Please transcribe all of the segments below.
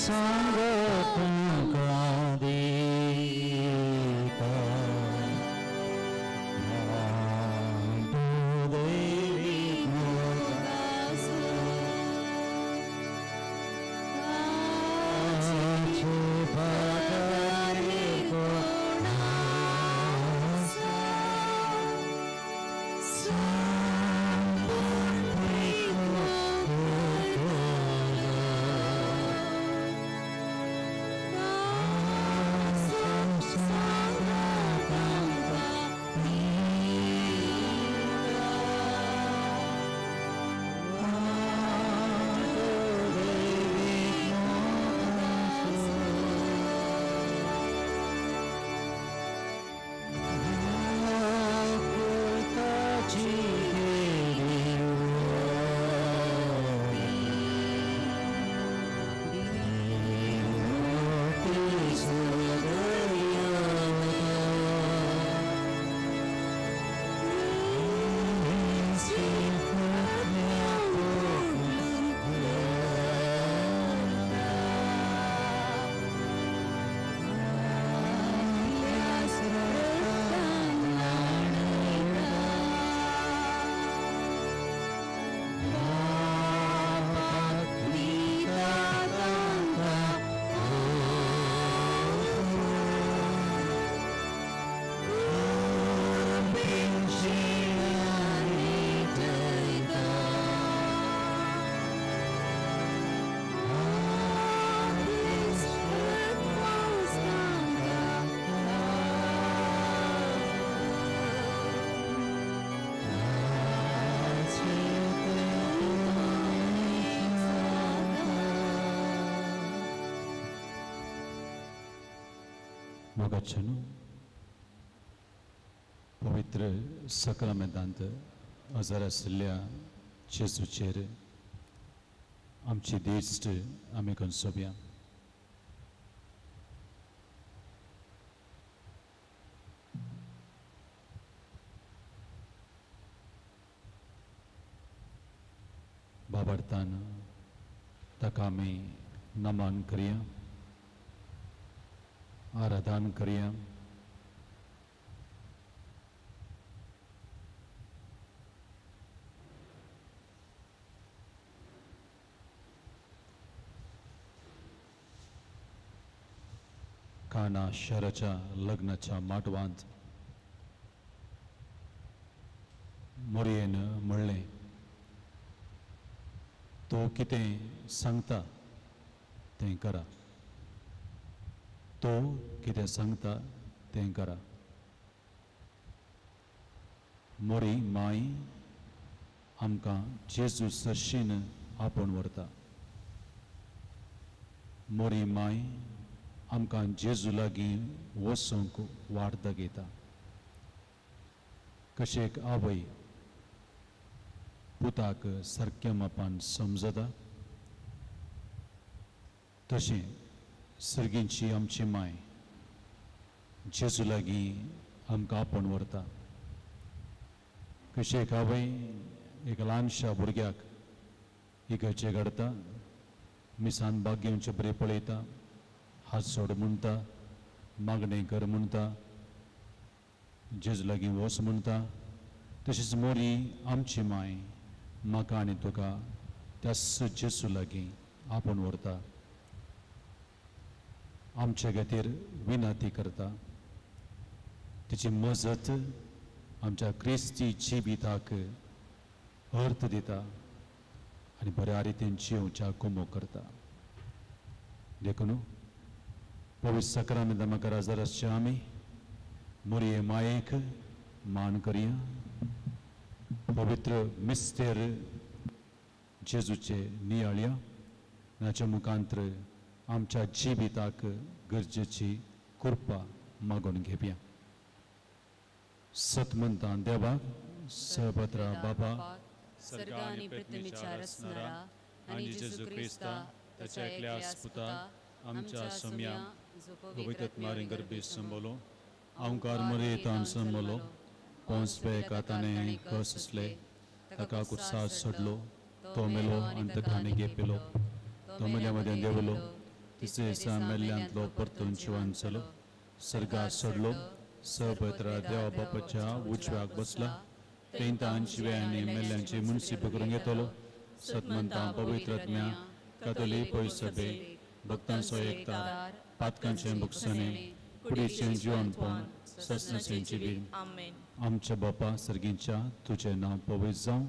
सांगात तुमकां दिता. पवित्र सक्रामेंतांत हजर आशिल्ल्या जेजूचेर आमची दिश्ट आमी कंसोवया. बाबडतान ताका आमी नमन करया, आराधन करया. काना शहराच्या लग्नाच्या माटवांत मोरयेन म्हणलें, तो कितें सांगता तें करा, तो कितें सांगता तें करा. मोरी माय आमकां जेजू सरशीन आपोवन व्हरता. मोरी माय आमकां जेजू लागीं वचूंक वाट दाखयता. कशें एक आवय पुताक सारक्या मापान समजता तशें सर्गींची आमची माय जेजू लागीं आमकां आपोवन व्हरता. कशें एक आवय एक ल्हानशा भुरग्याक इगर्जे घडता, मिसान भाग घेवचे बरें पळयता, हात सोड म्हणटा, मागणें कर म्हणटा, जेजू लागीं वच म्हणटा, तशीच मोरी आमची माय म्हाका आनी तुका त्याच जेजू लागीं आपोवन व्हरता, आमचे खातीर विनंती करता. तिची मजत आमच्या क्रिस्ती जिविताक अर्थ दिता आनी बऱ्या रितीन जिवच्या कुमो करता. देखून पवित्र सक्रामेंता म्हाका हजर आसचे आमी मोरये मायेक मान करया. पवित्र मिस्तेर जेजूचे नियाळया, नाच्या मुखांत्र आमच्या जिविताक गरजेची कृपा मागून घेवया. सतमंतां देवाक सहपत्रा बाबा सर्ग आनी पृथ्वीच्या रचणारा आनी जेजू क्रिस्ता ताच्या एकल्या पुता आमच्या सोम्या पवित्र आत्म्यान गर्भे संबलो, अंकार मरेतान संबलो, पोंस पे काताने कसले ताका कुर्साद सोडलो, तो मेलो आनी ताका घेपेलो, तो मेल्या मदें देवलो, तिसऱ्या दिसा मेल्ल्यांतलो परतून जिवन जालो, सर्गार चडलो, सपत्र देवा बापाच्या उजव्याक बसला, तेंतान जिव्या आनी मेल्ल्यांची मुन्सीप करून घेतलो. सतमंता पवित्र आत्म्या कातोलीक पयसभे भक्तांचो एकतार पातकांचे भुगसणे कुडीचें जिवनपण ससनाचें जिवीत. आमच्या बापा सर्गींच्या, तुजें नांव पवित्र जावं,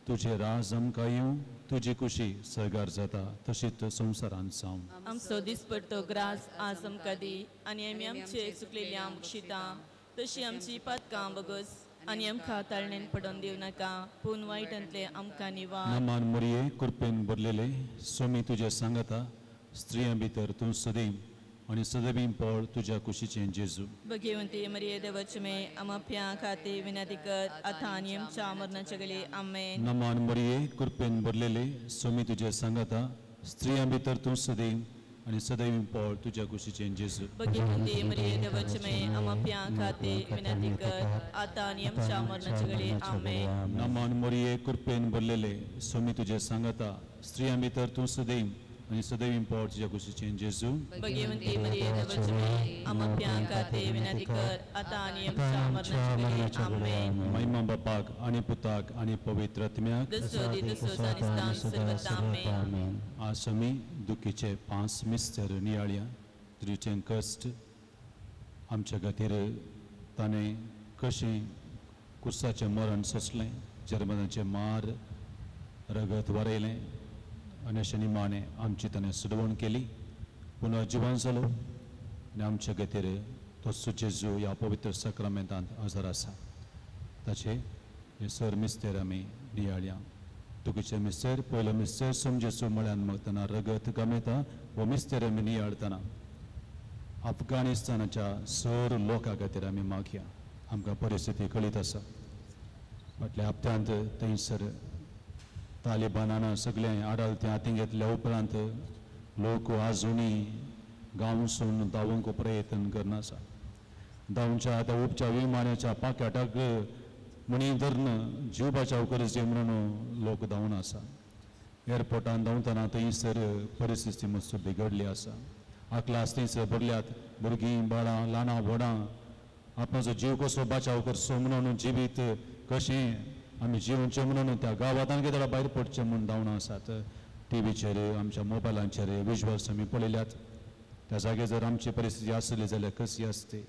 तुजें राज आमकां येवं, तुजी कुशी सर्गार जाता तशीच संवसारांत जावं. आमचो दिसपडतो ग्रास आज आमकां दी आनी आमी आमचे चुकलेले बक्षिता तशी आमची पातकां बगस आनी आमकां ताळणेन पडोवन दिवं नाका, पूण वायटांतले आमकां निवार. नमान मरिये, कृपेन भरलेले, स्वामी तुजें सांगता, स्त्रियां भितर तूं सदैव आनी सदैव पळ तुज्या कुशीचें जेजू. भगवंती मरिये देवाचे मे आमप्या खातीर विनंती कर आतां आनी आमच्या मरणाच्या वेळी. आमेन. नमान मरिये, कृपेन भरलेले, स्वामी तुजें सांगता, स्त्रियां भितर तूं सदैव आनी सदैव पळ तुज्या कुशीचें जेजू. भगवंती मरिये देवाचे मे आमप्या खातीर विनंती कर आतां आनी आमच्या मरणाच्या वेळी. आमेन. नमान मरिये, कृपेन भरलेले, स्वामी तुजें सांगता, स्त्रियां भितर तूं सदैव आनी सदैव पळ तुज्या कुशीचें जेजू. भगवंती मरिये देवाचे मे आमप्या खातीर विनंती कर आतां आनी आमच्या मरणाच्या वेळी. आमेन. महिमा बापाक आनी पुताक आनी पवित्र आत्म्याक. आज आमी दुखीचे 5 मिस्तर नियाळया. तुजें कश्ट आमच्या खातीर ताणें कशें कुर्साचें मरण सोंसलें, जर्मनाचें मार रगत वारयलें आनी अशें निमाणें आमची ताणें सुडवण केली, पुनः जिवन जालो आनी आमच्या खातीर तो जेजू ह्या पवित्र साक्रामेंतांत हजर आसा. ताचे हे सर मिस्तेर आमी नियाळया. दुखीचे मिस्तेर, पयलो मिस्तेर समजेचो म्हळ्यान मागतना रगत गमेता हो मिस्तेर आमी नियाळतना अफगाणिस्तानाच्या सर लोकां खातीर आमी मागया. आमकां परिस्थिती कळीत आसा. फाटल्या हप्त्यांत थंयसर तालिबानान सगळें आडालतें हातीं घेतल्या उपरांत लोक आजुनी गांवसून धांवूंक प्रयत्न करना आसा. धांवच्या त्या उपच्या विमानाच्या पाक्याटाक म्हणी धरून जीव बचाव करचे म्हणून लोक धांवन आसा. एअरपोर्टान धांवतना थंयसर परिस्थिती मातसो बिगडली आसा. आकलास थंयसर भरल्यात, भुरगीं बाळां ल्हानां व्हडां आपणाचो जीव कसो बचाव करचो म्हणून जिवीत कशें आमी जिवचें म्हणून त्या गांवांत कितें भायर पडचें म्हूण धांवन आसात. टिवीचेर आमच्या मोबायलांचेर विज्युअल्स आमी पळयल्यात. त्या जाग्यार जर आमची परिस्थिती आसली जाल्यार कशी आसती.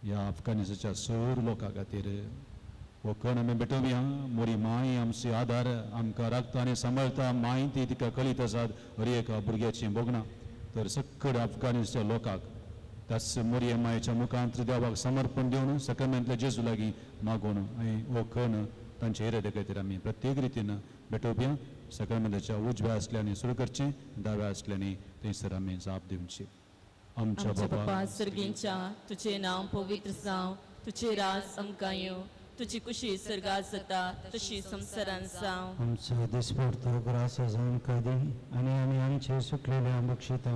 ह्या अफगाणिस्तानाच्या सर लोकां खातीर हो कण आमी भेटोवया. मोरी माय आमची आदार आमकां राखता आनी सांबाळटा. माय ती तिका कळीत आसात हर एका भुरग्याची भोगणां. तर सक्कड अफगाणिस्तानच्या लोकांक त्याच मोरये मायेच्या मुखांत देवाक समर्पण दिवन सकाळमेंतल्या जेजू लागीं मागून आनी हो कण तांच्या इराद्या खातीर आमी प्रत्येक रितीन भेटोवया. सकाळमेंताच्या उजव्या आसल्यांनी सुरू करचें, दाव्या आसल्यांनी थंयसर आमी जाप दिवची. आमच्या बापा सर्गींच्या, तुजें नांव पवित्र जावं, तुजें राज आमकां येवं, तुजी कुशी सर्गात जाता तशी संवसारांत जावं. आमचो दिसपडतो ग्रास आज आमकां दी आनी आमी आमचे सुकलेले बक्षिता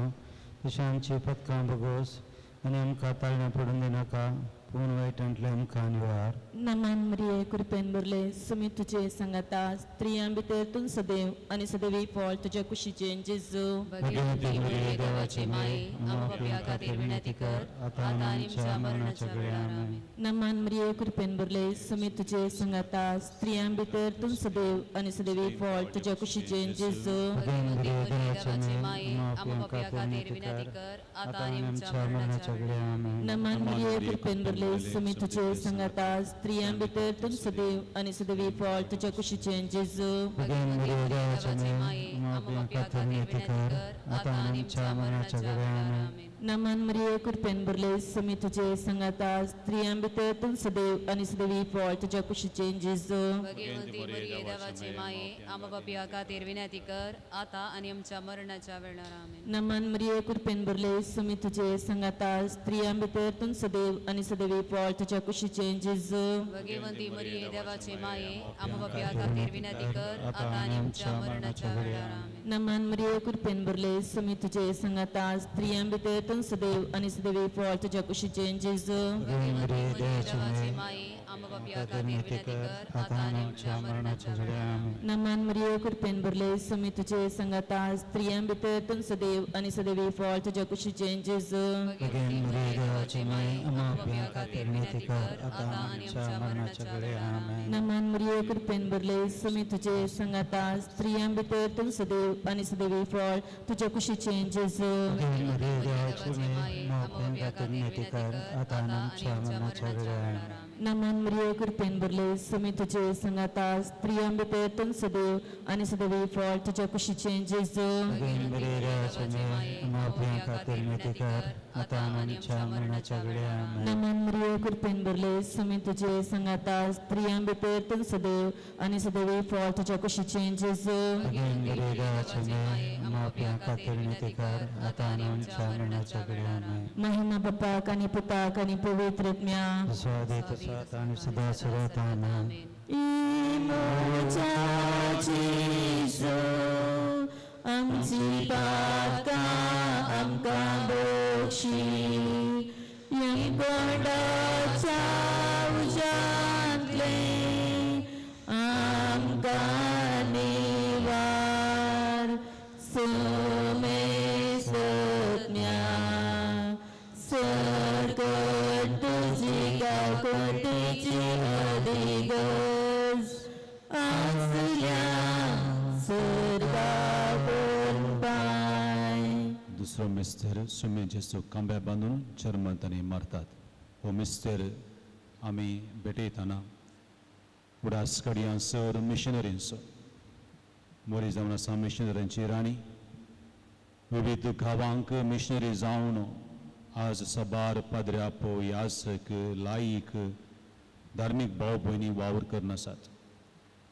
तशें आमची पदकां बगोस आनी आमकां ताळण्या पडून दिनाका, पूण वायटांतले आमकां निवार. नमन मरिये, कृपेन भरले, सुमी तुजे सांगाता, स्त्रियां भितर तूं सदैव आनी सदैवी फळ तुज्या कुशीचें जेजू. भगवंती मरिये देवाची माये, आमच्या खातीर विनंती कर आतां आनी आमच्या मरणाच्या वेळार. आमेन. नमन मरिये, कृपेन भरले, सुमी तुजे सांगाता, स्त्रियां भितर तूं सदैव आनी सदैवी फळ तुज्या कुशीचें जेजू. भगवंती मरिये देवाची माये, आमच्या खातीर विनंती कर आतां आनी आमच्या मरणाच्या वेळार. आमेन. नमन मरिये, कृपेन भरले, सुमी तुजे सांगाता, स्त्रियां भितर तूं सदैव आनी सदैवी फळ तुज्या कुशीचें जेजू. भगवंती मरिये देवाची माये, आमच्या खातीर विनंती कर आतां आनी आमच्या मरणाच्या वेळार. आमेन. नमन मरिये, कृपेन भरले, सुमी तुजे सांगाता, स्त्रियां भितर तूं सदैव आनी सदैवी फळ तुज्या कुशीचें जेजू. भगवंती मरिये देवाची माये, आमच्या पापयां खातीर विनंती कर आतां आनी आमच्या मरणाच्या वेळार. आमेन. नमन मरिये, कृपेन भरले, सुमी तुजे सांगाता, स्त्रियां भितर तूं सदैव आनी सदैवी फळ तुज्या कुशीचें जेजू. भगवंती मरिये देवाची माये, आमच्या पापयां खातीर विनंती कर आतां आनी आमच्या मरणाच्या वेळार. आमेन. नमन मरिये, कृपेन भरले, सुमी तुजे सांगाता, स्त्रियां भितर तूं सदैव आनी सदैवी फळ तुज्या कुशीचें जेजू. भगवंती मरिये देवाची माये, आमकां पापयां खातीर विनंती कर आतां आनी आमच्या मरणाच्या वेळार. आमेन. नमन मरिये कृपेन भरले सुमी तुझे संगता स्त्रियां भितर तूं सदैव आनी सदैवी फळ तुज्या कुशीचें जेजू. भगेन मरिये देवाची माये आमकां पापयां खातीर विनंती कर आतां आनी आमच्या मरणाच्या वेळार. आमेन. नमन मरिये कृपेन भरले सुमी तुझे संगता स्त्रियां भितर तूं सदैव आनी सदैवी फळ तुज्या कुशीचें जेजू. भगेन मरिये देवाची माये आमकां पापयां खातीर विनंती कर आतां आनी आमच्या मरणाच्या वेळार. आमेन. नमन मरिये कृपेन भरले सुमी तुझे संगता स्त्रियां भितर तूं सदैव आनी सदैवी फळ तुज्या कुशीचें जेजू. भगेन मरिये देवाची माये आमकां पापयां खातीर विनंती कर आतां आनी आमच्या मरणाच्या वेळार. आमेन. नमन मरिये कृपेन भरले सुमी तुझे संगता स्त्रियां भितर तूं सदैव आनी सदैवी फळ तुज्या कुशीचें जेजू. भगेन मरिये देवाची माये आमकां पापयां खातीर विनंती कर आतां आनी आमच्या मरणाच्या वेळार. आमेन. महिमा बापाक आनी पुताक आनी पवित्र आत्म्याक. जसो आदी तसो आतां आनी सदां सदां. आमेन. इमोच्या जेजू आमची पातकां आमकां बक्षी यमकोंडाच्या उज्यांतले आमकां निवार सुमे सत्म्या सरकट तुजी काकुळटेची अधिगज आसल्या सर्गाकून पाय. दुसरो मिस्तेर सुमे जेजू खांब्या बांदून चर्मतांनी मारतात. हो मिस्तेर आमी भेटयतना उडास कडयां सर मिशनरींचो मोरी जावन आसा मिशनरींची राणी. विविध गांवांक मिशनरी जावन आज साबार पाद्र्यापो यासक लायक धार्मीक भाव भयणी वावर करून आसात.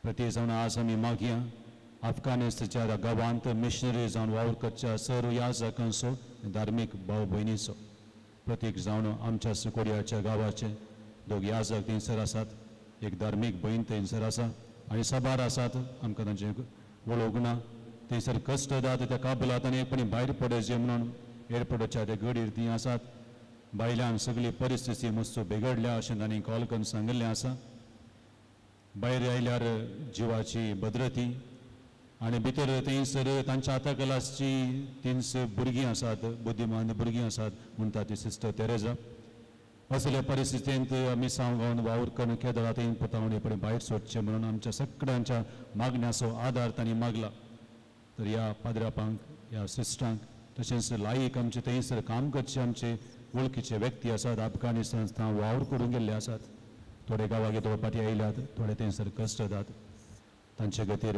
प्रती जावन आज आमी मागया अफगाणिस्तानच्या गांवांत मिशनरी जावन वावर करच्या सर याजकांचो धार्मीक भाव भयणीचो प्रतीक जावन आमच्या सुकोडयाच्या गांवाचे दोग याजक थंयसर आसात, एक धार्मीक भयण थंयसर आसा आनी साबार आसात. आमकां तांचे वळोवंक ना. थंयसर कश्ट जाता त्या काबलात आनी एकपणी भायर पडचे म्हणून एअरपोर्टाच्या त्या गडीर तीं आसात. भायल्यान सगळी परिस्थिती मस्त बिगडल्या अशें तांणी कॉल करून सांगिल्लें आसा. भायर आयल्यार जिवाची भद्रती आनी भितर थंयसर तांच्या हाता क्लासची 300 भुरगीं आसात, बुद्धिमान भुरगीं आसात म्हणटा ती सिस्टर तेरेजा. असल्या परिस्थितींत आमी सांगून वावर करून केदळा थंय पुतावणे पळय भायर सोडचें म्हणून आमच्या सगळ्यांच्या मागण्याचो आदार तांणी मागला. तर ह्या पाद्रापांक ह्या सिस्टरांक तशेंच लायक आमचे थंयसर काम करचे आमचे वळखीचे व्यक्ती आसात. अफगाणिस्तान वावर करून गेल्ले आसात. थोडे गांवाक थोडे फाटीं आयल्यात, थोडे थंयसर कश्ट जातात. तांचे खातीर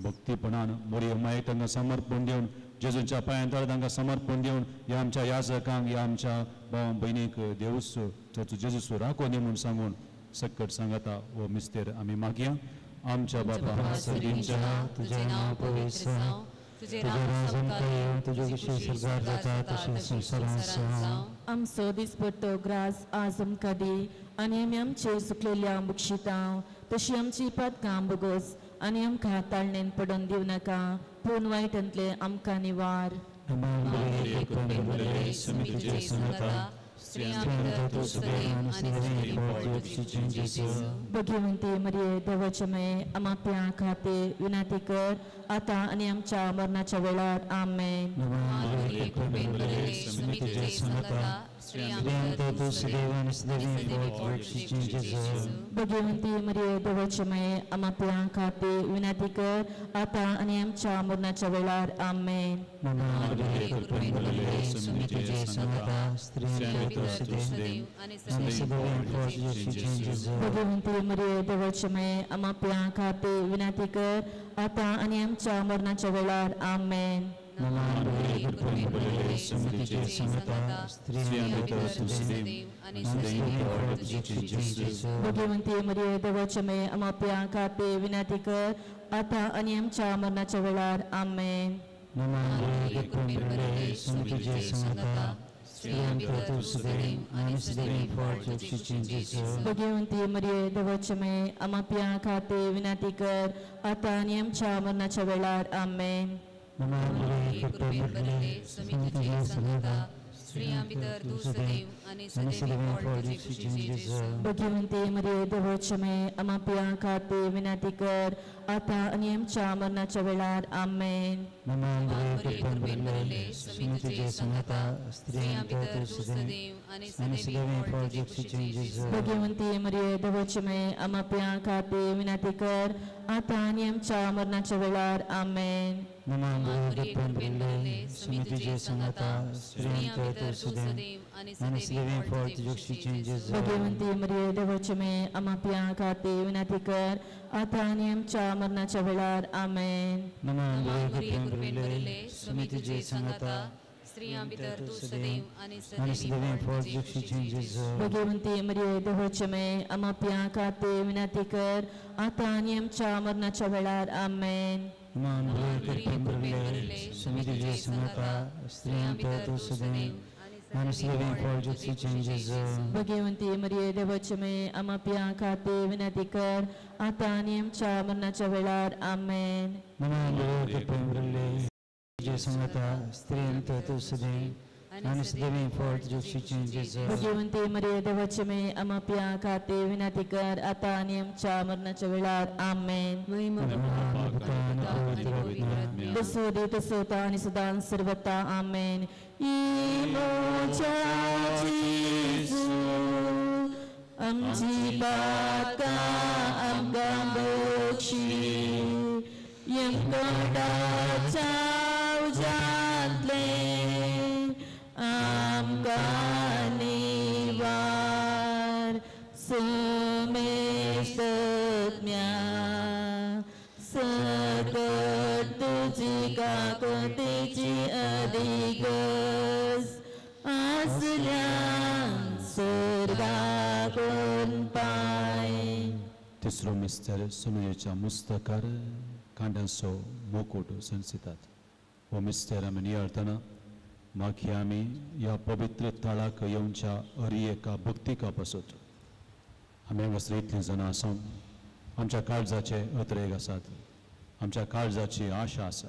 भक्तीपणान मोरये मायेक तांकां समर्पण दिवन जेजूच्या पांयांत तांकां समर्पण दिवन ह्या आमच्या याजकांक ह्या आमच्या भाव भयणीक देवूस चर्च जेजूस राखून दी म्हूण सांगून सक्कट सांगता हो मिस्तेर आमी मागया. आमच्या बापा सगळींच्या तुझें नांव पवित्र जावं, तुजें राज आमकां येवं, तुजी खुशी स्वर्गार जाता तशी संवसारांत जावं. आमचो दिसपट्टो ग्रास आज आमकां दी आनी आमी आमचे सुकलेल्या बक्षितां तशी आमची पातकां बगोस आनी आमकां ताळणेन पडोवन दिवं नाका पूण वायटांतले आमकां निवार. नमन मरिये कृपेन भरले सुमी तुझे संगता स्त्रियां भितर तूं सदैव आनी सदैव फळ तुज्या कुशीचें जेजू. भगवंती मरिये देवाचे माये आमच्या खातीर विनंती कर आतां आनी आमच्या मरणाच्या वेळार. आमेन. नमन मरिये कृपेन भरले सुमी तुझे संगता स्त्रियां भितर तूं सदैव आनी सदैव फळ तुज्या कुशीचें जेजू. भगवंती मरिये देवाचे माये आमच्या खातीर विनंती कर आतां आनी आमच्या मरणाच्या वेळार. आमेन. नमन मरिये कृपेन भरले सुमी तुझे संगता स्त्रियां भितर तूं सदैव आनी सदैव फळ तुज्या कुशीचें जेजू. भगवंती मरिये देवाचे माये आमच्या खातीर विनंती कर आतां आनी आमच्या मरणाच्या वेळार. आमेन. नमन मरिये कृपेन भरले सुमी तुझे संगता स्त्रियां भितर तूं सदैव आनी सदैव फळ तुज्या कुशीचें जेजू. भगवंती मरिये देवाचे माये आमच्या खातीर विनंती कर आतां आनी आमच्या मरणाच्या वेळार. आमेन. नमन मरिये कृपेन भरले सुमी तुझे संगता स्त्रियां भितर तूं सदैव आनी सदैव फळ तुज्या कुशीचें जेजू. भगवंती मरिये देवाचे माये आमच्या खातीर विनंती कर आतां आनी आमच्या मरणाच्या वेळार. आमेन. नमन मरिये कृपेन भरले सुमी तुझे संगता स्त्रियां भितर तूं सदैव आनी सदैवी फळ तुजे कुशीचें जेजू. भगवंती मरिये देवाचे माये आमा पापयां खातीर विनंती कर आतां आनी आमच्या मरणाच्या वेळार. आमेन. नमन मरिये कृपेन भरिल्ले स्वामी तुजे संगाता, स्त्रियां भितर तूं सदैव आनी सदैवी फळ तुजे कुशीचें जेजू. भगवंती मरिये देवाचे माये आमा पापयां खातीर विनंती कर आतां आनी आमच्या मरणाच्या वेळार. आमेन. नमन मरिये कृपेन भरिल्ले स्वामी तुजे संगाता, स्त्रियां भितर तूं सदैव आनी सदैवी फळ तुजे कुशीचें जेजू. भगवंती मरिये देवाचे माये आमा पापयां खातीर विनंती कर आतां आनी आमच्या मरणाच्या वेळार. आमेन. नमन मरिये कृपेन भरिल्ले स्वामी तुजे संगाता, स्त्रियां भितर तूं सदैव आनी सदैवी फळ तुजे कुशीचें जेजू. भगवंती मरिये देवाचे माये आमा पापयां खातीर विनंती कर आतां आनी आमच्या मरणाच्या वेळार. आमेन. नमन मरिये कृपेन भरिल्ले स्वामी तुजे संगाता, स्त्रियां भितर तूं सदैव आनी सदैवी फळ तुजे कुशीचें जेजू. भगवंती मरिये देवाचे माये आमा पापयां खातीर विनंती कर आतां आनी आमच्या मरणाच्या वेळार. आमेन. नमन मरिये कृपेन भरिल्ले तुजे संगाता, स्त्रियां भितर तूं सदैव आनी सदैवी फळ तुजे कुशीचें जेजू. भगवंती मरिये देवाचे माये आमा पापयां खातीर विनंती कर आतां आनी आमच्या मरणाच्या वेळार. आमेन. तसो दी तसो आनी सदां सर्वता. आमेन. आमची पातकां आमकां बक्षी, यमकंडाच्या उज्यांतलें आमकां निवार. सुमेस्तज्ञा सकट तुजी काकतीची अधिगस आसल्यान सर्गाकून पाय. तिसरो मिस्तर सुमयेच्या मुस्तकार कांड्यांचो मुकुट संसितात. हो मिस्तर आमी नियाळतना मागीर आमी ह्या पवित्र थळाक येवच्या अरी एका भक्तिका पासत आमी हांगासर इतलीं जाणां आसा. आमच्या काळजाचे अत्रेग आसात, आमच्या काळजाची आशा आसा.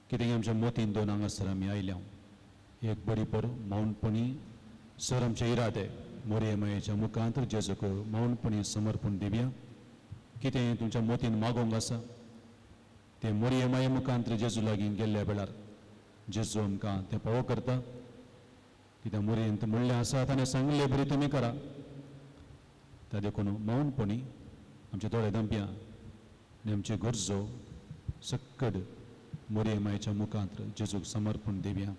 कितें आमच्या मोतीन दोन हांगासर आमी आयल्या एक बरी पर मौनपणी सर आमचे इरादे मोरये मायेच्या मुखांत जेजूक मौनपणी समर्पण दिवया. कितें तुमच्या मोतीन मागोवंक आसा तें मोरये माये मुखांत जेजू लागीं गेल्ल्या वेळार जेजू आमकां तें पावो करता. कित्याक मोरयेंत म्हणलें आसा ताणें सांगलें बरी तुमी करा. त्या देखून मौनपणी आमचे दोळे धांपया आनी आमच्यो गरजो सक्कड मोरये मायेच्या मुखांत जेजूक समर्पण दिवया.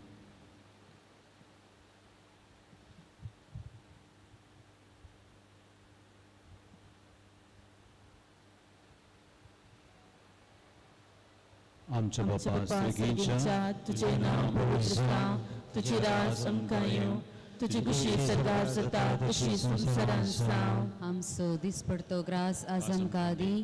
आमच्या बापा सर्गींच्या, तुझे नांव पवित्र जावं, तुजी राज आमकां येवं, तुजी खुशी सर्गार जाता तशी संवसारांत जावं. आमचो दिसपडतो ग्रास आज आमकां दी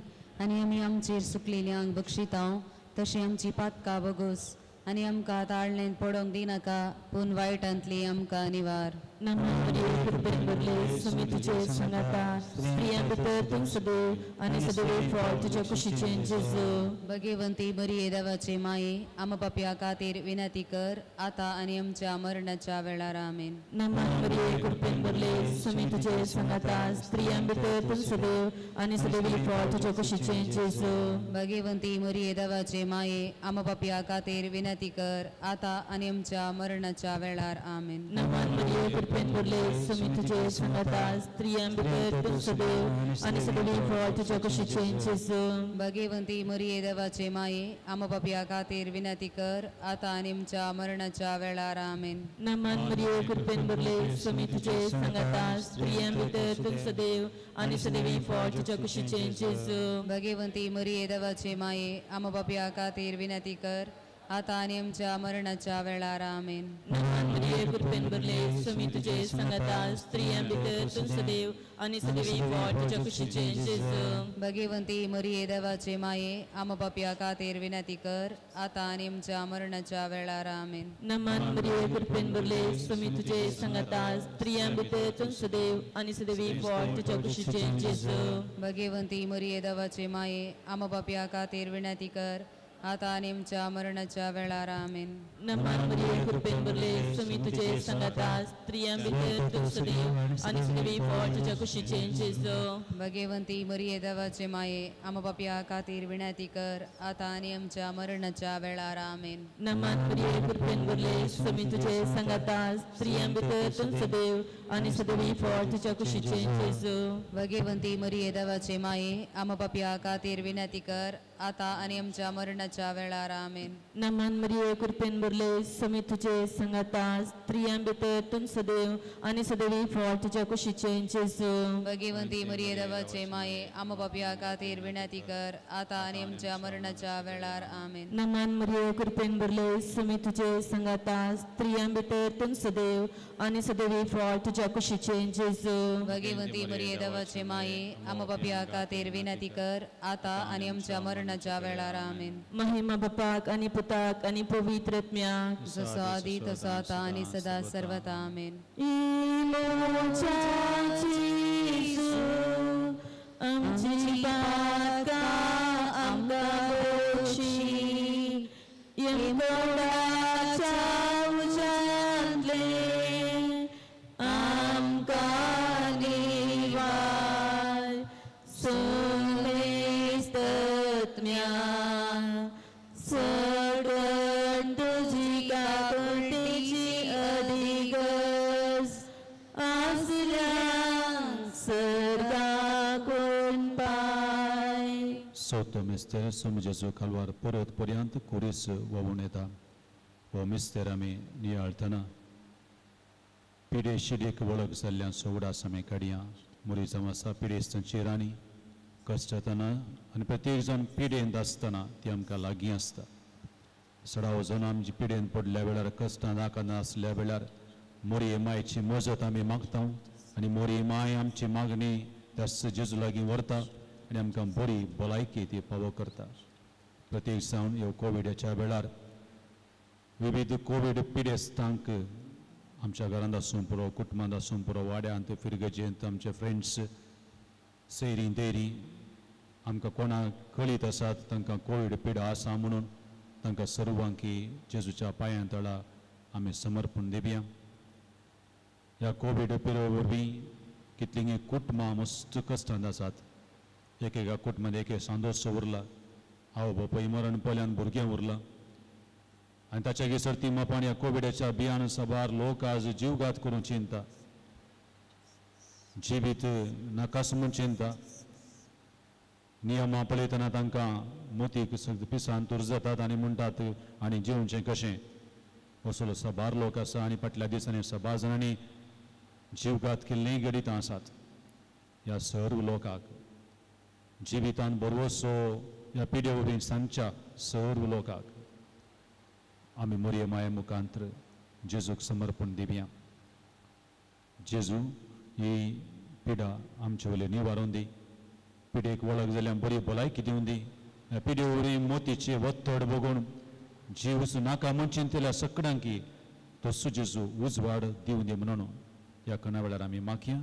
आनी आमी आमचेर सुकलेल्यांक बक्षितांव तशें आमची पातकां बगोस आनी आमकां ताळणेंत पडोंक दिनाका पूण वायटांतली आमकां निवार. नमन मरिये कृपेन भरले स्वामी तुजे संगाता, स्त्रियां भितर तूं सदैव आनी सदैव फळ तुज्या कुशीचें जेजू. भगवंती मरिये देवाचे माये आमा पापया खातीर विनंती कर आतां आनी आमच्या मरणाच्या वेळार. आमेन. नमन मरिये कृपेन भरले स्वामी तुजे संगाता, स्त्रियां भितर तूं सदैव आनी सदैव फळ तुज्या कुशीचें जेजू. भगवंती मरिये देवाचे माये आमा पापया खातीर विनंती कर आतां आनी आमच्या मरणाच्या वेळार. आमेन. नमन मरिये कृपेन भरले स्वामी तुजे संगाता, स्त्रियां भितर तूं सदैव आनी सदैव फळ तुज्या कुशीचें जेजू. भगवंती मरिये देवाचे माये आमा पापया खातीर विनंती कर आतां आनी आमच्या मरणाच्या वेळार. आमेन. नमन मरिये कृपेन भरले स्वामी तुजे संगाता, स्त्रियां भितर तूं सदैव आनी सदैव फळ तुज्या कुशीचें जेजू. भगवंती मरिये देवाचे माये आमा पापया खातीर विनंती कर आतां आनी आमच्या मरणाच्या वेळार. आमेन. नमन मरिये कृपेन भरले स्वामी तुजे संगाता, स्त्रियां भितर तूं सदैव आनी सदैव फळ तुज्या कुशीचें जेजू. भगवंती मरिये देवाचे माये आमा पापया खातीर विनंती कर आतां आनी आमच्या मरणाच्या वेळार. आमेन. नमन मरिये कृपेन भरले स्वामी तुजे संगाता, स्त्रियां भितर तूं सदैव आनी सदैव फळ तुज्या कुशीचें जेजू. भगवंती मरिये देवाचे माये आमा पापया खातीर विनंती कर आतां आनी आमच्या मरणाच्या वेळार. आमेन. नमन मरिये कृपेन भरले स्वामी तुजे तुझे संगाता स्त्रियां भितर तूं सदैव आनी सदैवी फळ तुज्या कुशीचें जेजू. भगवंती मरिये देवाचे माये आमा पापया खातीर विनंती कर आता आनी आमच्या मरणाच्या वेळार. आमेन. नमन मरिये कृपेन भरले स्वामी तुझे संगाता स्त्रियां भितर तूं सदैव आनी सदैवी फळ तुज्या कुशीचें जेजू. भगवंती मरिये देवाचे माये आमा पापया खातीर विनंती कर आता आनी आमच्या मरणाच्या वेळार. आमेन. नमन मरिये कृपेन भरले स्वामी तुझे संगाता स्त्रियां भितर तूं सदैव आनी सदैवी फळ तुज्या कुशीचें जेजू. भगवंती मरिये देवाचे माये आमा पापया खातीर विनंती कर आता आनी आमच्या मरणाच्या वेळार. आमेन. नमन मरिये कृपेन भरले स्वामी तुझे संगाता स्त्रियां भितर तूं सदैव आनी सदैवी फळ तुज्या कुशीचें जेजू. भगवंती मरिये देवाचे माये आमा पापया खातीर विनंती कर आता आनी आमच्या मरणाच्या वेळार. आमेन. महिमा बापाक आनी पुताक आनी पवित्र आत्म्याक जसो आदी तसो आता आनी सदा सर्वता. आमेन. आमची पातकां आमकां बक्षी यमकोडाच्या उज्यांतले आमकां निवार सुनेस्त आत्म्या सडन तुजी काकुळटीची अधिगस आसल्या सर्गाकून पाय. सोतो मिस्तेर सोम जेजू कालवार परत पर्यंत कुरीस व्हांवून येता. हो मिस्तेर आमी नियाळतना पिडे शिडेक वळख जाल्ल्यान सोवडास आमी काडया. मोरी जावं आसा पिडेस्तांची राणी कश्टतना आनी प्रत्येक जाण पिडेंत आसतना ती आमकां लागीं आसता. सडाव जाण आमची पिडेन पडल्या वेळार कश्टां नाकाना आसल्या वेळार मोरी मायची मजत आमी मागता आनी मोरी माय आमची मागणी त्याच जेजू लागीं व्हरता आनी आमकां बरी भलायकी ती पावो करता. प्रत्येक जावन ह्यो कोविडाच्या वेळार विविध कोवीड पिडेस्तांक आमच्या घरांत आसूं पुरो, कुटुंबांत आसूं पुरो, वाड्यांत, फिरगजेंत आमचे फ्रेंड्स सैरीं दैरीं आमकां कोणाक कळीत आसात तांकां कोवीड पिडा आसा म्हणून तांकां सर्वांकी जेजूच्या पांयां तळा आमी समर्पण दिवया. ह्या कोवीड पिडे वरवीं कितलीं कुटुंबां मस्त कश्टांत आसात. एक एका कुटुंबांत एक एक सांदोसो उरला, आवय बापूय मरण पल्यान भुरगें उरलां आनी ताच्या घेसर ती मपान ह्या कोविडाच्या बियान साबार लोक आज जीवघात करूंक चिंता, जिवीत नाकास म्हूण चिंता. नियमां पळयतना तांकां मोतीक पिसान तूर जातात आनी म्हणटात आनी जिवचें कशें. असलो साबार लोक आसा आनी फाटल्या दिसांनी साबार जाणांनी जीवघात केल्लीं घडितां आसात. ह्या सर्व लोकांक जिवितान बरवसो ह्या पिडे वरवीं सांगच्या सर्व लोकांक आमी मोरये माये मुखांत्र जेजूक समर्पण दिवया. जेजू ही पिडा आमचे वयली निवारून दी. पिडेक वळख जाल्यार बरी भलायकी दिवन दी. ह्या पिडे वरवीं मोतीचे वत्तड बगून जीव नाका म्हूण चिंतल्या सगळ्यांकी तसो जेजू उजवाड दिवन दी म्हणून ह्या कणा वेळार आमी मागया.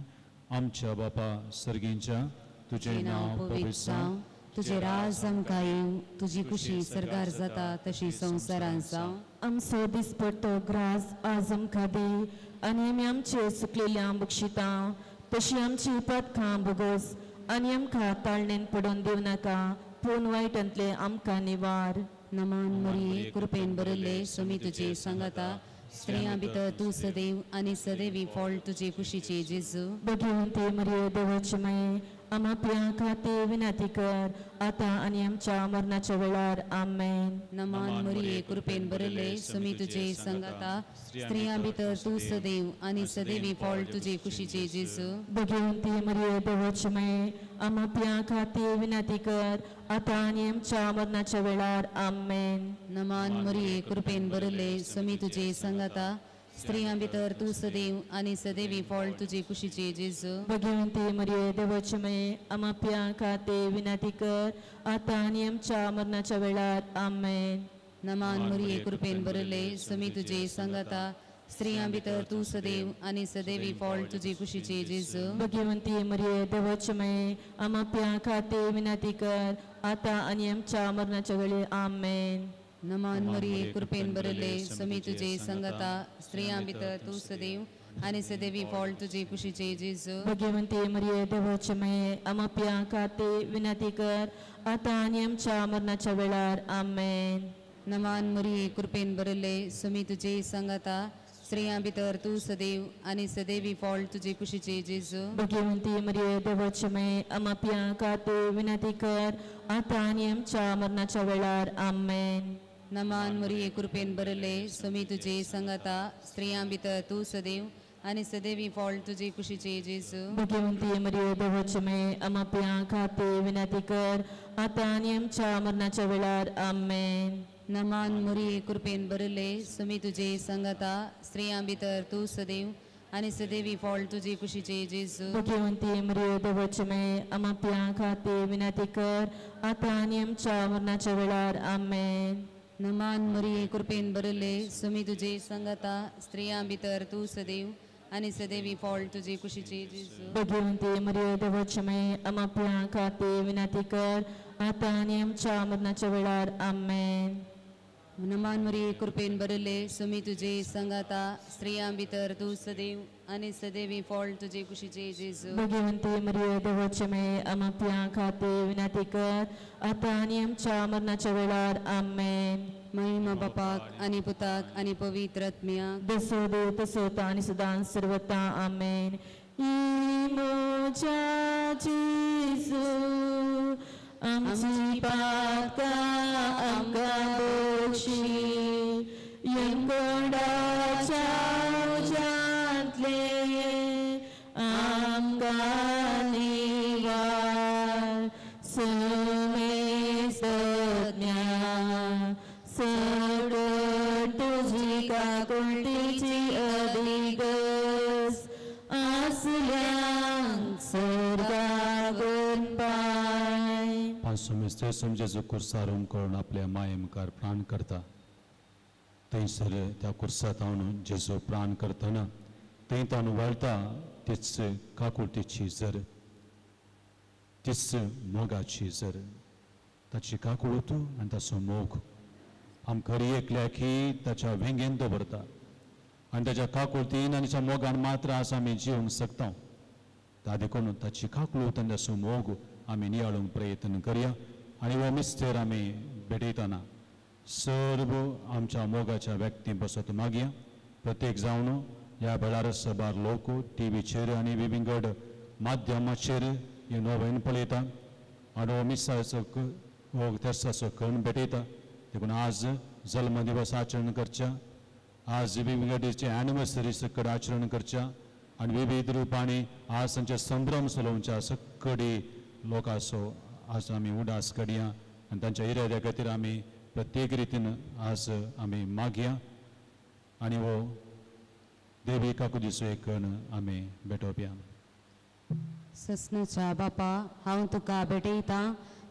आमच्या बापा सर्गींच्या तुझे नांव पवित्र जावं, तुझे राज आमकां येवं, तुजी खुशी सर्गार जाता तशी संवसारांत जावं. आमचो दिसपट्टो ग्रास आज आमकां दी आनी आमी आमचे सुकलेल्या बक्षिता तशी आमची पातकां भोगोस आनी आमकां ताळणेन पडोवन दिवं नाका पूण वायटांतले आमकां निवार. नमन मरिये कृपेन भरिल्ले स्वामी तुजे संगाता स्त्रियां भितर तूं सदैव आनी सदैवी फळ तुजे कुशीचे जेजू. भगवंती मरिये देवाची माये आमा पियां खातीर विनंती कर आता आनी आमच्या मरणाच्या वेळार. आमेन. नमन मरिये कृपेन भरिल्ले स्वामी तुजे संगाता स्त्रियां भितर तूं सदैव आनी सदैवी फळ तुजे कुशीचे जेजू. भगवंती मरिये देवाची माये आमा पियां खातीर विनंती कर आता आनी आमच्या मरणाच्या वेळार. आमेन. नमन मरिये कृपेन भरिल्ले स्वामी तुजे संगाता स्त्रियां भितर तूं सदैव आनी सदैवी फळ तुजे कुशीचे जेजू. भगवंती मरिये देवाची माये आमा पियां खातीर विनंती कर आता आनी आमच्या मरणाच्या वेळार. आमेन. नमन मरिये कृपेन भरिल्ले स्वामी तुजे संगाता स्त्रियां भितर तूं सदैव आनी सदैवी फळ तुजे कुशीचे जेजू. भगवंती मरिये देवाची माये आमा पियां खातीर विनंती कर आता आनी आमच्या मरणाच्या वेळार. आमेन. नमान मरिये कृपेन भरिल्ले समी तुजे संगता स्त्रियां भितर तूं सदैव आनी सदैवी फळ तुजे कुशीचे जेजू. भगवंती मरिये देवाचे माये आमप्या खातीर विनंती कर आतां आनी आमच्या मरणाच्या वेळार. आमेन. नमान मरिये कृपेन भरिल्ले समी तुजे संगता स्त्रियां भितर तूं सदैव आनी सदैवी फळ तुजे कुशीचे जेजू. भगवंती मरिये देवाचे माये आमप्या खातीर विनंती कर आतां आनी आमच्या मरणाच्या वेळार. आमेन. नमान मरिये कृपेन भरिल्ले समी तुजे संगता स्त्रियां भितर तूं सदैव आनी सदैवी फळ तुजे कुशीचे जेजू. भगवंती मरिये देवाचे माये आमप्या खातीर विनंती कर आतां आनी आमच्या मरणाच्या वेळार. आमेन. नमान मरिये कृपेन भरिल्ले समी तुजे संगता स्त्रियां भितर तूं सदैव आनी सदैवी फळ तुजे कुशीचे जेजू. भगवंती मरिये देवाचे माये आमप्या खातीर विनंती कर आतां आनी आमच्या मरणाच्या वेळार. आमेन. नमान मरिये कृपेन भरिल्ले समी तुजे संगता स्त्रियां भितर तूं सदैव आनी सदैवी फळ तुजे कुशीचे जेजू. भगवंती मरिये देवाचे माये आमप्या खातीर विनंती कर आतां आनी आमच्या मरणाच्या वेळार. आमेन. नमान मरिये कृपेन भरिल्ले समी तुजे संगता स्त्रियां भितर तूं सदैव आनी सदैवी फळ तुजे कुशीचे जेजू. भगवंती मरिये देवाचे माये आमप्या खातीर विनंती कर आतां आनी आमच्या मरणाच्या वेळार. आमेन. महिमा बापाक आनी पुताक आनी पवित्र आत्म्याक जसो देव तसो आनी सदां सर्वता. आमेन. म्हज्या जेजू आमची पातकां आमकां बक्षी यमकोंडाच्या उज्यांतले आमकां निवार. समेस्तज्ञा सगळ तुजी काकुळटीची अदिगस आसल्यांक सर्गाक पाय. पांच समजेचो कुर्सार करून आपल्या माये मुखार प्राण करता. थंयसर त्या कुर्सात हांव जेजो प्राण करतना थंय ताणून वळटा तीच काकुळटीची जर, तीच मोगाची जर. ताची काकुळट आनी ताचो मोग आमकां एकल्याकी ताच्या वेंगेन दवरता आनी ताच्या काकुळटीन आनी ताच्या मोगान मात्र आज आमी जिवंक शकता. ता देखून ताची काकुळट आनी ताचो मोग आमी नियाळूंक प्रयत्न करया आनी हो मिस्तेर आमी भेटयतना सर्व आमच्या मोगाच्या व्यक्ती बसत मागया. प्रत्येक जावन ह्या वेळार सबार लोक टीव्हीचेर आनी विविंगड माध्यमाचेर हे नोवेन पळयता आनी हो मिसाचो हो तेर्साचो कण भेटयता. देखून आज जल्मदिवस आचरण करच्या, आज विविंगडीचे एनिवर्सरी सकड आचरण करच्या आनी विविध रुपांनी आज तांचे संभ्रम चलोवच्या सकडी लोकांचो आज आमी उडास करया आनी तांच्या इराद्या खातीर आमी प्रत्येक रितीन आज आमी मागया आनी हो देवी काकुदिचो एक कण आमी भेटोवया. ससनाच्या बापा हांव तुका भेटयतां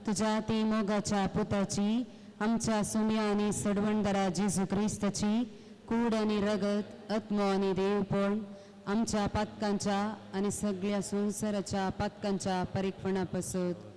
तुज्या ती मोगाच्या पुताची आमच्या सुम्या आनी सडवणदारा जेजू क्रिस्ताची कूड आनी रगत आत्मो आनी देवपण आमच्या पातकांच्या आनी सगळ्या संवसाराच्या पातकांच्या परिक्षणा पासत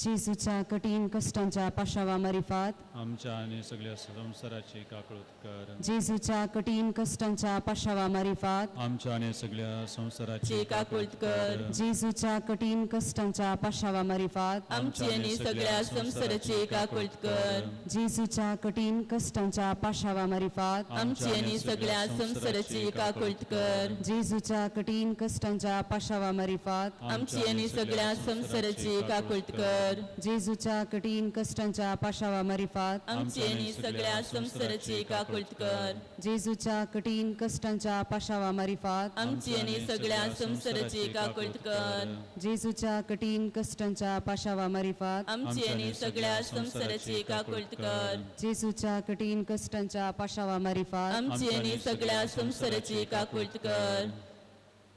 जेजूच्या कठीण कश्टांच्या पाशावा मारिफात आमच्या आनी सगळ्या संवसाराची काकळूत कर. जेजूच्या कठीण कश्टांच्या पाशावा मारिफात आमच्या आनी सगळ्या संवसाराची काकळूत कर. जेजूच्या कठीण कश्टांच्या पाशावा मारिफात आमची आनी सगळ्या संवसाराची काकळूत कर. जेजूच्या कठीण कश्टांच्या पाशावा मारिफात आमची आनी सगळ्या संवसाराची काकळूत कर. जेजूच्या कठीण कश्टांच्या पाशावा मारिफात आमची आनी सगळ्या संवसाराची काकळूत कर. जेजूच्या कठीण कश्टांच्या पाशावा मारिफात आमची आनी सगळ्या संवसाराची काकळूत कर. जेजूच्या कठीण कश्टांच्या पाशावा मारिफात आमची आनी सगळ्या संवसाराची काकळूत कर. जेजूच्या कठीण कश्टांच्या पाशावा मारिफात आमची आनी सगळ्या संवसाराची काकळूत कर. जेजूच्या कठीण कश्टांच्या पाशावा मारिफात आमची आनी सगळ्या संवसाराची काकळूत कर.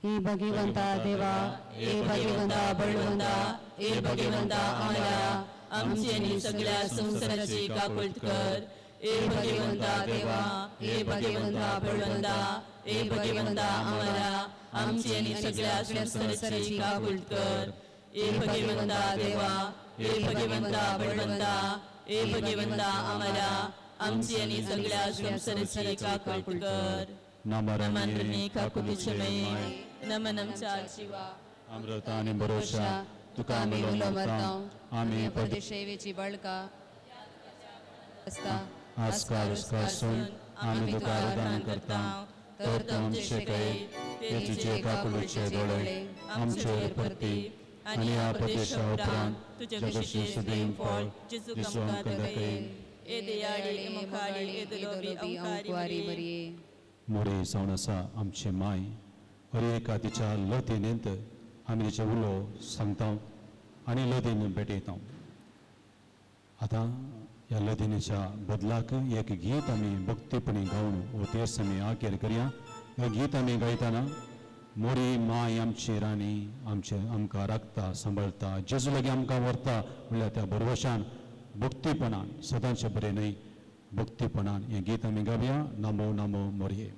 हे भगवंता देवा, हे भगवंता बळवंता, हे भगवंता आमरा आमची आनी सगळ्या संवसाराची काकळूत कर. हे भगवंता देवा, हे भगवंता बळवंता, हे भगवंता आमरा आमची आनी सगळ्या संवसाराची काकळूत कर. हे भगवंता देवा, हे भगवंता बळवंता, हे भगवंता आमरा आमची आनी सगळ्या संवसाराची काकूट कर. नामरणे काकुतीचे माय, नमन आमच्या जिवा. अमृता आनी भरोशा तुका आमी उलो मारता. आमी परदेशेची बळका आस्कार उस्कार आमी तुका आराधना करता. तर तूं आमचे कडेन ते तुजे काकुळीचे दोळे आमचेर परती आनी ह्या प्रदेशा उपरांत तुज्या कशी सुदेव फळ जेजू आमकां दाखय. ए दयाळी, ए मुखाडी, ए दुलोबी अंकारी मरिये. मोरे जावन आसा आमची माय. हर एका तिच्या लतीनेंत आमी तिचे उलो सांगता आनी लतीन भेटयता. आतां ह्या लतीनेच्या बदलाक एक गीत आमी भक्तीपणी गावन हो तेस आमी आखेर करया. हें गीत आमी गायतना मोरी माय आमची राणी आमचे आमकां राखता सांबाळटा जेजू लागीं आमकां व्हरता म्हणल्यार त्या भरवशान भक्तीपणान सदांचे बरें न्हय भक्तीपणान हें गीत आमी गावया. नमो नमो मोरये.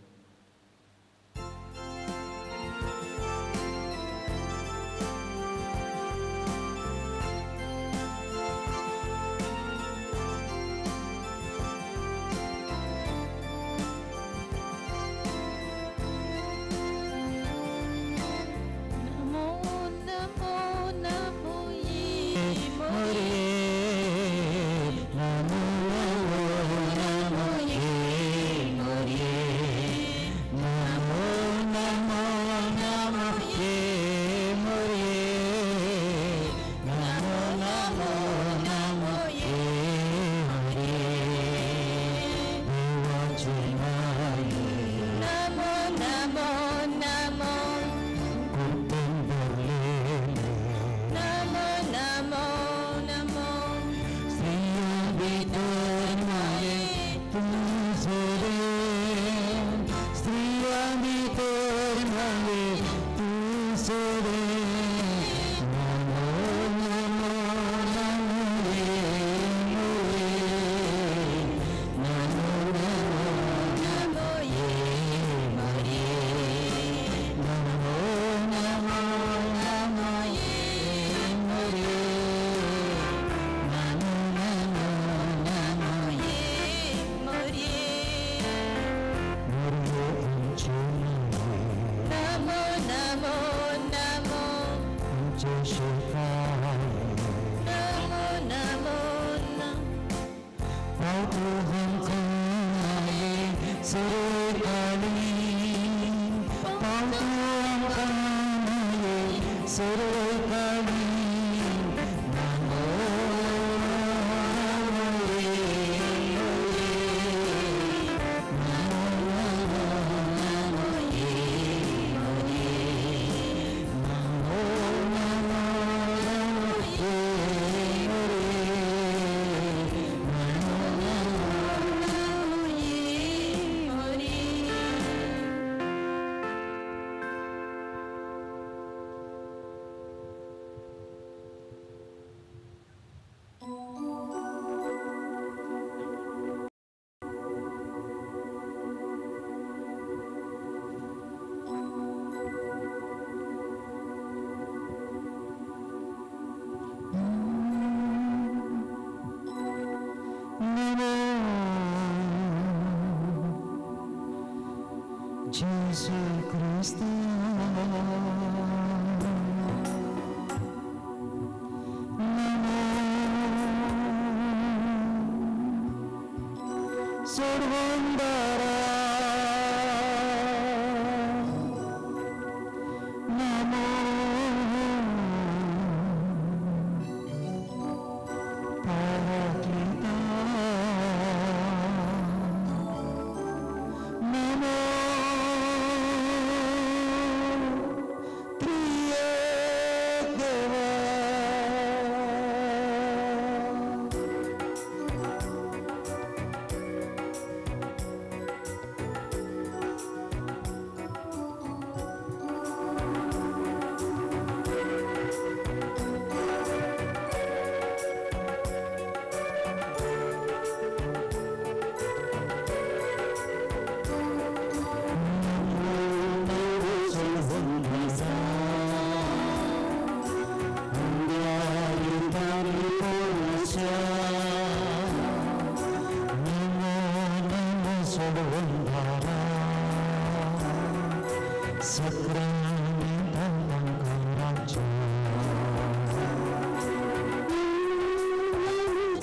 सक्रामेंतांकाराच्या.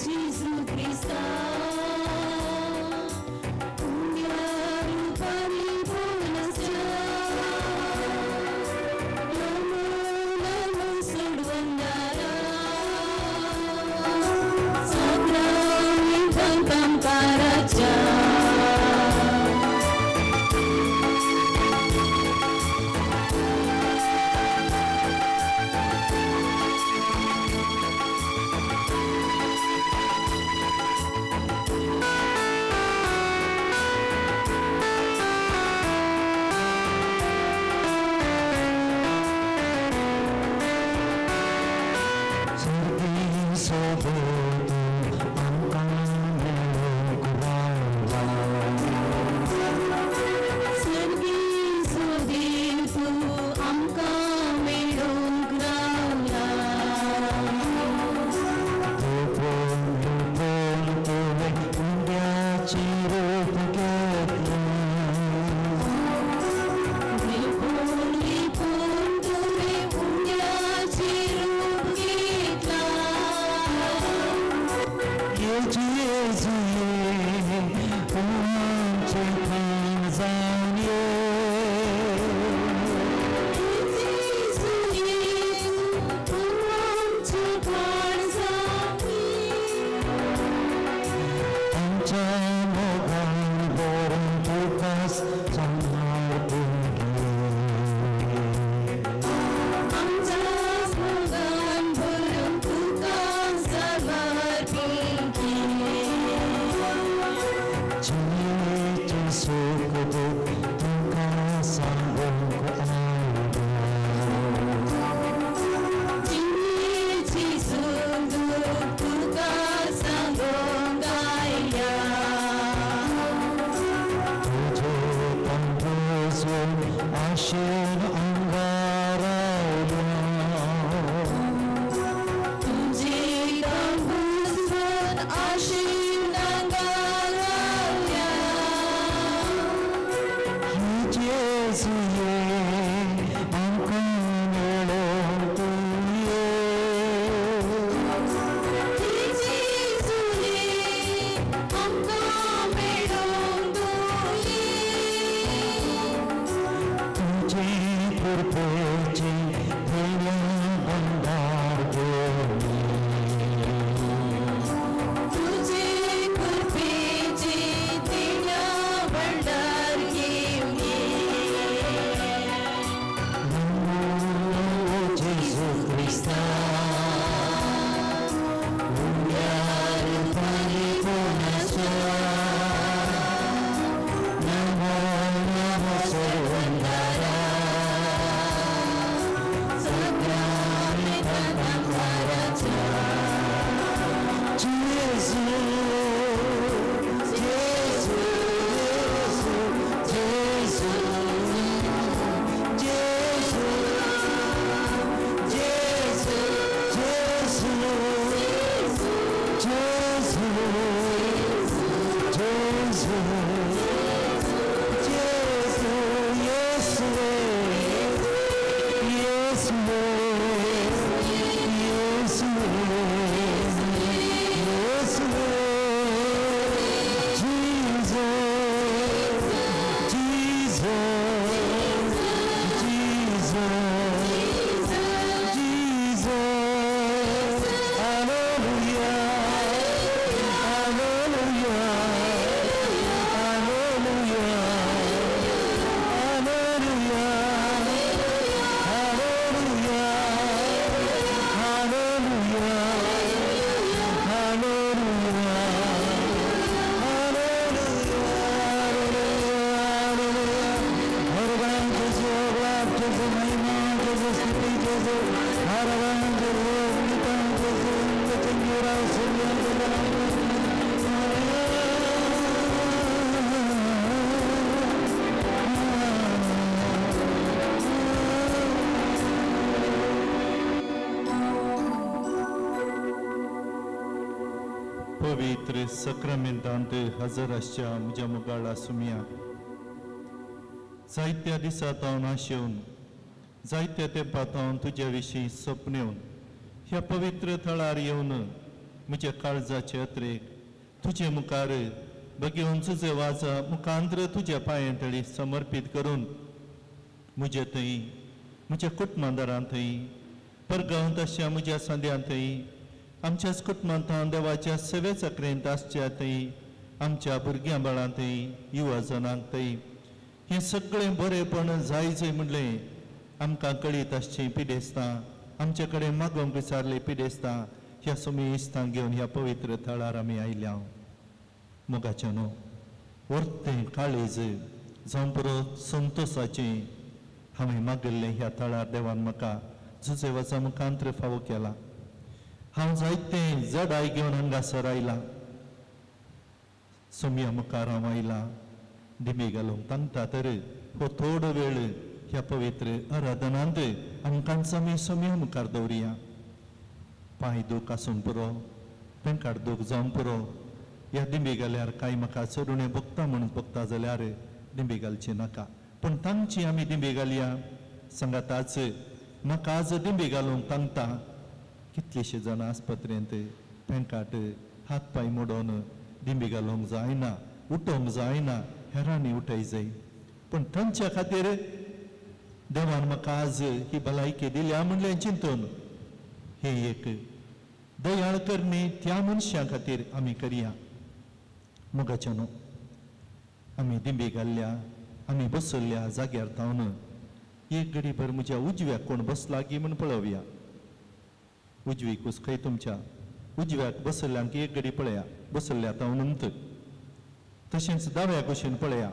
जेजू क्रिस्ता पुण्या रुपानी बोलस्या नमो नमो सोडवणारा सक्रामेंतांकाराच्या. सर्गी सोबत आमकां मेळूंक रावला. सर्गी सोदेव तूं आमकां मेळूंक रावला. लिपून लिपून तुवें उंड्याचें रूप घेतलें. लिपून लिपून तुवें उंड्याचें रूप घेतलां. जेजू ये, तूं आमचें प्राण जावन ये. जेजू ये, तूं आमचें प्राण जावन ये. आमच्या मोगान भरून तुकाच समर्पून घे. आमच्या मोगान भरून तुका समर्पून घे. जिणेचें सूख दूख तुका सांगूंक आयल्या. जिणेची सूख दूख तुका सांगूंक आयल्या. तुजें तंबूसून आशेन अंगार आयल्या. तुझे तंबूसून आशेन अंगार आयल्या. जेजू ये, आमकां मेळोंक तूं ये. जेजू ये, आमकां मेळोंक तूं ये. तुजे कृपेचें देण्या भंडार घेवन ये. तुझे कृपेचे देण्या भंडार घेवन ये. नमो जेजू क्रिस्ता, उंड्या रुपानी पुनश्च. नमो नमो सोडवणारा, सक्रामेंतांकाराच्या. जेजू, जेजू, जेजू, जेजू, जेजू, जेजू, जेजू, जेजू, येसुवे, येसुवे, येसुवे, येसुवे, Jesus, Jesus, Jesus, Jesus, Hallelujah, Hallelujah, Hallelujah, Hallelujah, Hallelujah, Hallelujah, Hallelujah, पवित्र सक्रामेंतांत हजर आसच्या म्हज्या मुगाळ आसुया. जायत्या दिसा तावन आशेवन जायत्या तेंपा तावन तुज्या विशीं सपन येवन ह्या पवित्र थळार येवन म्हज्या काळजाचे अत्रेक तुजे मुखार बगेवन तुजे वाजा मुखांत्र तुज्या पांयां तळी समर्पीत करून म्हजे थंय म्हज्या कुटुंबादारां थंय परगांवांत आसच्या म्हज्या सांद्यां थंय आमच्याच कुटुंबांत देवाच्या सेवे चक्रेंत आसच्या थंय आमच्या भुरग्यां बाळां थंय युवा जणांक थंय हें सगळें बरेंपण जाय जय म्हणलें आमकां कळीत आसचीं पिडेस्तां आमचे कडेन मागोवंक विचारलें पिडेस्तां ह्या सुमी इस्तांक घेवन ह्या पवित्र थळार आमी आयल्या. मोगाचें न्हू वर्तें काळीज जावं पुरो संतोसाचें हांवें मागिल्लें ह्या थळार देवान म्हाका जुजेवाचा मुखांत्र फावो केला. हांव जायतें जडाय घेवन हांगासर आयलां, सोमया मुखार हांव आयलां दिमी घालूंक तांगता तर हो थोडो वेळ ह्या पवित्र आराधनांत आमकांच आमी सोमया मुखार दवरुया. पांय दूख आसूंक पुरो, पेंकाट दूख जावंक पुरो, ह्या दिंबी घाल्यार कांय म्हाका चडुणें भोगता म्हणून भोगता जाल्यार दिंबी घालची नाका, पूण तांची आमी दिंबी घालया. सांगाताच म्हाका आज दिंबी घालूंक तांगता. कितलीशीं जाणां आस्पत्रेंत पेंकाट हात पांय मोडोवन दिंबी घालूंक जायना, उठोवंक जायना, हेरांनी उठय जाय, पूण तांच्या खातीर देवान म्हाका आज ही भलायकी दिल्या म्हणलें चिंतून हे एक दयाळ करणी त्या मनशां खातीर आमी करया. मोगाचें न्हू आमी दिंबी घाल्ल्या आमी बसल्ल्या जाग्यार थावन एक घडीभर म्हज्या उजव्याक कोण बसला गी म्हूण पळोवया. उजवी कूस खंय तुमच्या उजव्याक बसल्ल्यांक एक घडी पळया, बसल्ल्या थावन तशेंच दाव्या कुशीन पळया.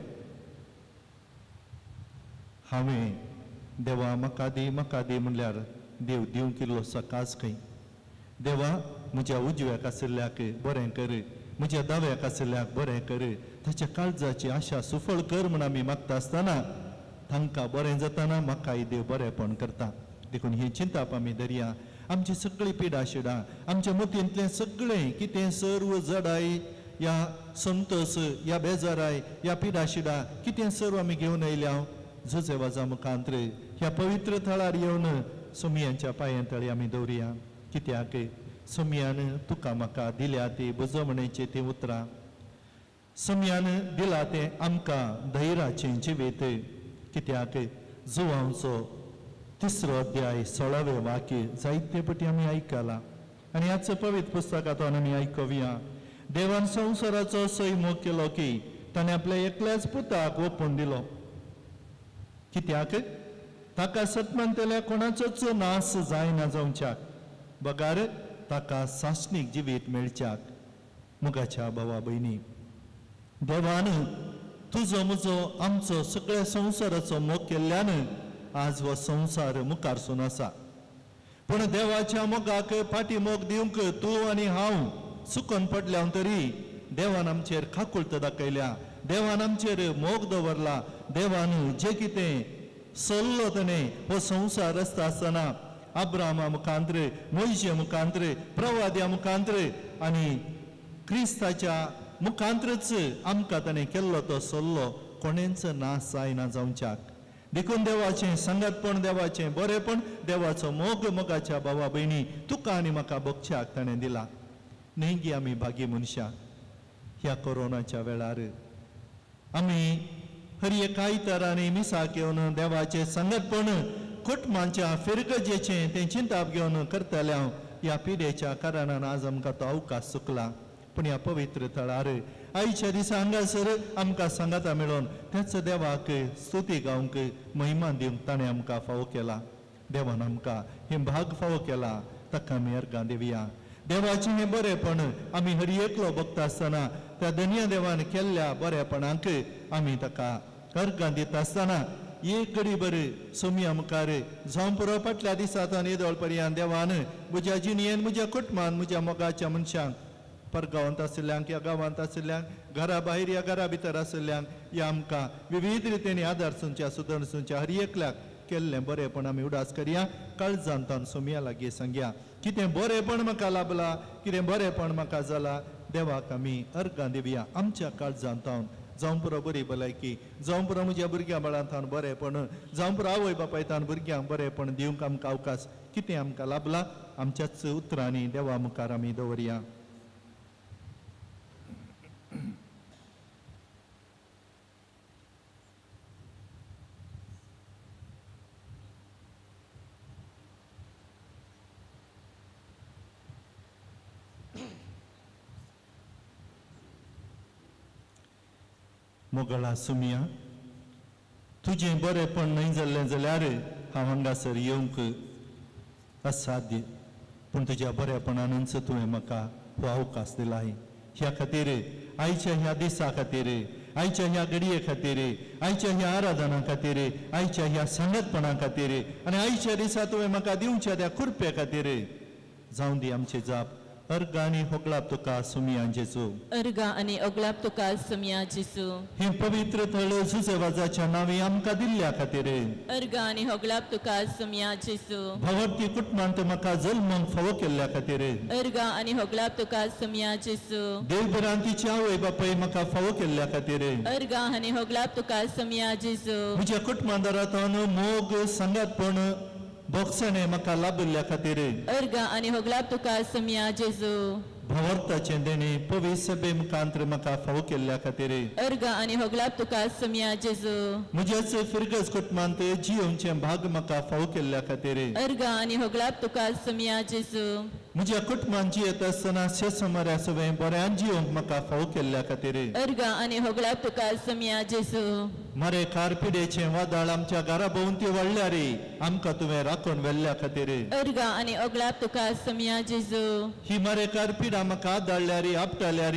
हांवें देवा म्हाका दी म्हाका दी म्हणल्यार देव दिवंक इल्लो सकास खंय. देवा म्हज्या उजव्याक आशिल्ल्याक बरें कर, म्हज्या दाव्याक आशिल्ल्याक बरें कर, ताच्या काळजाची आशा सुफळ कर म्हूण आमी मागता आसतना तांकां बरें जाताना म्हाकाय देव बरेंपण करता. देखून ही चिंताप आमी दरया. आमची सगळी पिडा शिडां आमच्या मतींतलें सगळें कितें सर्व जडाय या संतोस या बेजाराय या पिडा शिडां कितें सर्व आमी घेवन आयल्या जुजेवाजा मुखांत्र ह्या पवित्र थळार येवन सोमयांच्या पांयां तळी आमी दवरुया. कित्याक सोमयान तुका म्हाका दिल्या ती बुजवणेची ती उतरां, सोमयान दिला तें आमकां धैर्याचें जिवीत. कित्याक जुवांचो 3रो अध्याय 16वें वाक्य जायते पटी आमी आयकलां आनी ह्याच पवित्र पुस्तकांतून आमी आयकुया. देवान संवसाराचो असोय मोग केलो की ताणें आपल्या एकल्याच पुताक ओपून दिलो. कित्याक ताका सतमानतल्या कोणाचोच नाश जायना जावच्याक बगार ताका सासणीक जिवीत मेळच्याक. मोगाच्या भावा भयणी, देवान तुजो म्हजो आमचो सगळ्या संवसाराचो मोग केल्ल्यान आज हो संवसार मुखार सून आसा. पूण देवाच्या मोगाक फाटी मोग दिवंक तूं आनी हांव चुकोन पडल्या तरी देवान आमचेर काकुळट दाखयल्या, देवान आमचेर मोग दवरला. देवान जे कितें सल्लो ताणें हो संवसार रचता आसतना अब्रामा मुखांत्र, मोयजे मुखांत्र, प्रवाद्या मुखांत्र आनी क्रिस्ताच्या मुखांत्रच आमकां ताणें केल्लो तो सल्लो कोणेंच नाश जायना जावच्याक. देखून देवाचें सांगातपण, देवाचें बरेंपण, देवाचो मोग मोगाच्या भावा भयणी तुका आनी म्हाका भोगच्याक ताणें दिला. न्ही गी आमी भागी मनशां ह्या कोरोनाच्या वेळार आमी हर एक आयतारांनी मिसाक येवन देवाचें सांगातपण कुटुंबाच्या फिरगजेचें तें चिंताप घेवन करतले हांव. ह्या पिडेच्या कारणान आज आमकां तो अवकाश चुकला, पूण ह्या पवित्र थळार आयच्या दिसा हांगासर आमकां सांगाता मेळोवन त्याच देवाक स्तुती गावंक महिमा दिवंक ताणें आमकां फावो केला. देवान आमकां हें भाग फावो केला, ताका आमी अर्गां दिवया. देवाचें हें बरेंपण आमी हर एकलो भोगता आसतना त्या धनया देवान केल्ल्या बरेपणाक आमी ताका अर्गां दिता आसतना एक घडी बरी सोमया मुखार जावं पुरो फाटल्या दिसा येदोळ पर्यंत देवान म्हज्या जिणयेन, म्हज्या कुटुंबान, म्हज्या मोगाच्या मनशांक परगांवांत आशिल्ल्यांक ह्या गांवांत आशिल्ल्यांक, घरा भायर या घरा भितर आशिल्ल्यांक ह्या आमकां विविध रितीन आदार सुंच्या सुदरण सुंच्या हर एकल्याक केल्लें बरेंपण आमी उडास करया. काळजांतान सोमया लागीं सांगया कितें बरेंपण म्हाका लाभलां, कितें बरेंपण म्हाका जालां. देवाक आमी अर्गां दिवया आमच्या काळजांतावन जावं पुरो बरी भलायकी, जावं पुरो म्हज्या भुरग्यां बाळांतान बरेंपण, जावं पुरो आवय बापायतान भुरग्यांक बरेंपण दिवंक आमकां अवकाश कितें आमकां लाभला आमच्याच उतरांनी देवा मुखार आमी दवरया. मोगळा सुमिया, तुजें बरेंपण न्हय जाल्लें जाल्यार हांव हांगासर येवंक असाध्य, पूण तुज्या बरेपणानूच तुवें म्हाका हो अवकाश दिला. ह्या खातीर आयच्या ह्या दिसा खातीर, आयच्या ह्या घडये खातीर, आयच्या ह्या आराधना खातीर, आयच्या ह्या सांगतपणा खातीर आनी आयच्या दिसा तुवें म्हाका दिवच्या त्या कृपे खातीर जावं दी आमची जाप. अर्गा आनी होगळाप तुका सुमिया जेजू, अर्गा आनी ओगळाप तुका सुमिया जेजू. हे पवित्र थळ जुजेवाजाच्या नांवी आमकां दिल्ल्या खातीर अर्गा आनी होगळाप तुका सुमिया जेजू. भवती कुटुंबांत म्हाका जल्मूंक फावो केल्ल्या खातीर अर्गा आनी होगळाप तुका सुमिया जेजू. देवभरांतीची आवय बापाय म्हाका फावो केल्ल्या खातीर अर्गा आनी होगळाप तुका सुमिया जेजू. म्हज्या कुटुंबादारांत मोग सांगातपण बोगसणें म्हाका लाभिल्ल्या खातीर अर्गा आनी होगळाप तुका सुमिया जेजू. भवर्थाचें देणें पवित्र सभे मुखांत्र म्हाका फावो केल्ल्या खातीर अर्गा आनी होगळाप तुका सुमिया जेजू. म्हज्याच फिरगज कुटुंबांत जियोवचें भाग म्हाका फावो केल्ल्या खातीर अर्गा आनी होगळाप तुका सुमिया जेजू. म्हज्या कुटुंबांत जियेत आसतना शेसमऱ्या सवें बऱ्यान जियोवंक म्हाका फावो केल्ल्या खातीर अर्गा आनी होगळाप तुका सुमिया जेजू. मरेकार पिडेचें वादळ आमच्या घरा भोंवती वाडल्यार आमकां तुवें राखून व्हेल्ल्या खातीर अर्गा आनी ओगळाप तुका सुमिया जेजू. ही मरेकार पिडा म्हाका आदाळल्यार आपटाल्यार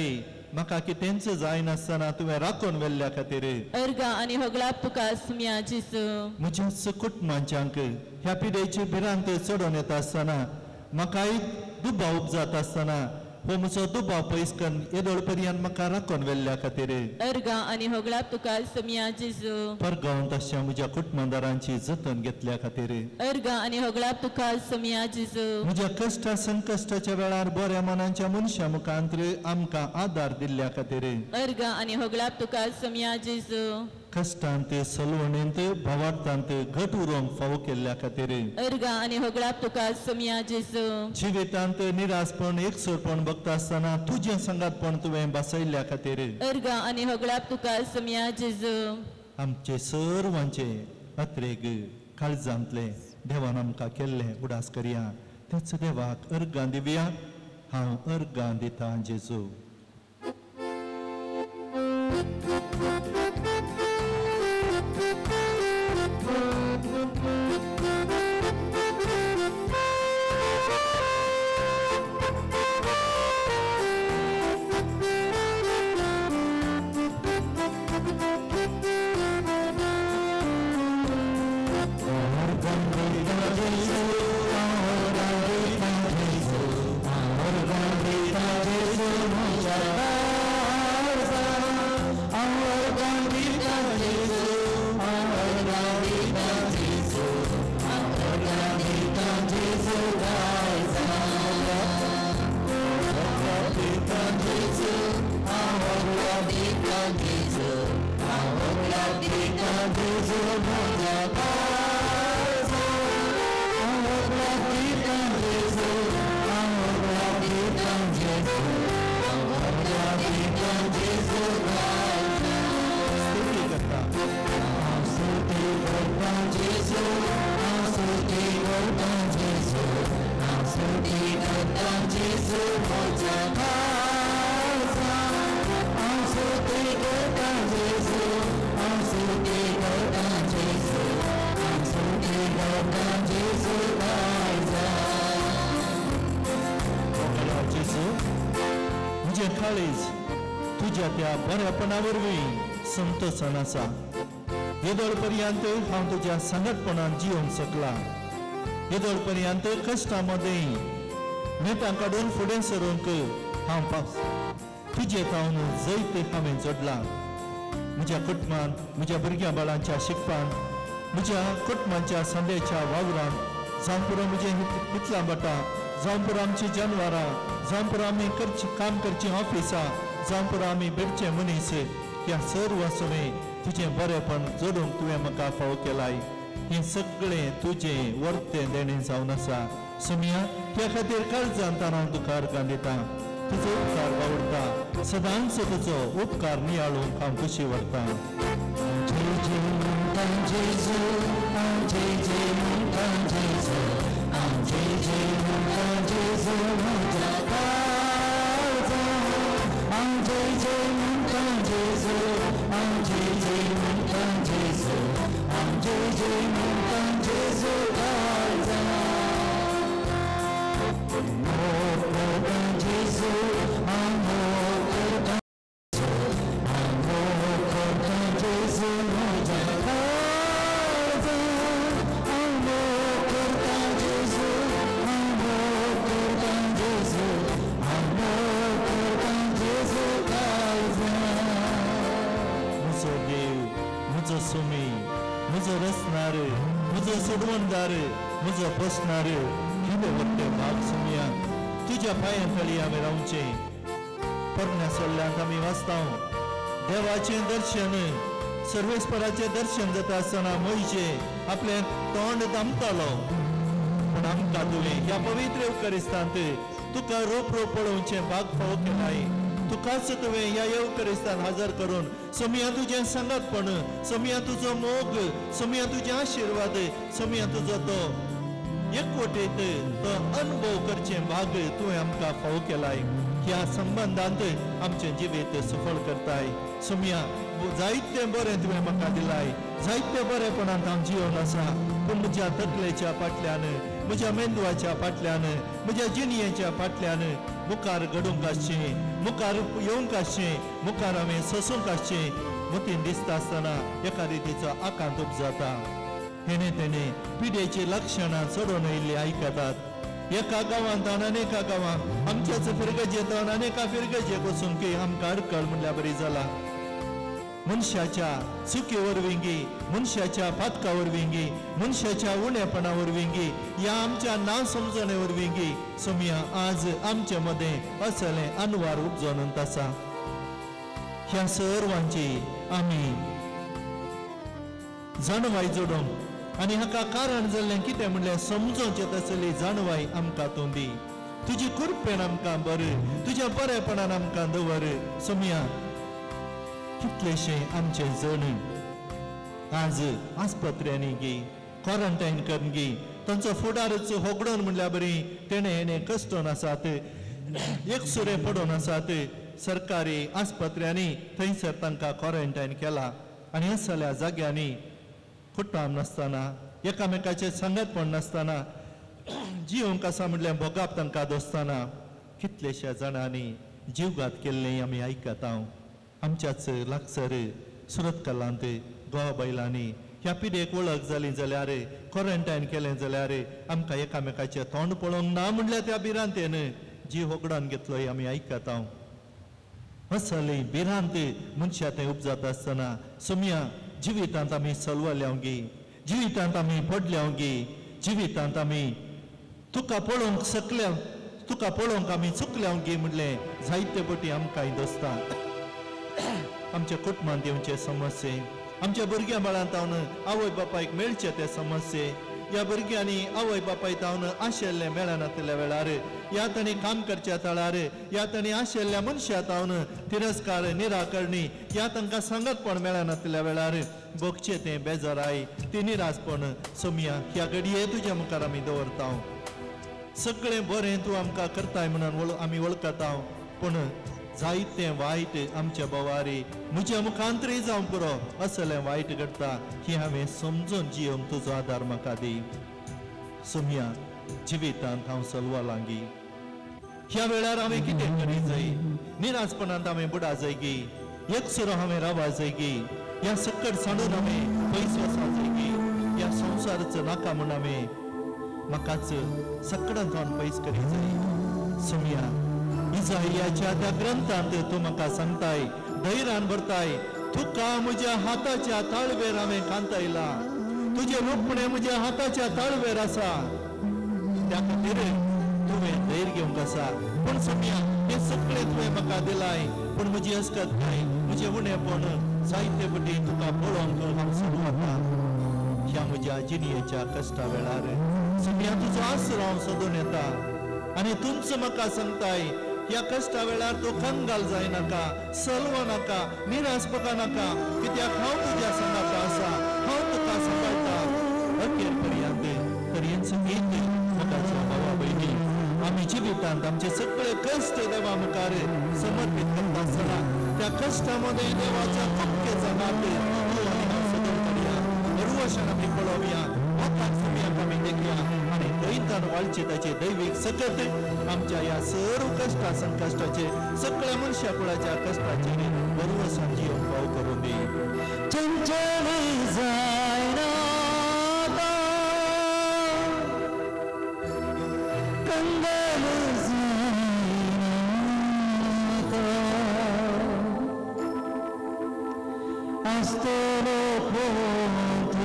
म्हाका कितेंच जायनासतना तुवें राखून व्हेल्ल्या खातीर अर्गा आनी होगळाप तुका सुमिया जेजू. म्हज्याच कुटुंबांच्यांक ह्या पिडेची भिरांत चडोवन येता आसतना म्हाकाय दुबाव उपजात आसतना हो म्हजो दुबाव पयस करून येदोळ पर्यंत म्हाका राखून व्हेल्ल्या खातीर अर्गा आनी होगळाप तुका सुमिया जेजू. परगांव तशें म्हज्या कुटुंबादारांची जतन घेतल्या खातीर अर्गा आनी होगळाप तुका सुमिया जेजू. म्हज्या कश्टा संकश्टाच्या वेळार बऱ्या मनाच्या मनशां मुखांत आमकां आदार दिल्ल्या खातीर अर्गा आनी होगळाप तुका सुमिया जेजू. कश्टांत सलवणेंत भावार्थांत घट उरोवंक फावो केल्ल्या खातीर अर्गा आनी होगळाप तुका सुमिया जेजू. जिवितांत निराशपण एकसुरपण बघता आसतना तुजें सांगातपण तुवें बसयल्ल्या खातीर अर्गा आनी होगळाप तुका सुमिया जेजू. आमचे सर्वांचे अत्रेग काळजांतले देवान आमकां केल्लें उडास करया. त्याच देवाक अर्गां दिवया. हांव अर्गां दिता जेजू. तुज्या त्या बऱ्यापणा वरवीं संतोषान आसा. येदोळ पर्यंत हांव तुज्या सांगतपणान जियोंक शकला. येदोळ पर्यंत कश्टां मदें नेटां काडून फुडें सरूंक हांव पास तुजे तावन जैत हांवें जोडलां. म्हज्या कुटुंबांत, म्हज्या भुरग्यां बाळांच्या शिकपांत, म्हज्या कुटुंबाच्या संदेच्या वावरांत, जावं पुरो म्हजें पितलां भाटां, जावं पुरो आमचीं जानवरां, जावं पुरो आमी करची काम करचीं ऑफिसां, जावं पुरो आमी भेटचे मनीस, ह्या सर्व सुमे तुजें बरेंपण जोडूंक तुवें म्हाका फाव केलाय. हें सगळें तुजें वर्तें देणें जावन आसा सुमिया. त्या खातीर काळजान हांव तुका अर्गां दिता. तुजो उपकार बावडटा, सदांच तुजो उपकार नियाळूंक हांव खुशी व्हरता. म्हजो सुमी, म्हजो रचणार, म्हजो सोडवणदार, म्हजो पोसणार, कितें व्हडलें भाग सुमिया. तुज्या पांयां खाली आमी रावचें. पोरण्या सल्ल्यांत आमी वाचता देवाचें दर्शन, सर्वेस्पराचें दर्शन जाता आसतना मोयचे आपलें तोंड दामतालो. पूण आमकां तुवें ह्या पवित्र येवकरिस्तांत तुका रोप रोप पळोवचें भाग फावो केलाय. तुकाच तुवें ह्या येवकरिस्तान हजर करून सोमिया तुजें सांगातपण, सोमिया तुजो मोग, सोमिया तुजे आशिर्वाद, सोमिया तुजो तो एकवटेत तो अनुभव करचें भाग तुवें आमकां फावो केलाय. ह्या संबंदांत आमचें जिवीत सफळ करताय सोमिया. जायतें बरें तुवें म्हाका दिलाय, जायते बरेपणांत हांव जिवन आसा. पूण म्हज्या तकलेच्या फाटल्यान, म्हज्या मेंदवाच्या फाटल्यान, म्हज्या जिणयेच्या फाटल्यान मुखार घडूंक आसचें, मुखार येवंक आसचें, मुखार हांवें सोसूंक आसचें मतीन दिसता आसतना एका रितीचो आकांत उपजाता. हेणे तेणे पिडेची लक्षणां चडोवन आयिल्लीं आयकतात. एका गांवांत आनी एका गांवांत, आमच्याच फिरगजेंत आनी एका फिरगजेक वचूंक आमकां अडकळ म्हणल्यार बरी जाला. मनशाच्या चुकी वरवीं, मनशाच्या पातका वरवीं, मनशाच्या उणेपणा वरवीं, ह्या आमच्या ना समजणे वरवीं सोमिया आज आमचे मदें असलें अनवार उपजोन आसा. ह्या सर्वांची आमी जाणवाय जोडूंक आनी हाका कारण जाल्लें कितें म्हणल्यार समजोवचें तसली जाणवाय आमकां तूं दी. तुजी कृपेन आमकां बरें, तुज्या बरेपणान आमकां दवर सोमिया. कितलेशे आमचे जण आज आस्पत्र्यांनी गी क्वॉरंटायन करून गी तांचो फुडारच होगडोन म्हणल्यार बरी तेणें हेणें कश्टोन आसात, एकसुरे पडोन आसात. सरकारी आस्पत्र्यांनी थंयसर तांकां क्वॉरंटायन केला आनी असल्या जाग्यांनी कुटुंब नासतना, एकामेकाचें सांगातपण नासतना, जिवंक आसा म्हणल्यार भोगाप तांकां दोसतना कितलेश्या जाणांनी जीवघात केल्लें आमी आयकता. आमच्याच लागसर सुरतकलांत गोवा बैलांनी ह्या पिडेक वळख जाली जाल्यार, क्वॉरंटायन केलें जाल्यार आमकां एकामेकाचें तोंड पळोवंक ना म्हणल्यार त्या भिरांतेन जीव होगडावन घेतलो आमी आयकता. असली भिरांत मनशा थंय उपजाता आसतना सोमिया जिवितांत आमी सलवल्या गी, जिवितांत आमी पडल्या गी, जिवितांत आमी तुका पळोवंक शकल्या, तुका पळोवंक आमी चुकल्या गी म्हणलें जायते पटी आमकां दोसता. आमच्या कुटुंबांत येवचे समस्ये, आमच्या भुरग्यां बाळांत तावन आवय बापायक मेळचे ते समस्ये, ह्या भुरग्यांनी आवय बापाय तावन आशिल्लें मेळनातिल्ल्या वेळार, ह्या तांणी काम करच्या थळार, ह्या तांणी आशिल्ल्या मनशा तावन तिरस्कार निराकरणी, ह्या तांकां सांगतपण मेळनातिल्ल्या वेळार भोगचें तें बेजाराय, ती निरासपण सोमिया ह्या घडये तुज्या मुखार आमी दवरता. सगळें बरें तूं आमकां करताय म्हणून आमी वळखता, पूण जायतें वायट आमच्या बोवारी म्हज्या मुखांतरी जावं पुरो असलें वायट घडटा ही हांवें समजून जियोंक तुजो आदार म्हाका दी सोमिया. जिवितांत हांव सलवा लागी ह्या वेळार हांवें कितें करी जाय, निरासपणांत हांवें बुडा जाय गी, एकसुरो हांवें रावा जाय गी, ह्या सकट सांडून हांवें पयस वचा जाय गी, ह्या संवसाराचो नाका म्हूण हांवें म्हाकाच सकडांत हांव पयस करी जाय सोमिया. इजायाच्या त्या ग्रंथांत तूं म्हाका सांगताय, धैर्यान भरताय, तुका म्हज्या हाताच्या ताळवेर हांवें कांतायला, तुजें रुपणें म्हज्या हाताच्या ताळवेर आसा, त्या खातीर तुवें धैर्य घेवंक आसा. पूण सोमिया हें सगळें तुवें म्हाका दिलाय, पूण म्हजी अस्कत काय म्हजें उणेपण जायते पटी तुका पळोवंक हांव सुरू वता. ह्या म्हज्या जिणयेच्या कश्टा वेळार सगळ्या तुजो आसरो हांव सोदून येता आनी तूंच म्हाका सांगताय ह्या कश्टा वेळार तूं कंगाल जायनाका, सलव नाका, निराश पका नाका, कित्याक हांव तुज्या सांगाता आसा, हांव तुका सांबाळटा अखेर पर्यंत. तर हेंच गीत मोगाच्या भावा भयणी आमी जिवितांत आमचे सगळे कश्ट देवा मुखार समर्पीत करता आसतना त्या कश्टा मदें देवाच्या कुपकेचा हात तूं आनी हांव सोदून काडया, बरवशान आमी पळोवया, मोगान सुमयाक आमी देखया आनी थंयतान वाळचे ताचे दैवीक सकत आमच्या ह्या सर्व कश्टा संकश्टाचे सगळ्या मनशा कुळाच्या कश्टाचेर बरवसान जिवन पाव करूं दी. चंचल जायना कंगाल जायना आसतलो पोंत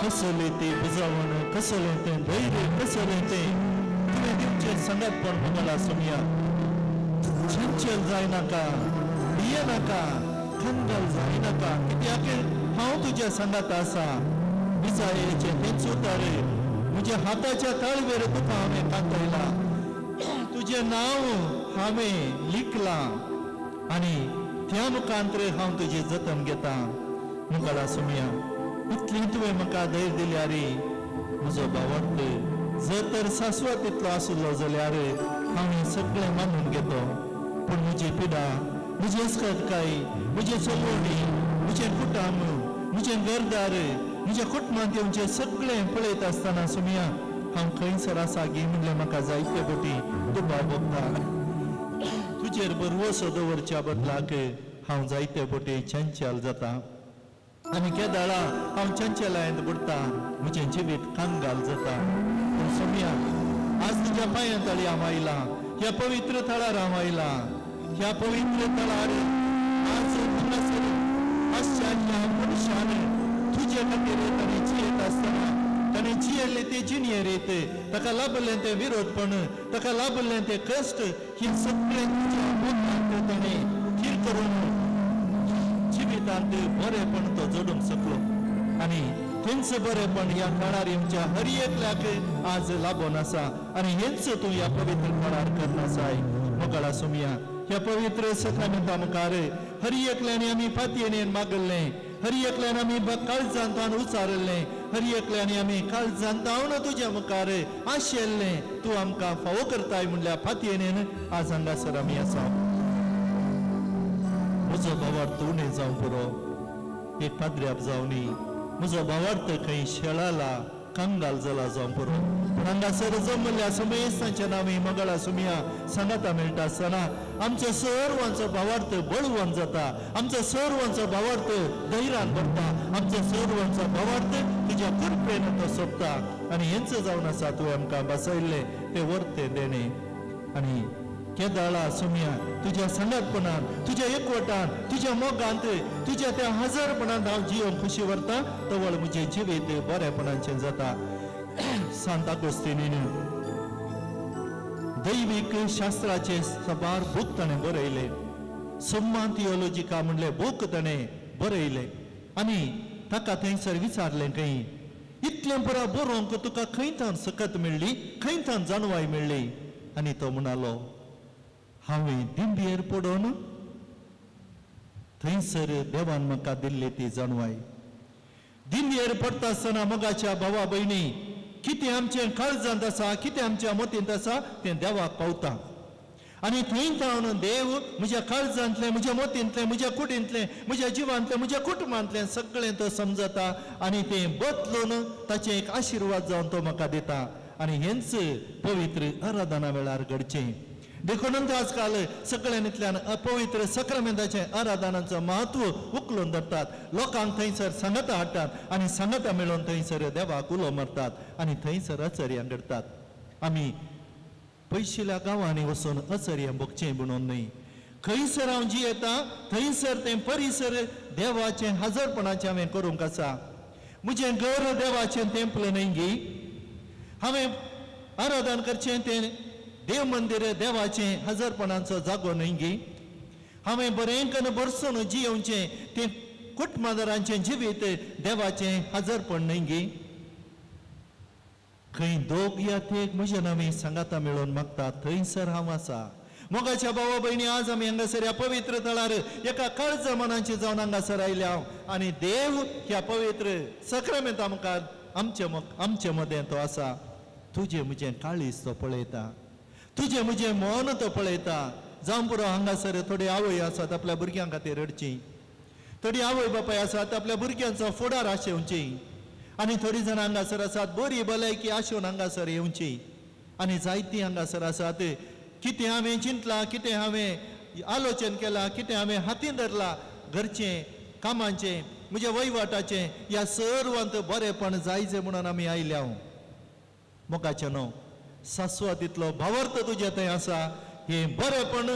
कसलें तें बुजावण, कसलें तें धैर्य, कसलें तें तुवें दिवचें सांगातपण म्हाका सोमया. चंचल जायनाका, भियेनाका, कंगाल जायनाका, कित्याक हांव तुज्या सांगात आसा. विजायेचें तेंच उतार म्हज्या हाताच्या ताळवेर तुका हांवें कांतयलां, तुजें नांव हांवें लिखलां आनी त्या मुखांतर हांव तुजें जतन घेता. मुखाला सोमया इतली तुवें म्हाका धैर्य दिल्यार म्हजो भावार्थ जर तर सासवा तितलो आसलो जाल्यार हांव हें सगळें मानून घेतो, पूण म्हजी पिडा, म्हजी अस्कतकाय, म्हजें चलवणी, म्हजें कुटुंब, म्हजें घरदार, म्हज्या कुटुंबांत येवचें सगळें पळयत आसतना सुमिया हांव खंयसर आसा गी म्हणलें म्हाका जायते बोटी दुबाव भोगता. तुजेर भरवसो दवरच्या बदलाक हांव जायते बोटी चंचल जाता आनी केदाळा हांव चंचलायेंत बुडटा, म्हजें जिवीत कांगाल जाता. पूण सोमिया आज तुज्या पांयां तळी हांव आयलां, ह्या पवित्र थळार हांव आयलां. ह्या पवित्र थळार आज हांगासर आसच्या ह्या मनशान तुजे खातीर ताणें जियेत आसतना ताणें जियेल्ले ते जिणयेर येत, ताका लाभलें तें विरोधपण, ताका लाभलें तें कश्ट, हें सगळें तुज्या मोगांत ताणें थीर करून जिवितांत बरेपण तो जोडूंक शकलो आनी तेंच बरेपण ह्या काळार येवच्या हर एकल्याक आज लाबोन आसा आनी हेंच तूं ह्या पवित्र काळार करनासाय. मोगाळा सोमिया ह्या पवित्र सकाळी मुखार हर एकल्यान आमी फातयेन मागल्लें, हर एकल्यान आमी काळजांतान उचारल्लें, हर एकल्यान आमी काळजांतावन तुज्या मुखार आशेल्लें, तूं आमकां फावो करताय म्हणल्या फातयेन आज हांगासर आमी आसा. म्हजो भावार्थ उणें जावं पुरो, एक पाद्र्याप जावनी म्हजो भावार्थ खंय शेळाला कंगाल जाला जावं पुरो, पूण हांगासर जमल्या समेस्तांच्या नांवी मंगळा सुमिया सांगाता मेळटा आसतना आमचो सर्वांचो भावार्थ बळवंत जाता, आमचो सर्वांचो भावार्थ धैर्यान भरता, आमचो सर्वांचो भावार्थ तुज्या कृपेन तो सोंपता आनी हेंच जावन आसा तुवें आमकां बसयल्लें तें वर्तें देणें. आनी केदाळा सुमिया तुज्या सांगातपणान, तुज्या एकवटान, तुज्या मोगांत, तुज्या त्या हजारपणांत हांव जियोंक खुशी व्हरता, तवळ म्हजें जिवीत बरेपणाचें जाता. सांत आगोस्तिनीन दैवीक शास्त्राचे साबार बूक ताणें बरयले, सुम्मा थियोलॉजिका म्हणले बूक ताणें बरयले आनी ताका थंयसर विचारलें खंय इतलें पुरा बरोवंक तुका खंय थावन सकत मेळ्ळी, खंय थावन जाणवाय मेळ्ळी? आनी तो म्हणालो हांवें दिंबयेर पडोवन थंयसर देवान म्हाका दिल्ली ती जाणवाय. दिंबयेर पडटा आसतना मोगाच्या भावा भयणी कितें आमचें काळजांत आसा, कितें आमच्या मतींत आसा तें देवाक पावता आनी थंय थावन देव म्हज्या काळजांतलें, म्हज्या मतींतलें, म्हज्या कुडींतलें, म्हज्या जिवांतलें, म्हज्या कुटुंबांतलें सगळें तो समजता आनी तें बदलून ताचें एक आशिर्वाद जावन तो म्हाका दिता आनी हेंच पवित्र आराधना वेळार घडचें. देखून आजकाल सगळ्यांतल्यान अपवित्र सक्रमेंताचें आराधनाचो महत्व उखलून धरतात, लोकांक थंयसर सांगाता हाडटात आनी सांगाता मेळोवन थंयसर देवाक उलो मारतात आनी थंयसर अचर्यां घडटात. आमी पयशिल्या गांवांनी वचून अचर्यां भोगचें म्हणून न्हय, खंयसर हांव जियेता थंयसर तें परिसर देवाचें हजरपणाचें हांवें करूंक आसा. म्हजें घर देवाचें तेंपल न्हय गी, हांवें आराधन करचें तें देव मंदिर देवाचें हजरपणाचो जागो न्हय गी, हांवें बरें कन्न भरसून जियेवचें तें कुटुंबादारांचें जिवीत देवाचें हजरपण न्हय गी. खंय दोग या तेग म्हज्या नांवी सांगाता मेळोवन मागता थंयसर हांव आसा. मोगाच्या भावा भयणी आज आमी हांगासर ह्या पवित्र थळार एका काळजा मनाचे जावन हांगासर आयल्या आनी देव ह्या पवित्र सक्रमेंता मुखार आमचे मदें तो आसा. तुजें म्हजें काळीज तो पळयता, तुजें म्हजें मन तो पळयता. जावं पुरो हांगासर थोडी आवय आसात आपल्या भुरग्यां खातीर रडची, थोडी आवय बापाय आसात आपल्या भुरग्यांचो फुडार आशेवची आनी थोडी जाणां हांगासर आसात बरी भलायकी आशेवन हांगासर येवची आनी जायतीं हांगासर आसात कितें हांवें चिंतलां, कितें हांवें आलोचन केलां, कितें हांवें हातीन धरलां घरचें, कामाचें, म्हज्या वहिवाटाचें, ह्या सर्वांत बरेपण जायचें म्हणून आमी आयल्या. मोगाचें न्हू सासवा तितलो भावार्थ तुजें थंय आसा, हें बरेपण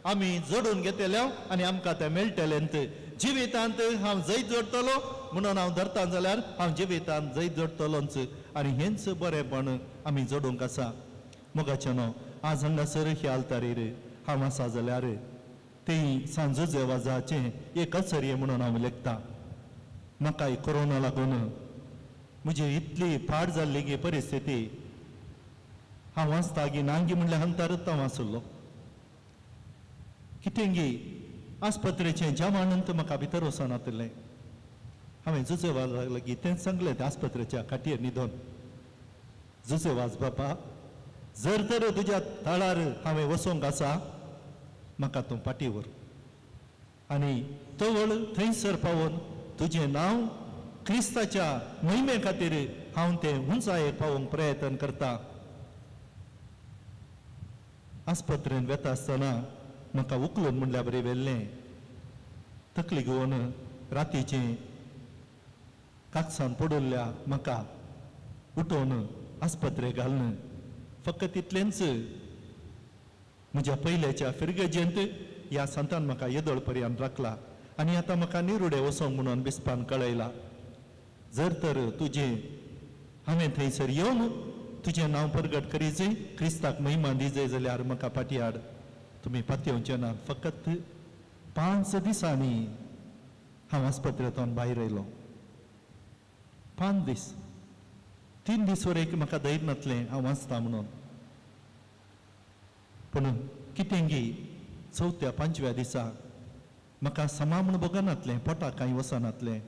आमी जोडून घेतले आनी आमकां तें मेळटलें. जिवितांत हांव जैत जोडटलो म्हणून हांव धरता जाल्यार हांव जिवितांत जैत जोडटलोच आनी हेंच बरेपण आमी जोडूंक आसा. मोगाचें न्हू आज हांगासर ह्या आल्तारीर हांव आसा जाल्यार ती सांजुजे वाजाचें एक अचर्य म्हणून हांव लेखता. म्हाका कोरोना लागून म्हजी इतली पाड जाल्ली गी परिस्थिती, हांव वाचता गी नांगी म्हणल्यार हंतारच हांव आसलो. कितें गी आस्पत्रेचें जेवण म्हाका भितर वचनातिल्लें. हांवें जुजे लागीं तेंच सांगलें त्या आस्पत्रेच्या खाटयेर न्हिदोन, जुजे वाज बापा, जर तर तुज्या तळार हांवें वचोंक आसा, म्हाका तूं फाटीं व्हर आनी तवळ थंयसर पावोवन तुजें नांव क्रिस्ताच्या मोहिमे खातीर हांव तें उंचायेक पावोवंक प्रयत्न करता. आस्पत्रेन वेता आसतना म्हाका उखलून म्हणल्यार बरी व्हेल्लें, तकली घेवन रातीचें काकसान पडिल्ल्या म्हाका उठोवन आस्पत्रे घालून फकत तितलेंच म्हज्या पयल्याच्या फिरगजेंत ह्या संतान म्हाका येदोळ पर्यंत राखला आनी आतां म्हाका निरुडे वचोंक म्हणून बिस्पान कळयला. जर तर तुजें हांवें थंयसर येवन तुजें नांव परगट करीजय, क्रिस्ताक महिमा दिजय जाल्यार म्हाका फाटीं हाड, तुमी पातयेवचें ना. फकत 5 दिसांनी हांव आस्पत्रेंतल्यान भायर आयलो. 5 दीस, 3 दीस वर एक म्हाका धैर्य नासलें हांव वाचता म्हणून, पूण कितेंगी 4थ्या 5व्या दिसा म्हाका समा म्हूण भोगनातलें, पोटाक कांय वचनातलें.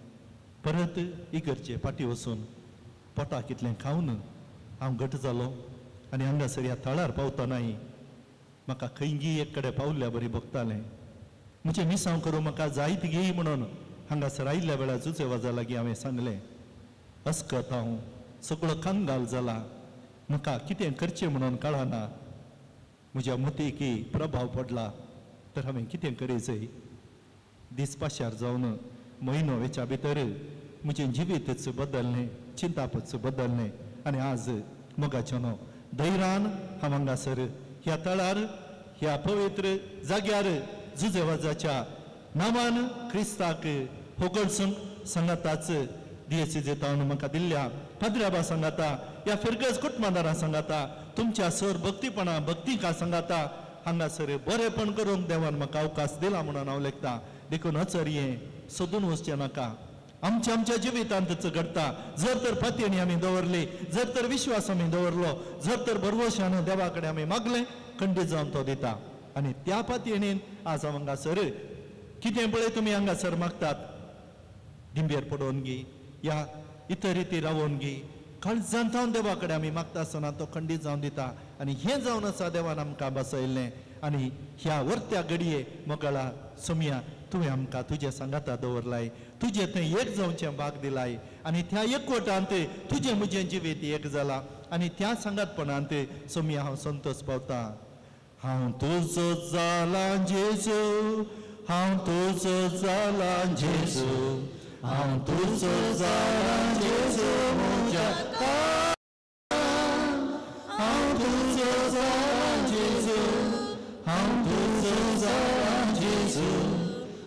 परत इगर्जे फाटीं वचून पोटाक इतलें खावन हांव घट जालो आनी हांगासर ह्या थळार पावतनाय म्हाका खंयगी एक कडेन पावल्ल्या बरी भोगतालें. म्हजें मिसांव करूं म्हाका जायत गी म्हणून हांगासर आयिल्ल्या वेळार जुजे वाजा लागीं हांवें सांगलें, अस्कत हांव सगळो कंगाल जाला, म्हाका कितें करचें म्हणून कळना, म्हज्या मतीकी प्रभाव पडला तर हांवें कितें करीजय. दीस पाशार जावन म्हयनो वेच्या भितर म्हजें जिवीतच बदललें, चिंतापच बदललें आनी आज मोगाचें न्हू धैर्यान हांव हांगासर ह्या तळार ह्या पवित्र जाग्यार जुजे वाजाच्या नांवान क्रिस्ताक होगळसून सांगाताच दियेसी म्हाका दिल्ल्या पाद्र्याबा सांगाता, ह्या फिरगज कुटुंबादारां सांगाता, तुमच्या सर भक्तीपणा भक्तिका सांगाता हांगासर बरेपण करूंक देवान म्हाका अवकाश दिला म्हणून हांव लेखता. देखून अचर्यें सोदून वचचें नाका, आमच्या आमच्या जिवितांतच घडटा. जर तर पातयेणी आमी दवरली, जर तर विश्वास आमी दवरलो, जर तर भरवशान देवा कडेन आमी मागलें, खंडीत जावन तो दिता. आनी त्या पातयेणीन आज हांव हांगासर कितें पळय तुमी हांगासर मागतात, दिंबेर पडोवन गी या इतर रिती रावोवन गी, काळजांत जावन देवा कडेन आमी मागता आसतना तो खंडीत जावन दिता. आनी हें जावन आसा देवान आमकां बसयल्लें. आनी ह्या वर्त्या घडये मोगळा सोमया तुवें आमकां तुज्या सांगाता दवरलाय, तुजें थंय एक जावचें भाग दिलाय आनी त्या एकवटांत तुजें म्हजें जिवीत एक जाला आनी त्या सांगातपणांत सोमया हांव संतोश पावता. हांव तुजो जाला जेजू, हांव तुजो जाला जेजू, हांव तुजो जाला जेजू म्हज्या, हांव तुजो जाला जेजू, हांव तुजो जाला जेजू,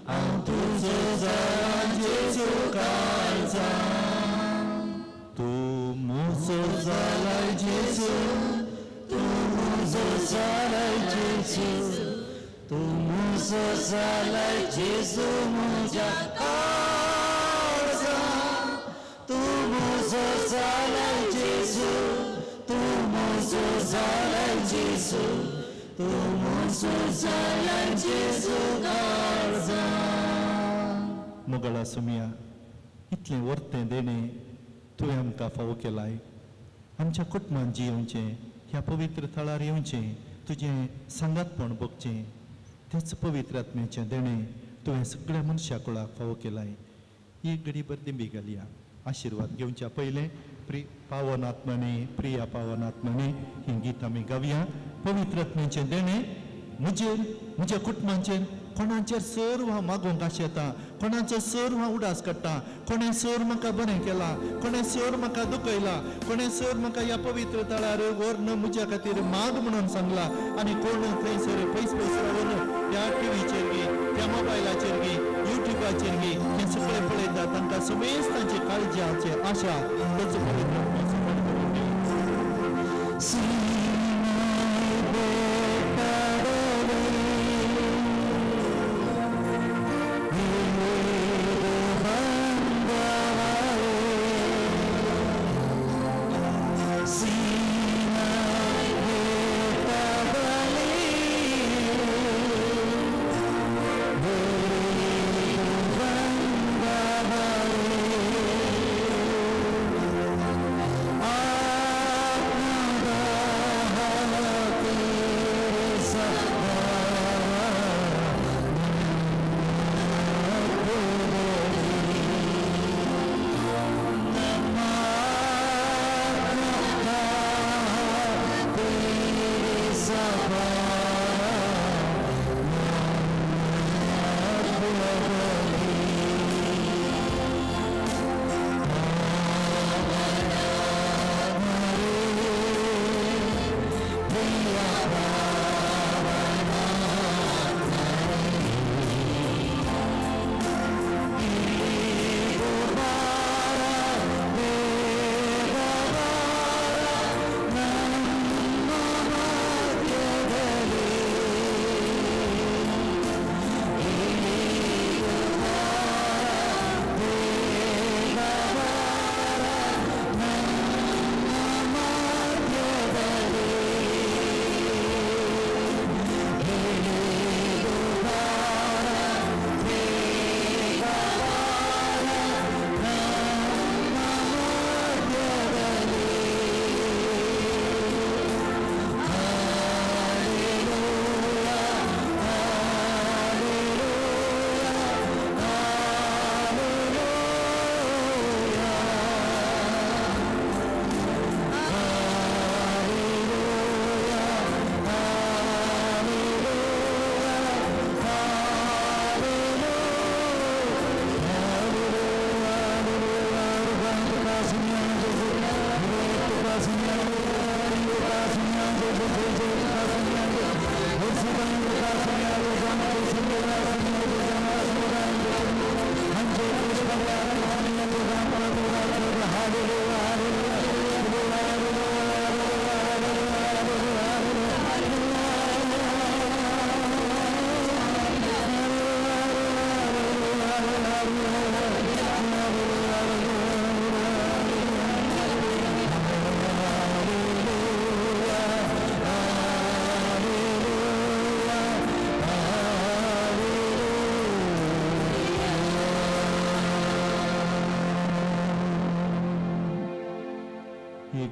हांव तुजो जाला जेजू काळजा. तूं म्हजो जाला जेजू, तूं म्हजो जाला जेजू, तूं म्हजो जाला जेजू म्हज्या काळजा, तूं म्हजो जाला जेजू, तूं म्हजो जाला जेजू, तूं म्हजो जाला जेजू काळजा. मोगळा सोमया, इतलें वर्तें देणें तुवें आमकां फावो केलाय. आमच्या कुटुंबान जियेवचें, ह्या पवित्र थळार येवचें, तुजें सांगातपण भोगचें, तेच पवित्र आत्म्याचें देणें तुवें सगळ्या मनशा कुळाक फावो केलाय. एक घडी भर दिंबी घालया. आशिर्वाद घेवच्या पयलें पावन आत्मने, प्रिया पावन आत्मने ही गीत आमी गावया. पवित्र आत्म्याचें देणें म्हजेर, म्हज्या कुटुंबाचेर, कोणाचेर सर्व हांव मागूंक आशेता, कोणाचो सर्व हांव उडास काडटा, कोणें सर्व म्हाका बरें केलां, कोणें सर्व म्हाका दुखयला, कोणें सर्व म्हाका ह्या पवित्र तळार व्हरून म्हज्या खातीर माग म्हणून सांगला आनी कोण थंयसर पयस पयस रावन त्या टिवीचेर गी, त्या मोबायलाचेर गी, युट्यूबाचेर गी हें सगळें पळयता, तांकां समेस्त तांची काळजाचे आशा तेचो पवित्र करून दी.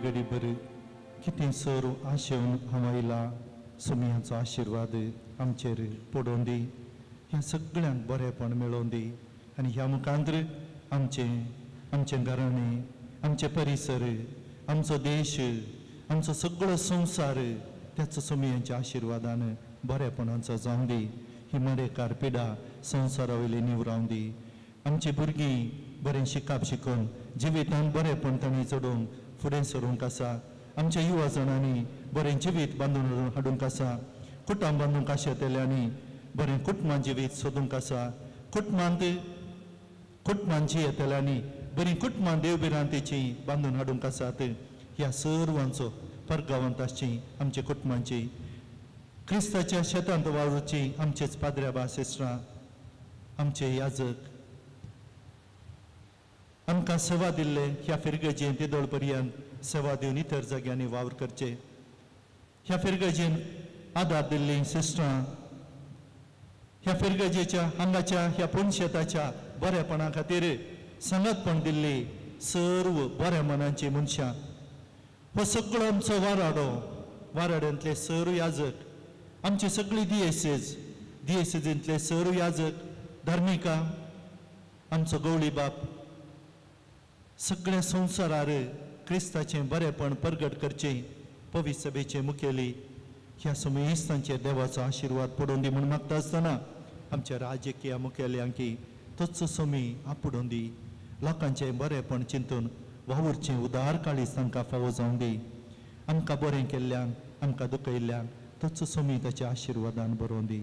गडीभर कितें सर आशेवन हांव आयला सुमयांचो आशिर्वाद आमचेर पडोवन दी, ह्या सगळ्यांक बरेंपण मेळोवन दी आनी ह्या मुखांत आमचें आमचें घराणें, आमचें परिसर, आमचो देश, आमचो सगळो संवसार त्याच सुमयांच्या आशिर्वादान बरेपणाचो जावं दी. ही मरेकार पिडा संवसारा वयली निवरावन दी. आमची भुरगीं बरें शिकप शिकून जिवितान बरेंपण तांणी चडोवंक फुडें सरूंक आसा. आमच्या युवा जाणांनी बरें जिवीत बांदून हाडूंक आसा. कुटुंब बांदूंक आशेतल्यांनी बरें कुटुंबां जिवीत सोदूंक आसा. कुटुंबांत कुटुंबां जियेतल्यांनी बरीं कुटुंबां देवभिरांतेची बांदून हाडूंक आसात. ह्या सर्वांचो परगावांत आसची आमच्या कुटुंबांची क्रिस्ताच्या शेतांत वावुरची आमचेच पाद्र्या बासिस्त्रां, आमचे याजक आमकां सेवा दिल्ले ह्या फिरगजेन तेदोळ पर्यंत सेवा दिवन इतर जाग्यांनी वावर करचे. ह्या फिरगजेन आदार दिल्ली सिस्टरां, ह्या फिरगजेच्या हांगाच्या ह्या पुनशेताच्या बरेपणा खातीर सांगातपण दिल्ली सर्व बऱ्या मनाची मनशां, हो सगळो आमचो वाराडो, वाराड्यांतले सर्व याजक, आमची सगळी दियेसेज, दियेसेजींतले सर्व याजक, धार्मिका, आमचो गवळी बाप, सगळ्या संवसारार क्रिस्ताचें बरेपण परगट करचें पवित्र सभेचे मुखेली ह्या समेस्तांचेर देवाचो आशिर्वाद पडोवन दी म्हूण मागता आसतना आमच्या राजकीय मुखेल्यांकी तोच समी आपुडोवन दी. लोकांचें बरेपण चिंतून वावुरचें उदार काळीज तांकां फावो जावं दी. आमकां बरें केल्ल्यांक, आमकां दुखयल्ल्यांक तोच समी ताच्या आशिर्वादान बरोवन दी.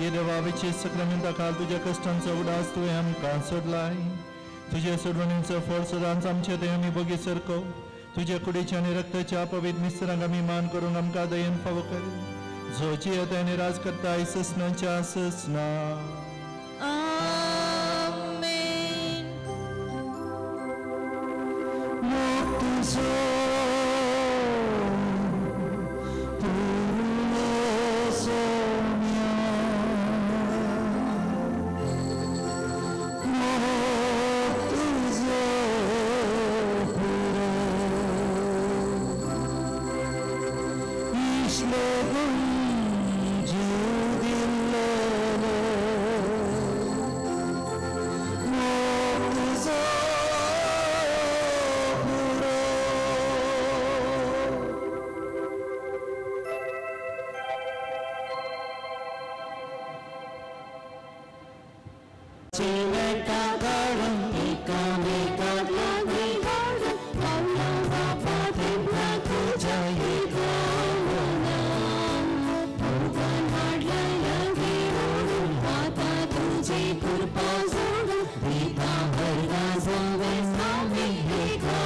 देवाचे सक्रमेंता काल तुज्या कश्टांचो उडास तुवें आमकां सोडलाय. तुज्या सोडवणीचो फळ सदांच आमचे थंय आमी बगी सरको. तुज्या कुडीच्या आनी रक्ताच्या पवित्र मिस्त्रांक आमी मान करूंक आमकां दयेन फावो कर. जो जियेता आनी राज करता ससनाच्या ससना. आमेन. Judy. कृपा जोडून दिता वर्गां जावं एका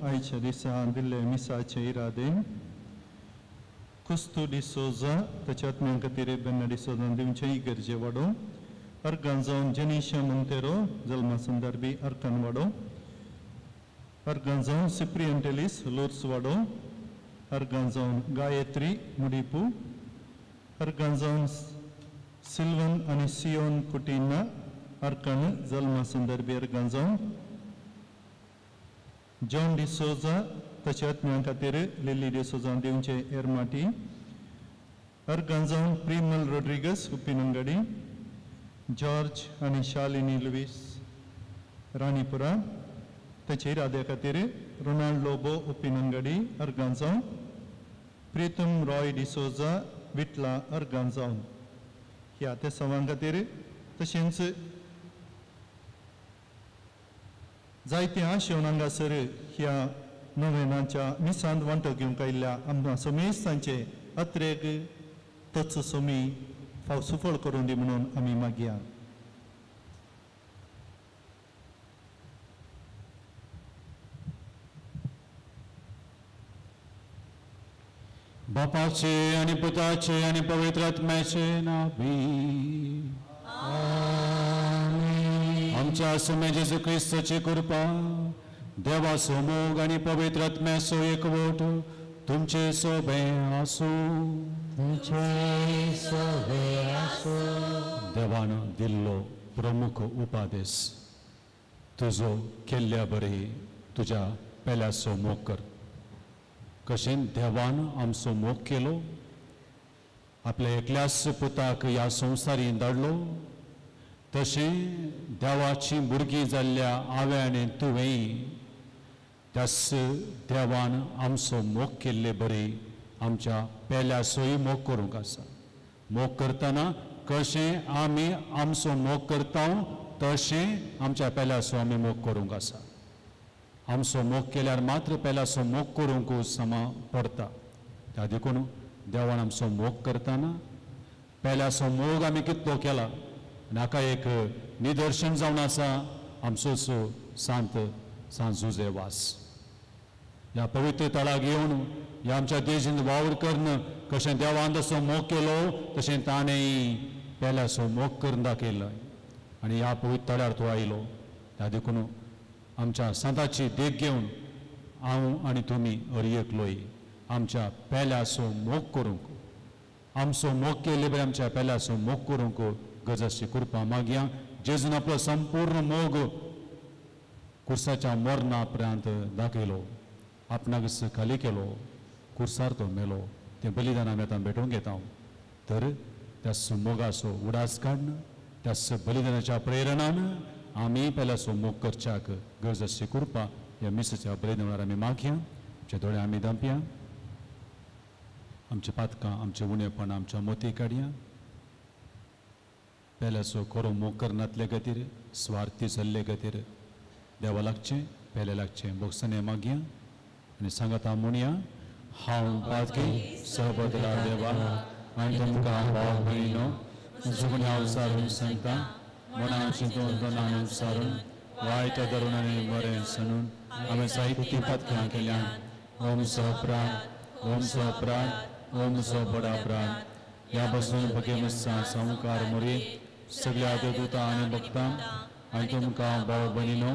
आयच्या दिसा दिल्ले मिसाचे इरादे कुस्तू डिसोजा ताच्या आत्म्यां खातीर बेन्ना डिसोजान दिवचे इगर्जे वाडो अर्गान जावन जेनिशा मोंतेरो जल्मा संदर्भी अर्कान वाडो अर्गान जावन सिप्रियन टेलीस लोर्स वाडो अर्गान जावन गायत्री मुडीपू अर्गान जावन सिल्वन आनी सियोन कुटिना अर्कान जल्मा संदर्भी अर्गान जावन जॉन डिसोजा ताच्या आत्म्यां खातीर लिली डिसोजान दिवचे एरमाटी अर्गान जावन प्रिमल रोड्रिगस उपिनंगडी जॉर्ज आनी शालिनी लुईस राणीपुरा ताचे इराद्या खातीर रोनाल्ड लोबो उपिनंगडी अर्गान जावन प्रितम रॉय डिसोजा विटला अर्गान जावन ह्या त्या सवां खातीर तशेंच जायते आशेवन हांगासर ह्या नोवेनाच्या मिसांत वांटो घेवंक आयिल्ल्या आमकां समेस्तांचे अत्रेक तच सोमी फाव सुफळ करून दी म्हणून आमी मागया. बापाचे आनी पुताचे आनी पवित्र आत्म्याचे नांवी आमच्या सुमे जेजू क्रिस्ताची कृपा देवाचो मोग आनी पवित्र आत्म्याचो एकवट तुमचे सोबे आसूं. देवान दिल्लो प्रमुख उपादेश तुजो केल्ल्या बरी तुज्या पेल्याचो मोग कर. कशें देवान आमचो मोग केलो आपल्या एकल्याच पुताक ह्या संवसारीन धाडलो तशें देवाची भुरगीं जाल्ल्या हांवें आनी तुवेंय त्याच देवान आमचो मोग केल्ले बरी आमच्या पेल्याचोय मोग करूंक आसा. मोग करतना कशें आमी आमचो मोग करता तशें आमच्या पेल्याचो आमी मोग करूंक आसा. आमचो मोग केल्यार मात्र पेल्याचो मोग करूंक समा पडटा. त्या देखून देवान आमचो मोग करतना पेल्याचो मोग आमी कितलो केला आनी हाका एक निदर्शन जावन आसा आमचोच सांत सांत जुजे वास. ह्या पवित्र तळाक येवन ह्या आमच्या देशांत वावर करून कशें देवान जसो मोग केलो तशें ताणें पेल्याचो मोग करून दाखयलो आनी ह्या पवित्र तळ्यार तो आयलो. त्या देखून आमच्या सांताची देख घेवन हांव आनी तुमी हर एकलोय आमच्या पेल्याचो मोग करूंक आमचो मोग केल्ले बरें आमच्या पेल्याचो मोग करूंक गरज कृपा मागया. जेजून आपलो संपूर्ण मोग कुर्साच्या मरणा उपरांत दाखयलो आपणाक खाली केलो कुर्सार तो मेलो तें बलिदान आमी आतां भेटोवंक घेता. तर त्या मोगाचो उडास काडून त्या बलिदानाच्या प्रेरणान आमी पेल्याचो मोग करच्याक गरज आसची कृपा ह्या मिसाच्या बलिदानार आमी मागया. आमचे दोळे आमी धांपया आमचे पातकां आमचें उणेपण आमच्या मोती काडया. पेल्याचो खरो मोग करनातले खातीर स्वार्थी जाल्ले खातीर देवा लागचें पेल्या लागचें बोगसणे मागया आनी सांगाता म्हणया हांव पातकी सबदला देवा आनी तुमकां भाव भयणो हांव सारून सांगता मनान चिंतून तनान सारून वायट धरून आनी बरें सणून हांवें जायतीं पातकां केल्यान. ओम अपराध ओम अपराध ओम बडा अपराध. ह्या बसून भगेमस्सा सामकार मोरी सगळ्या देवदूतां आनी भक्तां आनी तुमकां भाव भयणीनो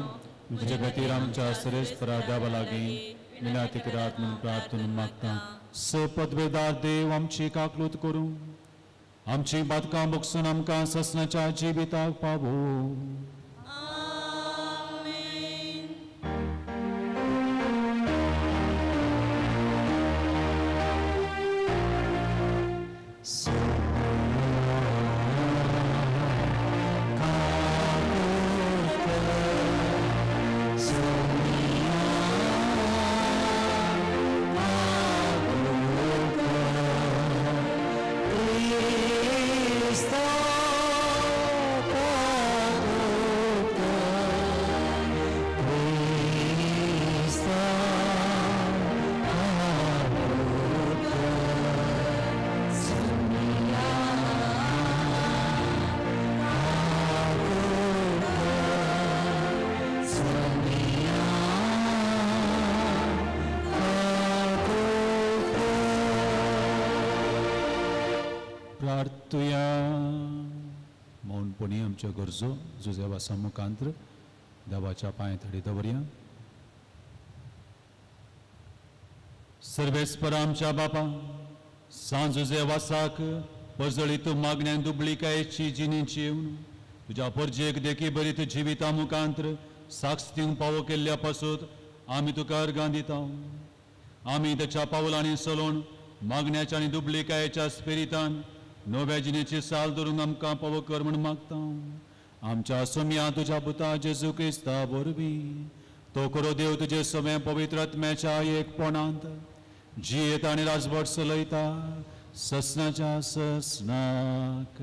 म्हजे खातीर आमच्या सरेस्परा देवा लागीं मिनाती करात म्हूण प्रार्थना मागता. स पदवेदार देव आमची काकलूत करूं, आमची बातकां बगसून आमकां ससनाच्या जिविताक पावो. मौनपणी आमच्यो गरजो जुजेवा समुखांत्र देवाच्या पांय थडी दवरया. सर्वेस्पर आमच्या बापा सांज जुजेवासाक परजळीत मागण्यान दुबळिकायेची जिणेची येवन तुज्या परजेक देखी बरीत जिविता मुखांत्र साक्ष दिवंक पावो केल्ल्या पासून आमी तुका अर्गां दिता. आमी ताच्या पावलांनी चलोवन मागण्याच्या आनी दुबळिकायेच्या स्पिरितान नव्या जिणेची साल धरून आमकां पावो कर म्हूण मागता. आमच्या सोम्या तुज्या पुता जेजू क्रिस्ता वरवीं तो करो देव तुजे सोम्या पवित्र आत्म्याच्या एकपणांत जियेता आनी राजवट चलयता ससनाच्या ससनाक.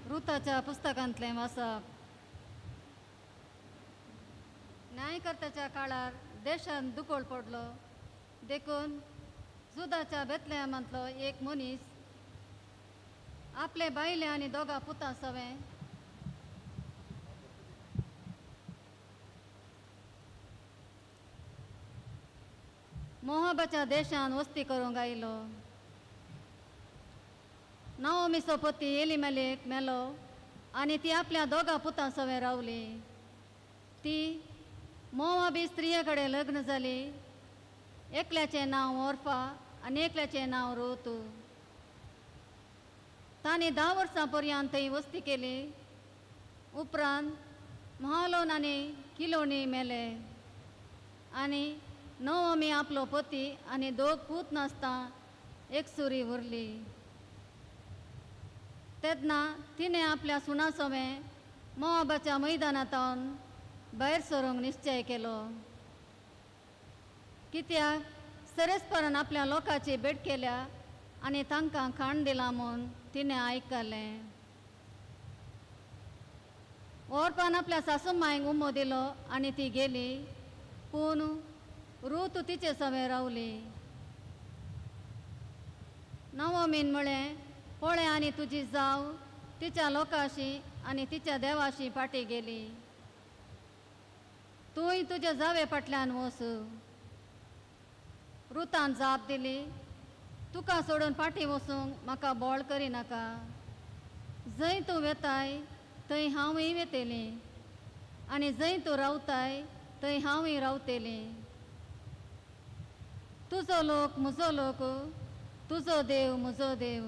रुताच्या पुस्तकांतलें वाचप. न्यायकर्त्याच्या काळार देशांत दुकळ पडलो देखून जुदाच्या बेतलेमांतलो एक मनीस आपले बायले आनी दोगा पुतां सवें मोहाबाच्या देशांत वस्ती करूंक आयलो. नाओमीचो पती एलिमेलेक मेलो आनी ती आपल्या दोगा पुतां सवें रावली. ती मोवाबी स्त्रिये कडेन लग्न जाली. एकल्याचें नांव ओर्फा आनी एकल्याचें नांव रोतू. तांणी 10 वर्सां पर्यंत थंय वस्ती केली. उपरांत महालोन आनी किलोनी मेले आनी नवमी आपलो पती आनी दोग पूत नासता एकसुरी उरली. तेन्ना तिणें आपल्या सुणा सवें मोवाबाच्या मैदानांत भायर सरूंक निश्चय केलो. कित्याक सरेस्परान आपल्या लोकांची भेट केल्या आनी तांकां खाण दिलां म्हूण तिणें आयकलें. ओरपान आपल्या सासूमांयक उमो दिलो आनी ती गेली. पूण रूत तिचे सवें रावली. नवमीन म्हळें, पळय आनी तुजी जाव तिच्या लोकांशी आनी तिच्या देवाशी फाटीं गेली. तूंय तुज्या जावे फाटल्यान वच. रुतान जाप दिली, तुका सोडून फाटीं वचूंक म्हाका बोळ करिनाका. जंय तूं वेताय थंय हांवूय वेतली आनी जंय तूं रावताय थंय हांवूय रावतली. तुजो लोक म्हजो लोक, तुजो देव म्हजो देव.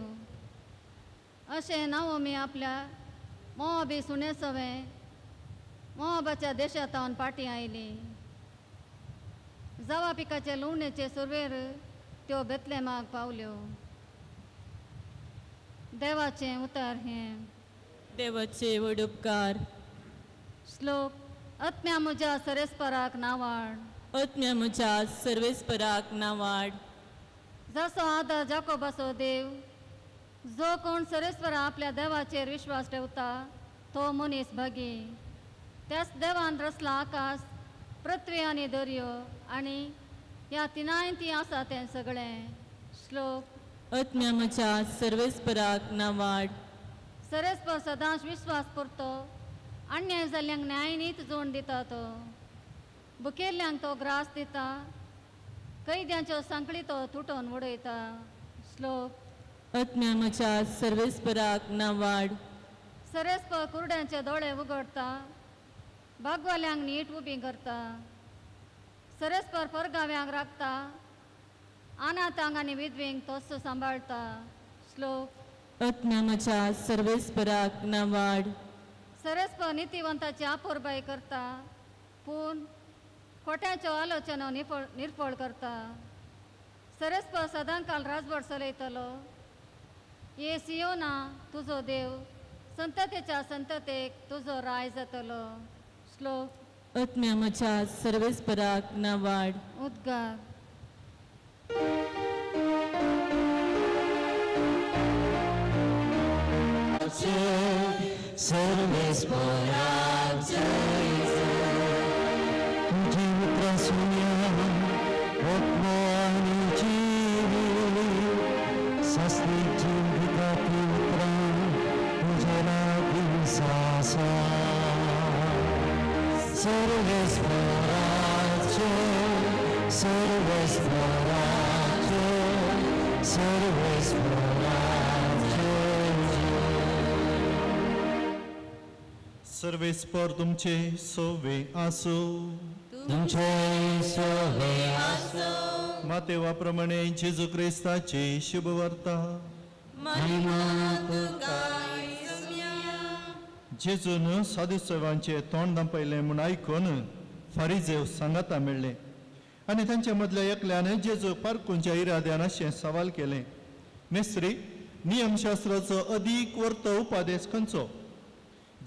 अशें नाओमी आपल्या मोवाबी सुणे सवें मोवाबाच्या देशांत फाटीं आयली. जावा पिकाचे लुवणेचे सुरवेर त्यो बेतलेमाक पावल्यो. देवाचें उतर हें. देवाचे व्हड उपकार. श्लोक. आत्म्या म्हज्या सरेस्पराक नावाड. आत्म्या म्हज्या सर्वेस्पराक नावाड. जसो आदर जाकोबाचो देव, जो कोण सरेस्परा आपल्या देवाचेर विश्वास ठेवता तो मनीस भागी. त्याच देवान रचला आकाश, पृथ्वी आनी दर्यो आनी ह्या तिनाय ती आसा तें सगळें. श्लोक. आत्म्या म्हज्या सर्वेस्पराक नावाड. सरेस्पर सदांच विश्वास करतो, अन्याय जाल्ल्यांक न्यायनीत जोड दिता. तो भुकेल्ल्यांक तो ग्रास दिता, कैद्यांच्यो सांखळी तो तुटोवन उडयता. श्लोक. आत्म्या म्हज्या सर्वेस्पराक नावाड. सरेस्पर कुरड्यांचे दोळे उगडता, बागवाल्यांक नीट उबी करता, सरेस्पर परगाव्यांक राखता, अनाथांक आनी विधवींक तोच सांबाळता. श्लोक. आत्म्याच्या सर्वेस्पराक नावाड. सरेस्पर नितिवंताची आपुरबाय करता, पूण खोट्यांच्यो आलोचना निर्फळ करता. सरेस्पर सदांकाल राजवट चलयतलो. ये सियोना तुजो देव, संततेच्या संततेक तुजो राय जातलो. श्लोक. आत्म्याच्या सर्वेस्पराक नावाड. उद्गार. सर्वेस्पराक जय जय. तुजी उतरां सुनया आत्मो आनी जिवीत, सासणीक जीव दिता ती उतरां तुजे लागीं आसा. सर्वेस्पराक जय, सर्वेस्पराक जय, सर्वेस्पराक जय जय. सर्वेस्पर तुमचे सोवे आसो. तुमचे सोवे आसो. मातेवा प्रमाणे जेजू क्रिस्ताची शुभवार्ता. महिमा तुका. जेजून साधुसेवांचे तोंड दांपयलें म्हूण आयकून फारिजेव सांगाता मेळ्ळे आनी तांच्या मदल्या एकल्यान जेजू पारकूंच्या इराद्यान अशें सवाल केलें, मेस्त्री, नियमशास्त्राचो अदीक वर्त उपादेश खंयचो?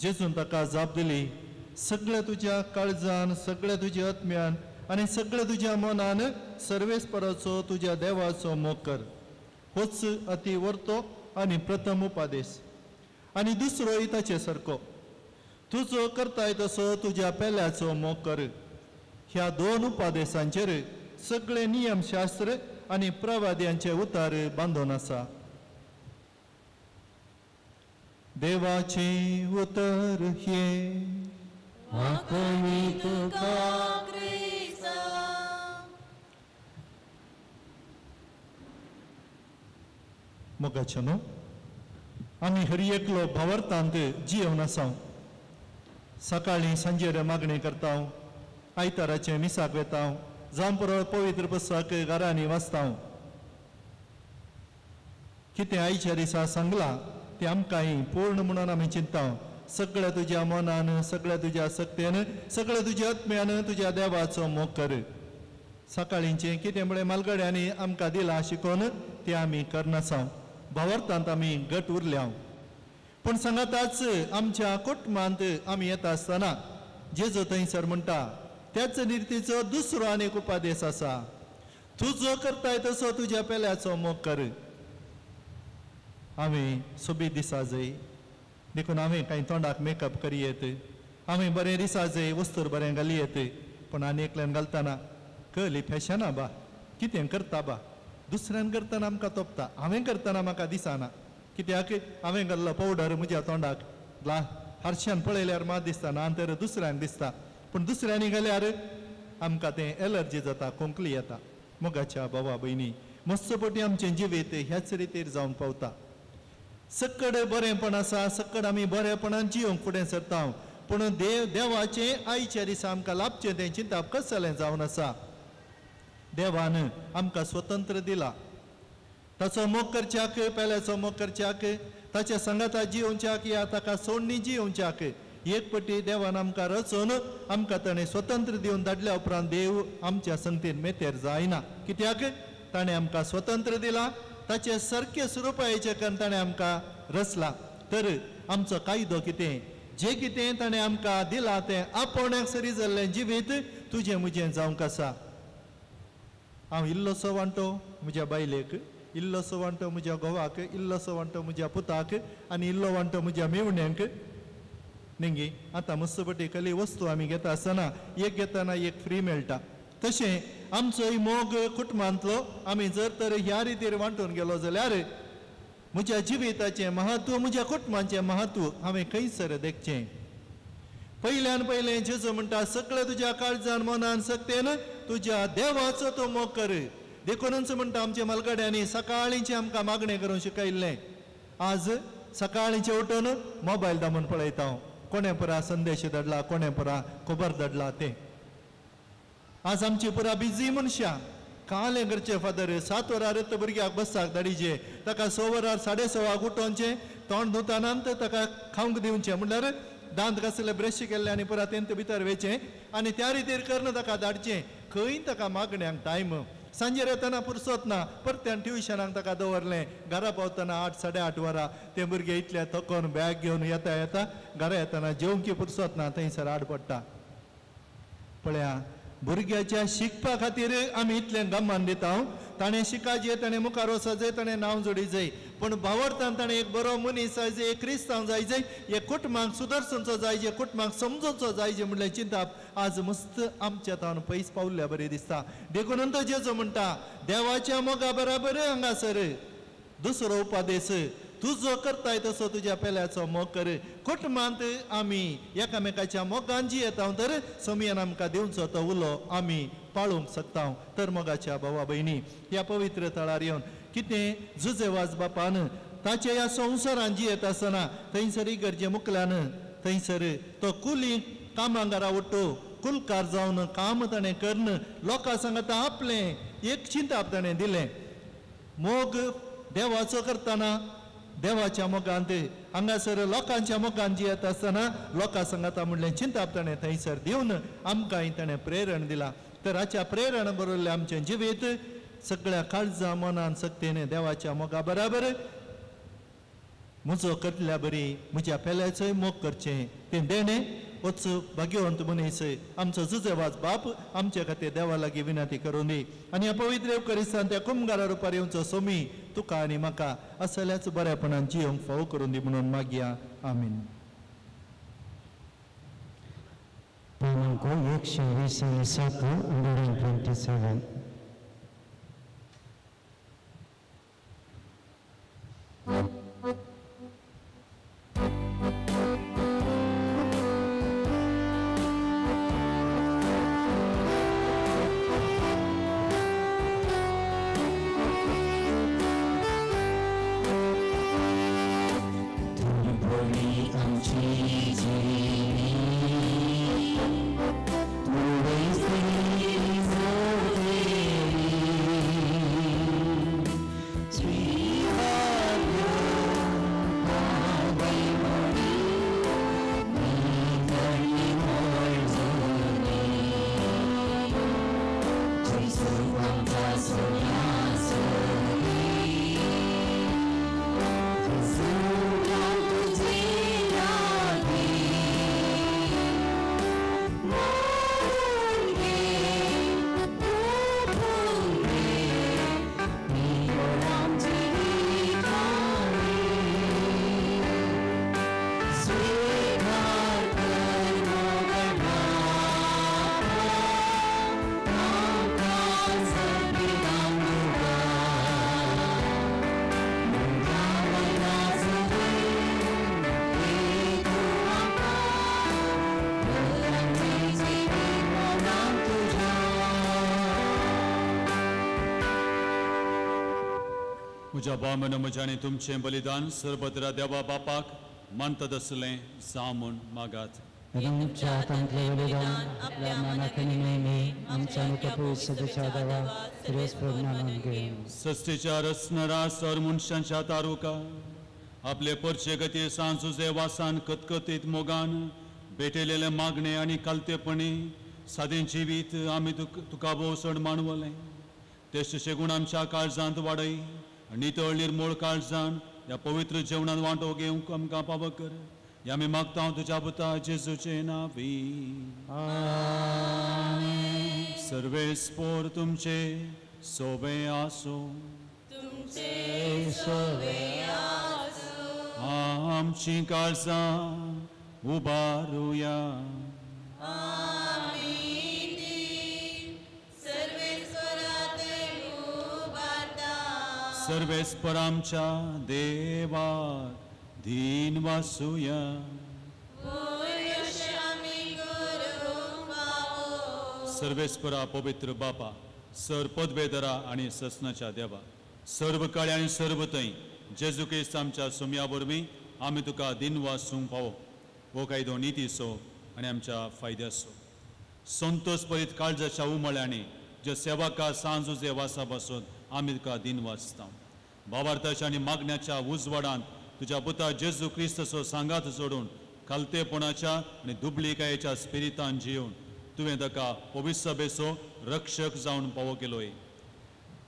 जेजून ताका जाप दिली, सगळ्या तुज्या काळजान, सगळ्या तुज्या आत्म्यान आनी सगळ्या तुज्या मनान सर्वेस्पराचो तुज्या देवाचो मोग कर. होच अति वर्तो आनी प्रथम उपादेश. आनी दुसरोय ताचे सारको, तुजो करताय तसो तुज्या पेल्याचो मोग कर. ह्या दोन उपादेशांचेर सगळे नियमशास्त्र आनी प्रवाद्यांचे उतार बांदून आसा. देवाचें उतर हें. मोगाचें न्हू, आमी हर एकलो भावार्थांत जियेवन आसा. सकाळीं सांजेर मागणें करता, आयताराचें मिसाक वेता, जावं पुरो पवित्र पुस्तक घरांनी वाचता. कितें आयच्या दिसा सांगलां तें आमकांय पूर्ण म्हणून आमी चिंता. सगळ्या तुज्या मनान, सगळ्या तुज्या सक्तेन, सगळ्या तुज्या आत्म्यान तुज्या देवाचो मोग कर. सकाळींचें कितें म्हळें मालगड्यांनी आमकां दिलां शिकोवन तें आमी करनासा. भावार्थांत आमी घट उरल्या. पूण सांगाताच आमच्या कुटुंबांत आमी येता आसतना जेजू थंयसर म्हणटा त्याच निर्तीचो दुसरो आनी एक उपादेश आसा, तुजो करताय तसो तुज्या पेल्याचो मोग कर. हांवें सोबीत दिसा जाय देखून हांवें कांय तोंडाक मेकअप करी येत, हांवें बरें दिसा जाय वस्तूर बरें घाली येत, पूण आनी एकल्यान घालतना कहली फॅशना बा, कितें करता बा, दुसऱ्यान करतना आमकां तोपता, हांवें करतना म्हाका दिसना. कित्याक हांवें घाल्लो पावडर म्हज्या तोंडाक हारशान पळयल्यार मात दिसता ना तर दुसऱ्यांक दिसता, पूण दुसऱ्यांनी घाल्यार आमकां तें एलर्जी जाता, खोंकली येता. मोगाच्या बाबा भयणी, मस्तपटी आमचें जिवीत ह्याच रितीर जावन पावता. सक्कड बरेंपण आसा, सक्कड आमी बरेपणान जिवंक फुडें सरता, पूण देवाचें आयच्या दिसा आमकां लाभचें तें चिंतप कसलें जावन आसा. देवान आमकां स्वतंत्र दिला, ताचो मोग करच्याक, पेल्याचो मोग करच्याक, ताच्या सांगाता जिवच्याक या ताका सोडणी जिवच्याक. एक पटी देवान आमकां रचून आमकां ताणें स्वतंत्र दिवन धाडल्या उपरांत देव आमच्या संगतीन मेतेर जायना. कित्याक ताणें आमकां स्वतंत्र दिला, ताचे सारके स्वरुपाचें करून ताणें आमकां रचला. तर आमचो कायदो कितें, जें कितें ताणें आमकां दिलां तें आपोवण्याक सरी जाल्लें जिवीत तुजें म्हजें जावंक आसा. हांव इल्लोसो वांटो म्हज्या बायलेक, इल्लोसो वांटो म्हज्या घोवाक, इल्लोसो वांटो म्हज्या पुताक आनी इल्लो वांटो म्हज्या मेवण्यांक. निंगी आतां मस्तपटी कसली वस्तू आमी घेता आसतना एक घेतना एक फ्री मेळटा, तशें आमचोय मोग कुटुंबांतलो आमी जर तर ह्या रितीर वांटून गेलो जाल्यार म्हज्या जिविताचें महत्व, म्हज्या कुटुंबाचें महत्व हांवें खंयसर देखचें. पयल्यान पयलें जेजू म्हणटा सगळें तुज्या काळजान मनान सक्तेन तुज्या देवाचो तो मोग कर. देखूनच म्हणटा आमच्या मालगड्यांनी सकाळींचें आमकां मागणें करूंक शिकयल्लें. आज सकाळींचें उठून मोबायल दामून पळयता, कोणें पुरा संदेश धाडला, कोणें पुरा खबर धाडला तें. आज आमची पुरा बिजी मनशां. कालें करचें फादर, 7 वरार भुरग्याक बसाक धाडीचे, ताका 6 वरार 6:30 उठोवचें, तोंड धुताना ताका खावंक दिवचें, म्हणल्यार दांत घासले ब्रश केल्ले आनी पुरा तेंत भितर वेचें आनी त्या रितीर करून ताका धाडचें. खंय ताका मागण्यांक टायम. सांजेर येतना पुरसोत ना, परत्यान ट्युशनाक ताका दवरलें. घरा पावतना 8 साडे 8 वरां. ते भुरगे इतले थकोन बॅग घेवन येता येता घरा येतना जेवंकी पुरसोत ना, थंयसर आड पडटा. पळया भुरग्याच्या शिकपा खातीर आमी इतलें गमान दिता. ताणें शिकाजे, ताणें मुखार वचजे, ताणें नांव जोडीजय, पूण भावार्थान ताणें एक बरो मनीस जायजे, एक क्रिस्तांव जायजे, एक कुटुंबाक सुदर्सनचो जायजे, कुटुंबाक समजोवचो जायजे म्हणलें चिंताप आज मस्त आमच्या तावन पयस पावल्ल्या बरें दिसता. देखून तो जेजो म्हणटा देवाच्या मोगा बराबर हांगासर दुसरो उपदेश, तुजो करताय तसो तुज्या पेल्याचो मोग कर. कुटुंबांत आमी एकामेकाच्या मोगान जियेता तर सोमयान आमकां दिवचो तो उलो आमी पाळूंक शकता. तर मोगाच्या भावा भयणी ह्या पवित्र थळार येवन कितें जुजेवाज बापान ताच्या ह्या संवसारान जियेत आसतना थंयसर इगर्जे मुकल्यान थंयसर तो कुली कामांगारा उठ्ठो, कुलकार जावन काम ताणें करून लोकां सांगता आपलें एक चिंताप ताणें दिलें. मोग देवाचो करतना देवाच्या मोगांत हांगासर लोकांच्या मोगान जियेत आसतना लोकां सांगता म्हणलें चिंताप ताणें थंयसर दिवन आमकांय ताणें प्रेरण दिलां. तर हाच्या प्रेरण बरयल्लें आमचें जिवीत सगळ्या काळजा मनान सक्तीने देवाच्या मोगा बराबर म्हजो करतल्या बरी म्हज्या पेल्याचोय मोग करचें तें देणें वच भाग्यवंत मनीस आमचो जुजेवाज बाप आमचे खातीर देवा लागीं विनंती करूं दी. आनी ह्या पवित्र येवकरिस्तान त्या कुमगारा रुपार येवचो सोमी तुका आनी म्हाका असल्याच बऱ्यापणान जियोंक फावो करूं दी म्हणून मागया. आमीन. पानांको 127 127. म्हज्या भाव म्हज्या आनी तुमचें बलिदान सर्वत्र देवा बापाक मानतात आसलें जावं म्हूण मागात. तुमच्या हातांतलें बलिदान आपल्या मानाक आनी महिमे आमच्या आनी देवा सुरेश घेवन. सस्तेच्या रचणारा सर मनशांच्या तारुका आपले परचे गती सांजुजे वासान कतकतीत मोगान भेटयलेले मागणे आनी कालतेपणी सादें जिवीत आमी तुका भोव चड मानवलें. तें शेगूण आमच्या काळजांत वाडय नितळ निर्मूळ काळजान ह्या पवित्र जेवणान वांटो घेवंक आमकां पावो कर. ह्या आमी मागता तुज्या पुता जेजूचे नांवी. सर्वेस्पोर तुमचे सोबे आसूं. तुमचे सोबे आसूं. आमची काळजां उबारुया. सर्वेस्पर आमच्या देवा धीन वासुया. सर्वेस्परा पवित्र बापा सर पदवेदरा आनी ससनाच्या देवा सर्व काळी आनी सर्व थंय जेजू क्रिस्त आमच्या सुमया वरवीं आमी तुका दिनवासूंक पावो. हो कायदो नितीचो आनी आमच्या फायद्याचो. संतोष परीत काळजाच्या उमळ्यांनी ज्या सेवाका सांजुजे वासा पासून आमी तुका दिनवासता. भावार्थाच्या आनी मागण्याच्या उजवाडांत तुज्या पुता जेजू क्रिस्ताचो सांगात जोडून खालतेपणाच्या आनी दुबळिकायेच्या स्पिरितान जिवन तुवें ताका पवित्र रक्षक जावन पावो केलोय.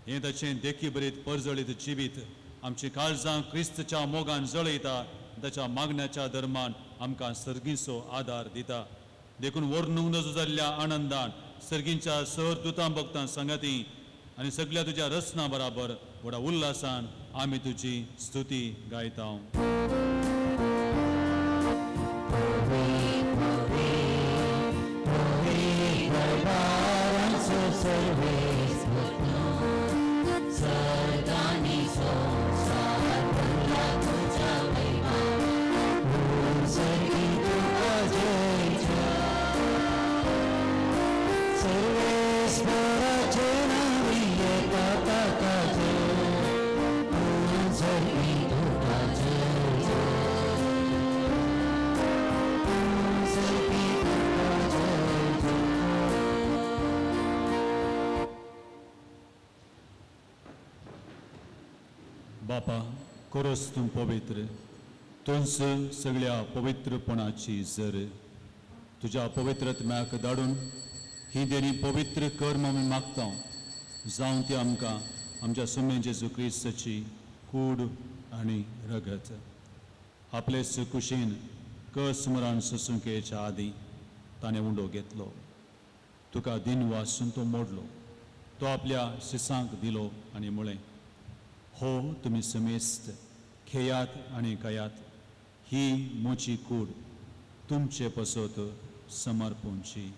हें ताचें देखी बरीत परजळीत जिवीत आमची काळजां क्रिस्तच्या मोगान जळयता, ताच्या मागण्याच्या धर्मान आमकां सर्गीचो आदार दिता. देखून वर्णूंक नजो जाल्ल्या आनंदान सर्गींच्या सर दुतां भक्तां सांगाती आनी सगळ्या तुज्या रचना बराबर व्हडा उल्हासान आमी तुजी स्तुती गायता. बापा कोरोस तूं पवित्र, तूंच सगळ्या पवित्रपणाची जर. तुज्या पवित्रत्म्याक धाडून ही देणी पवित्र कर आमी मागता, जावं ती आमकां आमच्या सुमे जेजू क्रिस्ताची कूड आनी रगत. आपले कुशीन कस मरण सोसूंकेच्या आदीं ताणें उंडो घेतलो, तुका दिन वासून तो मोडलो, तो आपल्या शिसांक दिलो आनी म्हळें, हो तुमी समेस्त खेयात आनी खायात, ही म्हजी कूड तुमचे पसत समर्पणची.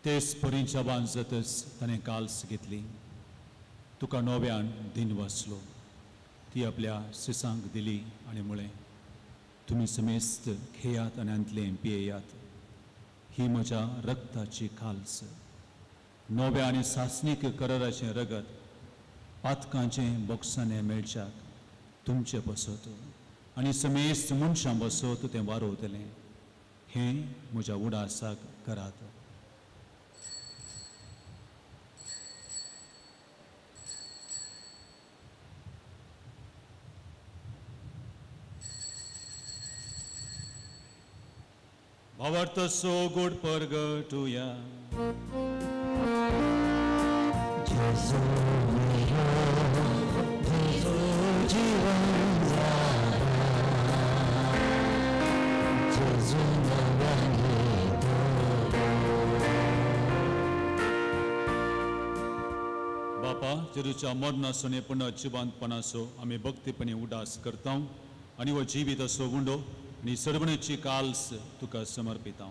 तेच परी जबान जातच ताणें काल्स घेतली, तुका नव्यान दिन वाचलो, ती आपल्या सिसांक दिली आनी म्हळें, तुमी समेस्त खेयात आनी आंतलें पियेयात, ही म्हज्या रक्ताची काल्स, नव्या आनी सासणीक कराराचें रगत पातकांचें बोक्साणें मेळच्याक तुमचे बसत आनी समेस्त मनशां बसत तें वारोवतलें. हें म्हज्या उडासाक करात. भावार्थ सो गोड परगटुया. जेजू मेरो, जेजू जीवन जारा, जेजू नव्यान येतो. बापा, जेजूच्या मरणाचो आनी पुनर्जिवंतपणाचो आमी भक्तीपणी उदास करता आनी हो जिवीत असो उंडो आनी सर्वणेची काल्स तुका समर्पिता.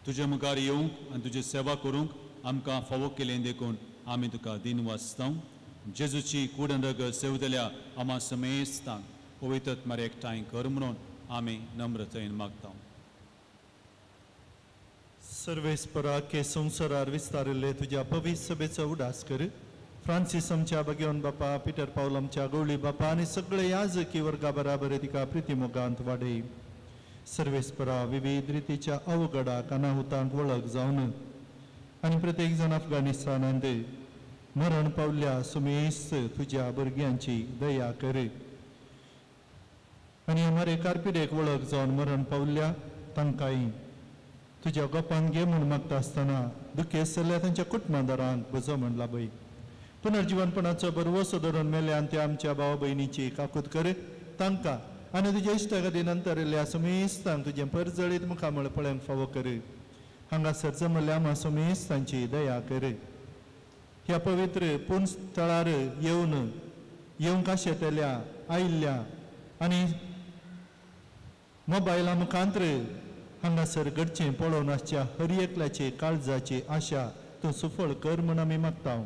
तुजे मुखार येवंक आनी तुजी सेवा करूंक आमकां फावो केलें देखून आमी तुका दिन वाचता. जेजूची कूड आनी रगत सेवतल्या आमा समेस्तांक पवित्र आत्म्यार एकठांय कर म्हणून आमी नम्रतायेन मागता. सर्वेस्परा के संवसारार विस्तारिल्ले तुज्या पवित्र सभेचो उदास कर. फ्रांसीस आमच्या बगेवन बापा, पिटर पावल आमच्या गवळी बापा आनी सगळे याजकी वर्गा बराबर तिका प्रितीमोगांत वाडय. सर्वेस्परा विविध रितीच्या अवघडाक अनाहुतांक वळख जावन आनी प्रत्येक जाण अफगाणिस्तानांत मरण पावल्या सुमेस्त तुज्या भुरग्यांची दया कर. आनी हमारे कारपिडेक वळख जावन मरण पावल्या तांकांय तुज्या गोपान घे म्हूण मागता आसतना दुखेस्त जाल्ल्या तांच्या कुटुंबादारांक बजो म्हण लाबय. पुनर्जिवनपणाचो बरवसो धरून मेल्यान त्या आमच्या भाव भयणीची काकूत कर. तांकां आनी तुज्या इश्टागती नंतर येयल्ल्या सुमेस्तांक तुजें परजळीत मुखामळ पळोवंक फावो कर. हांगासर जमल्या आमा सुमेस्तांची दया कर. ह्या पवित्र पूर्ण स्थळार येवन येवंक आशेतल्या आयिल्ल्या आनी मोबायला मुखांत्र हांगासर घडचें पळोवन आसच्या हर एकल्याची काळजाची आशा तूं सुफळ कर म्हूण आमी मागता.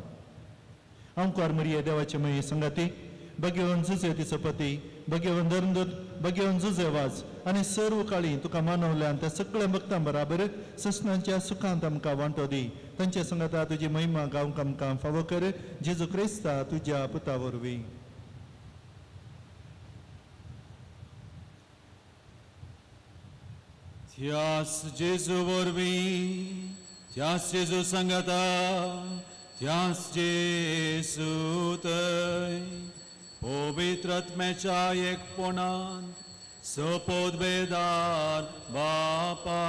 आमकार मरिये देवाचे मये संगाती भगेवन जुजे तिचो पती भगेवन धर्मदूत भगेवन जुजे वाज आनी सर्व काळी तुका मानवल्यान त्या सगळ्या भक्तां बराबर ससनांच्या सुखांत आमकां वांटो दी. तांच्या संगाता तुजी महिमा गावंक आमकां फावो कर जेजू क्रिस्ता तुज्या पुता वरवीं. त्यास जेजू वरवीं, त्यास जेजू संगाता, त्यास जेजू थंय पवित्र आत्म्याच्या एकपणान सपोद बेदार बापा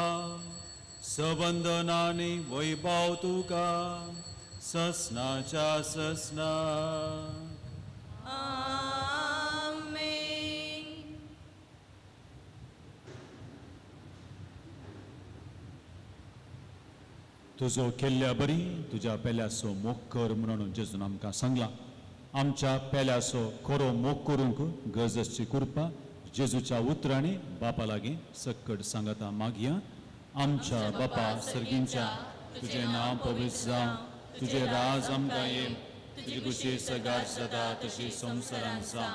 सबंदनानी वैभव तुका ससनाच्या ससनाक. आमेन. तुजो केल्ल्या बरी तुज्या पेल्याचो मोग कर म्हणून जेजून आमकां सांगलां. आमच्या पेल्याचो खरो मोग करूंक गरज आसची कृपा जेजूच्या उतरांनी बापा लागीं सक्कड सांगता मागया. आमच्या बापा सर्गींच्या तुजें नांव पवित्र जावं, तुजें राज आमकां ये, तुजी खुशी सगार जाता तशी संवसारांत जावं.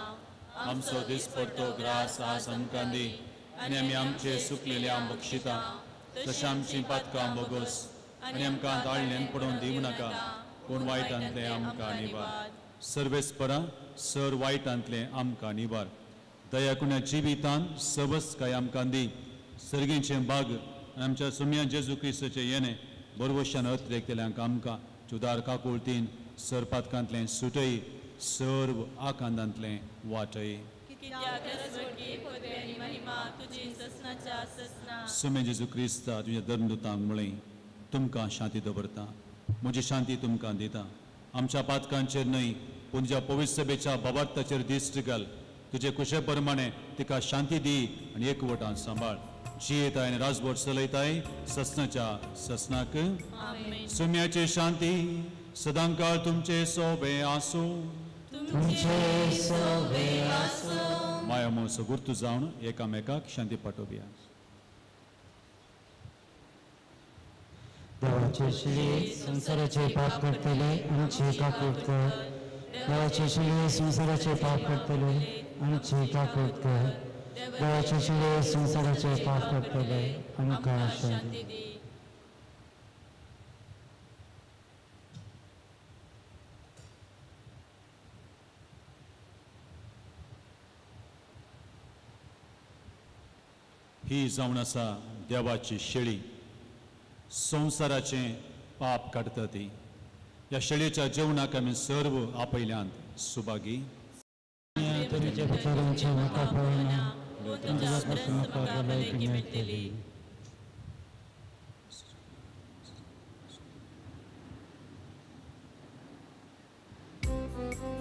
आमचो दिसपडतो ग्रास आज आमकां दी आनी आमी आमचे सुकलेले बक्षिता तशें आमची पातकां बोगस आनी आमकां ताळण्यान पडोवन दिवं नाका, पूण वायटांतलें आमकां निवार. सर्वेस्परा सर वायटांतलें आमकां निवार. दया कुण्या जिवितान सवस काय आमकां दी. सर्गींचें बाग आनी आमच्या सुम्या जेजू क्रिस्ताचें येणें बरवशान अत्रेकतल्यांक आमकां चुदार काकुळतीन सर पातकांतलें सुटय, सर्व आकांदांतलें वाटय. सुम्या जेजू क्रिस्ता तुज्या धर्मदूतांक म्हळें तुमकां शांती दवरता, म्हजी शांती तुमकां दिता. आमच्या पातकांचेर न्हय पूण तुज्या पवित्र सभेच्या बाबार्थाचेर दिश्ट घाल. तुजे कुशे प्रमाणे तिका शांती दी आनी एकवटान सांबाळ. जियेताय आनी राजभर चलयताय ससनाच्या ससनाक. सुम्याची शांती सदांकाळ तुमचे सोबे आसूं. माया मोसो गुर्तू जावन एकामेकाक शांती पाठोवया. देवाचे शिले संवसाराचे पाप करतले आमची काकूट कर. देवाचे शिले संवसाराचे पाप करतले आमची काकूट कर. देवाचे शिले संवसाराचे पाप करतले आमकां शांती दी. ही जावन आसा देवाची शेळी, संवसाराचें पाप काडटा ती. ह्या शेळयेच्या जेवणाक आमी सर्व आपयल्यांत सुभागी. तुमच्या विचारांचे म्हाका पळोवना, तुमच्या पासून म्हाका भलायकी मेळटली. Thank you.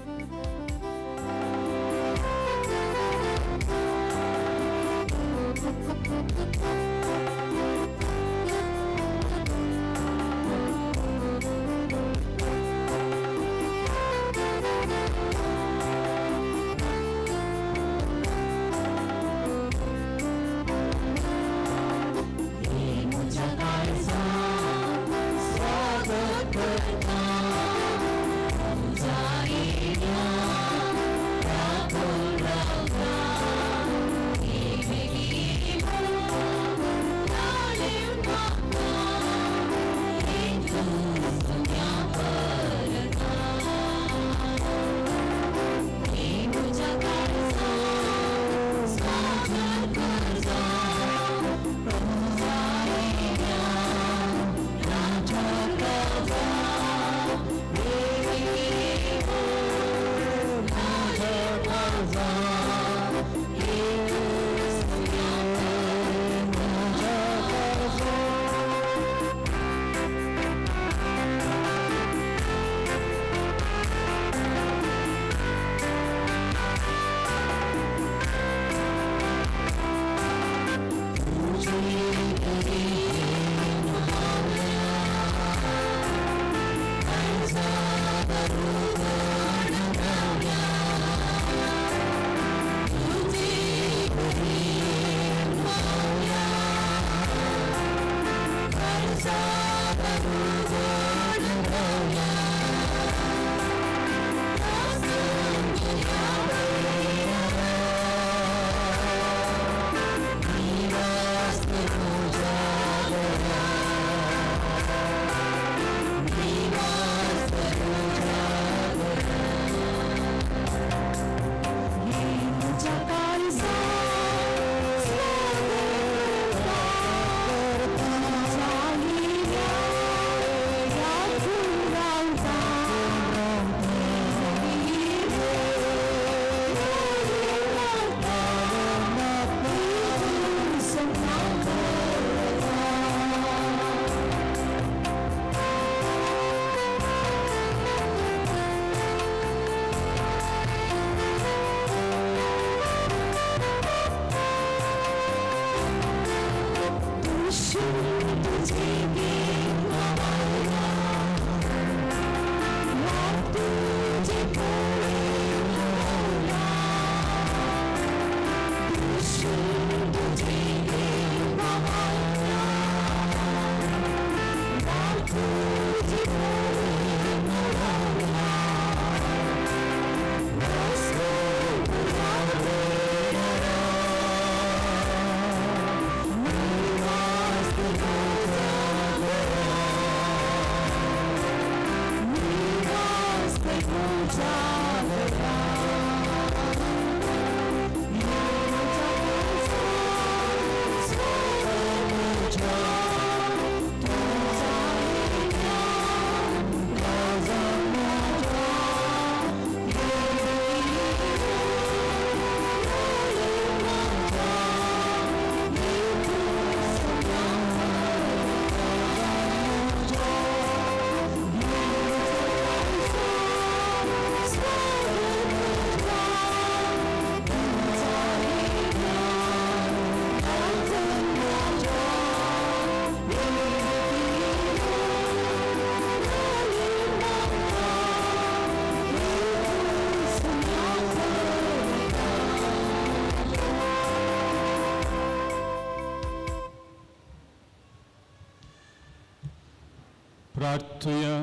प्रार्थुया.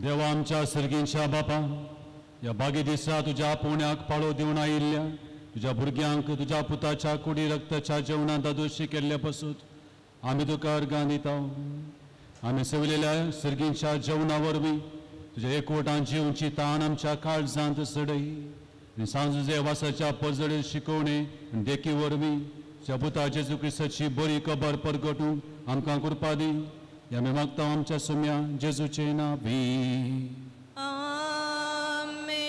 देवा आमच्या सर्गींच्या बापा, ह्या बागे दिसा तुज्या पुण्याक पाळो दिवन आयिल्ल्या तुज्या भुरग्यांक तुज्या पुताच्या कुडी रक्ताच्या जेवणांत दादोशी केल्ले पसून आमी तुका अर्गां दिता. आमी सेवलेल्या सर्गींच्या जेवणा वरवीं तुज्या एकवटान जिवची तान आमच्या काळजांत सडय आनी सांजुजे वासाच्या परजडे शिकोवणे आनी देखी वरवीं तुज्या पुता जेजू क्रिस्ताची बरी खबर परगटूंक आमकां कृपा दी. आमी मागता आमच्या सुम्या जेजूचे नांवी. आमेन.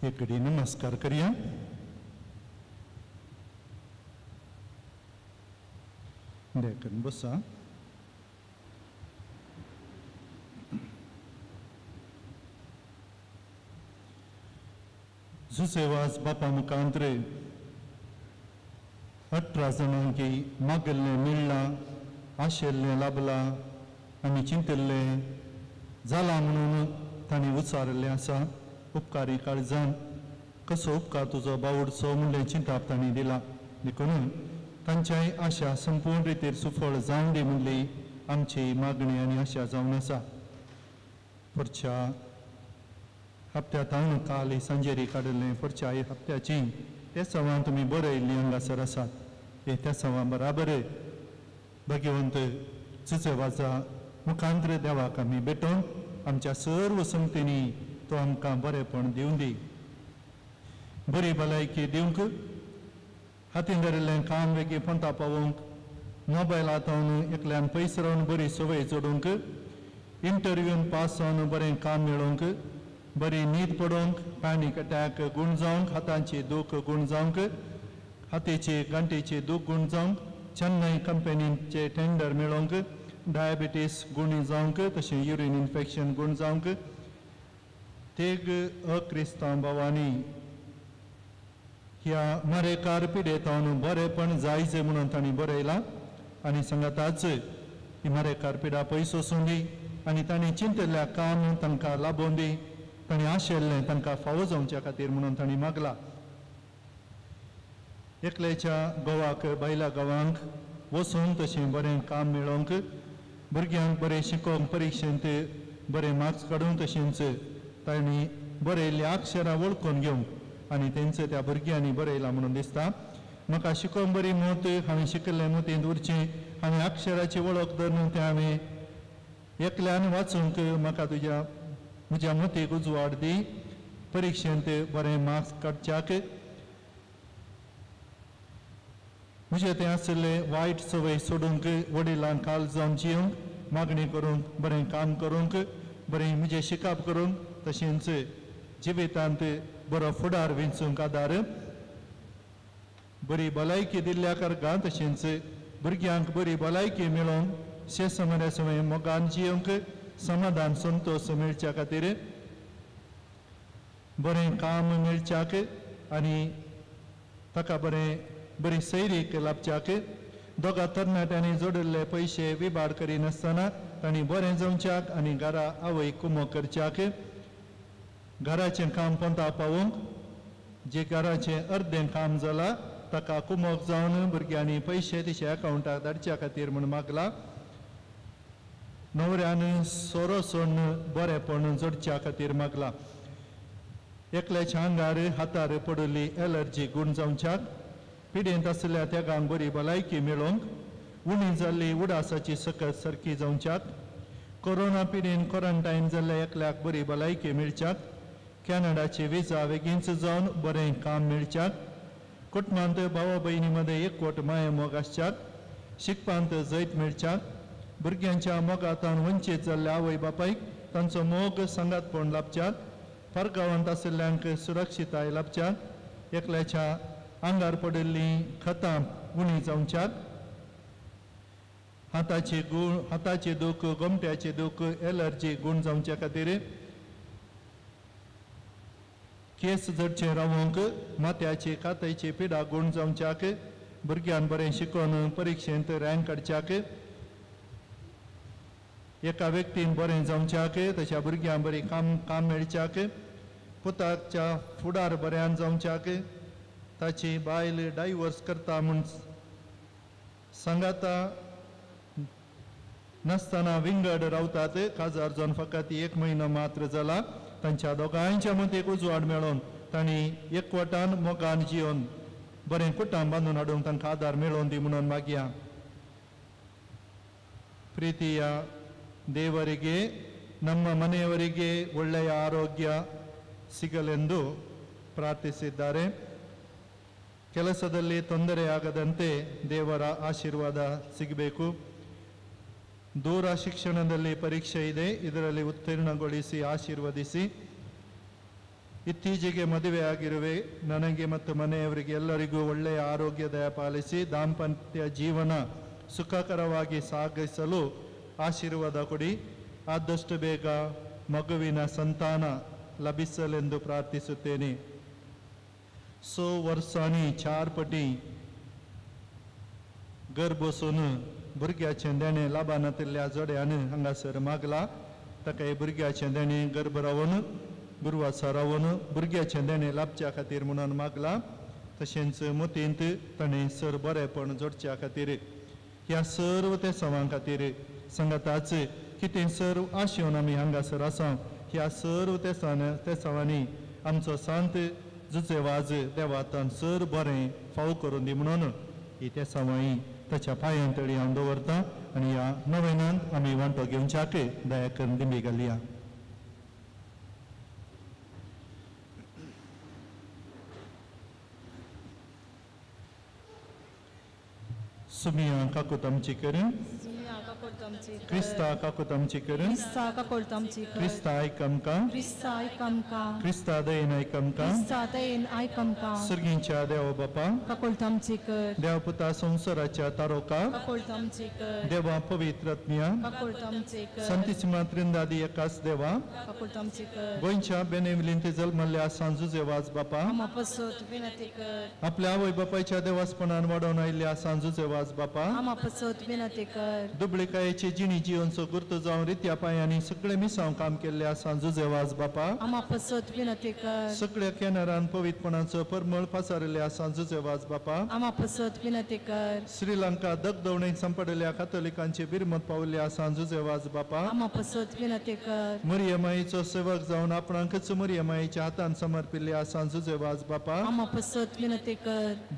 एक घडी नमस्कार करया. देखून बसा. जुसेवास बापा मुखांतरे 18 जाणांकी मागल्लें मेळ्ळां, आशिल्लें लाभलां आनी चिंतिल्लें जालां म्हणून तांणी उचारिल्लें आसा. उपकारी काळजान कसो उपकार तुजो बावडचो म्हणलें चिंताप तांणी दिला. देखून तांच्याय आशा संपूर्ण रितीर सुफळ जावन दी म्हणली आमची मागणी आनी आशा जावन आसा. पुढच्या हप्त्यांत हांव काल सांजेरी काडिल्लें पुढच्या हप्त्याची ते सवां तुमी बरयल्ली हांगासर आसात. हे त्या सवां बराबर भाग्यवंत सुचेवाचा मुखांत्र देवाक आमी भेटोवन आमच्या सर्व संगतींनी तो आमकां बरेपण दिवन दी, बरी भलायकी दिवंक, हातीन धरिल्लें काम वेगीं पोंता पावोवंक, मोबायलांत एकल्यान पयस रावन बरी संवय जोडूंक, इंटरव्यून पास जावन बरें काम मेळोवंक, बरी न्हीद पडोवंक, पॅनीक अटॅक गूण जावंक, हातांची दूख गूण जावंक, हातीची गांठीची दूख गूण जावंक, चेन्नय कंपनीचे टेंडर मेळोवंक, डायबिटीस गुणी जावंक, तशें युरीन इन्फेक्शन गूण जावंक, तेग अक्रिस्तांव भावांनी ह्या मरेकार पिडेतावन बरेपण जायचे म्हणून तांणी बरयलां आनी सांगाताच ही मरेकार पिडा पयस वचूं दी आनी तांणी चिंतिल्ल्या काम तांकां लाबोवन दी, तांणी आशिल्लें तांकां फावो जावच्या खातीर म्हणून तांणी मागला. एकल्याच्या गोवाक बायला गांवांक वचून तशें बरें काम मेळोवंक, भुरग्यांक बरें शिकोवंक, परिक्षेंत बरें मार्क्स काडूंक, तशेंच तांणी बरयल्लीं अक्षरां वळखून घेवंक आनी तेंचे त्या भुरग्यांनी बरयलां म्हणून दिसता. म्हाका शिकोवंक बरी मत, हांवें शिकिल्लें मतींत उरचें, हांवें अक्षराची वळख धरून तें हांवें एकल्यान वाचूंक म्हाका तुज्या म्हज्या मतीक उजवाड दी, परिक्षेंत बरें मार्क्स काडच्याक म्हजें तें आशिल्लें वायट संवय सोडूंक, वडिलांक काल जावन जिवंक, मागणी करूंक, बरें काम करूंक, बरें म्हजें शिकप करूंक, तशेंच जिवितांत बरो फुडार विंचूंक आदार, बरी भलायकी दिल्ल्या कारकां तशेंच भुरग्यांक बरी भलायकी मेळोवंक, शेसमऱ्या समय मोगान जिवंक समाधान संतोश मेळच्या खातीर, बरें काम मेळच्याक आनी ताका बरें बरी सैरीक लाभच्याक, दोगा तरणाट्यांनी जोडिल्ले पयशे विबाड करिनासतना तांणी बरें जावच्याक आनी घरा आवय कुमो करच्याक, घराचें काम पंता पावोवंक, जे घराचें अर्दें काम जालां ताका कुमोक जावन भुरग्यांनी पयशे तिच्या अकावंटाक धाडच्या खातीर म्हूण मागला. न्हवऱ्यान सोरो सोडून बरेंपण जोडच्या खातीर मागला. एकल्याच्या आंगार हातार पडिल्ली एलर्जी गूण जावच्याक, पिडेंत आशिल्ल्या त्यागांक बरी भलायकी मेळोवंक, उणी जाल्ली उडासाची सकत सारकी जावच्याक, कोरोना पिडेन क्वॉरंटायन जाल्ल्या एकल्याक बरी भलायकी मेळच्याक, कॅनडाची विजा बेगीनच जावन बरें काम मेळच्याक, कुटुंबांत भावा भयणी मदें एकवट माया मोग आसच्याक, शिकपांत जैत मेळच्याक, भुरग्यांच्या मोगांतान वंचीत जाल्ल्या आवय बापायक तांचो मोग सांगातपण लाभच्याक, परगांवांत आशिल्ल्यांक सुरक्षिताय लाभच्याक, एकल्याच्या आंगार पडिल्लीं खतां उणी जावच्याक, हाताची गूण हाताची दूख, गोमट्याची दूख, एलर्जी गूण जावच्या खातीर, केस जडचे रावोंक, माथ्याची कातयची पिडा गूण जावच्याक, भुरग्यान बरें शिकोवन परिक्षेंत रँक काडच्याक, एका व्यक्तीन बरें जावच्याक, तशा भुरग्यां बरी काम काम मेळच्याक, पुताच्या फुडार बऱ्यान जावच्याक, ताची बायल डायवर्स करता म्हूण सांगाता नासतना विंगड रावतात, काजार जावन फकत एक म्हयनो मात्र जाला, तांच्या दोगांयच्या मतीक उजवाड मेळोवन तांणी एकवटान मोगान जिवन बरें कुटां बांदून हाडूंक तांकां आदार मेळोवन दी म्हणून मागया. ಪ್ರೀತಿಯ ದೇವರಿಗೆ, ನಮ್ಮ ಮನೆಯವರಿಗೆ ಒಳ್ಳೆಯ ಆರೋಗ್ಯ ಸಿಗಲೆಂದು ಪ್ರಾರ್ಥಿಸಿದ್ದಾರೆ. ಕೆಲಸದಲ್ಲಿ ತೊಂದರೆಯಾಗದಂತೆ ದೇವರ ಆಶೀರ್ವಾದ ಸಿಗಬೇಕು. ದೂರ ಶಿಕ್ಷಣದಲ್ಲಿ ಪರೀಕ್ಷೆ ಇದೆ, ಇದರಲ್ಲಿ ಉತ್ತೀರ್ಣಗೊಳಿಸಿ ಆಶೀರ್ವದಿಸಿ. ಇತ್ತೀಚೆಗೆ ಮದುವೆಯಾಗಿರುವೆ ನನಗೆ ಮತ್ತು ಮನೆಯವರಿಗೆ ಎಲ್ಲರಿಗೂ ಒಳ್ಳೆಯ ಆರೋಗ್ಯ ದಯ ಪಾಲಿಸಿ ದಾಂಪತ್ಯ ಜೀವನ ಸುಖಕರವಾಗಿ ಸಾಗಿಸಲು ಆಶೀರ್ವಾದ ಕೊಡಿ. ಆದಷ್ಟು ಬೇಗ ಮಗುವಿನ ಸಂತಾನ ಲಭಿಸಲೆಂದು ಪ್ರಾರ್ಥಿಸುತ್ತೇನೆ. 100 वर्सांनी 4 पटी घर बसून भुरग्याचें देणें लाभानातिल्ल्या जोड्यान हांगासर मागला. ताका भुरग्याचें देणें गर्भ रावन गुरवासा रावन भुरग्याचें देणें लाभच्या खातीर म्हणून मागला. तशेंच मतींत ताणें सर बरेंपण जोडच्या खातीर ह्या सर्व त्या सवां खातीर सांगाताच कितें सर्व आशेवन आमी हांगासर आसा. ह्या सर्व त्या सवांनी आमचो सांत जुचे वाज देवातान सर बरें फाव करून दी म्हणून ही त्या सवाई ताच्या पांयां तळी हांव दवरता आनी ह्या नवेनांत आमी वांटो घेवच्याक दया करून दिंबी घालया. सुमिया काकूत आमची कर, क्रिस्ता काकूत आमची कर, क्रिस्ता आयक आमकां, क्रिस्ता दयेन आयक आमकां, सर्गींच्या देवा बापा, देव पुता संवसाराच्या तारोका, देवा पवित्र आत्म्या, संतीसिमा त्रिंदादी एकाच देवा, गोंयच्या बेनेविलींत जल्मल्ल्या सांजुजे वाज बापा, आपल्या आवय बापायच्या देवासपणान वाडोवन आयिल्ल्या सांजुजे वाज बापा, दुबळिकायेची जिणी जिवनचो गुर्त जावन रित्या पांयांनी सगळे मिसांव काम केल्ल्या सांजुजे वाज बापा, सगळ्या केनरान पवित्रपणाचो परमळ पासारिल्ल्या सांजुजे वाज बापा, श्रीलंका दगदवणेक सांपडिल्ल्या कातोलिकांची बिरमत पावल्ल्या सांजुजे वाज बापा, मरियमाईचो सेवक जावन आपणाकच मरियमाईच्या हातान समर्पिल्ल्या सांजुजे वाज बापा,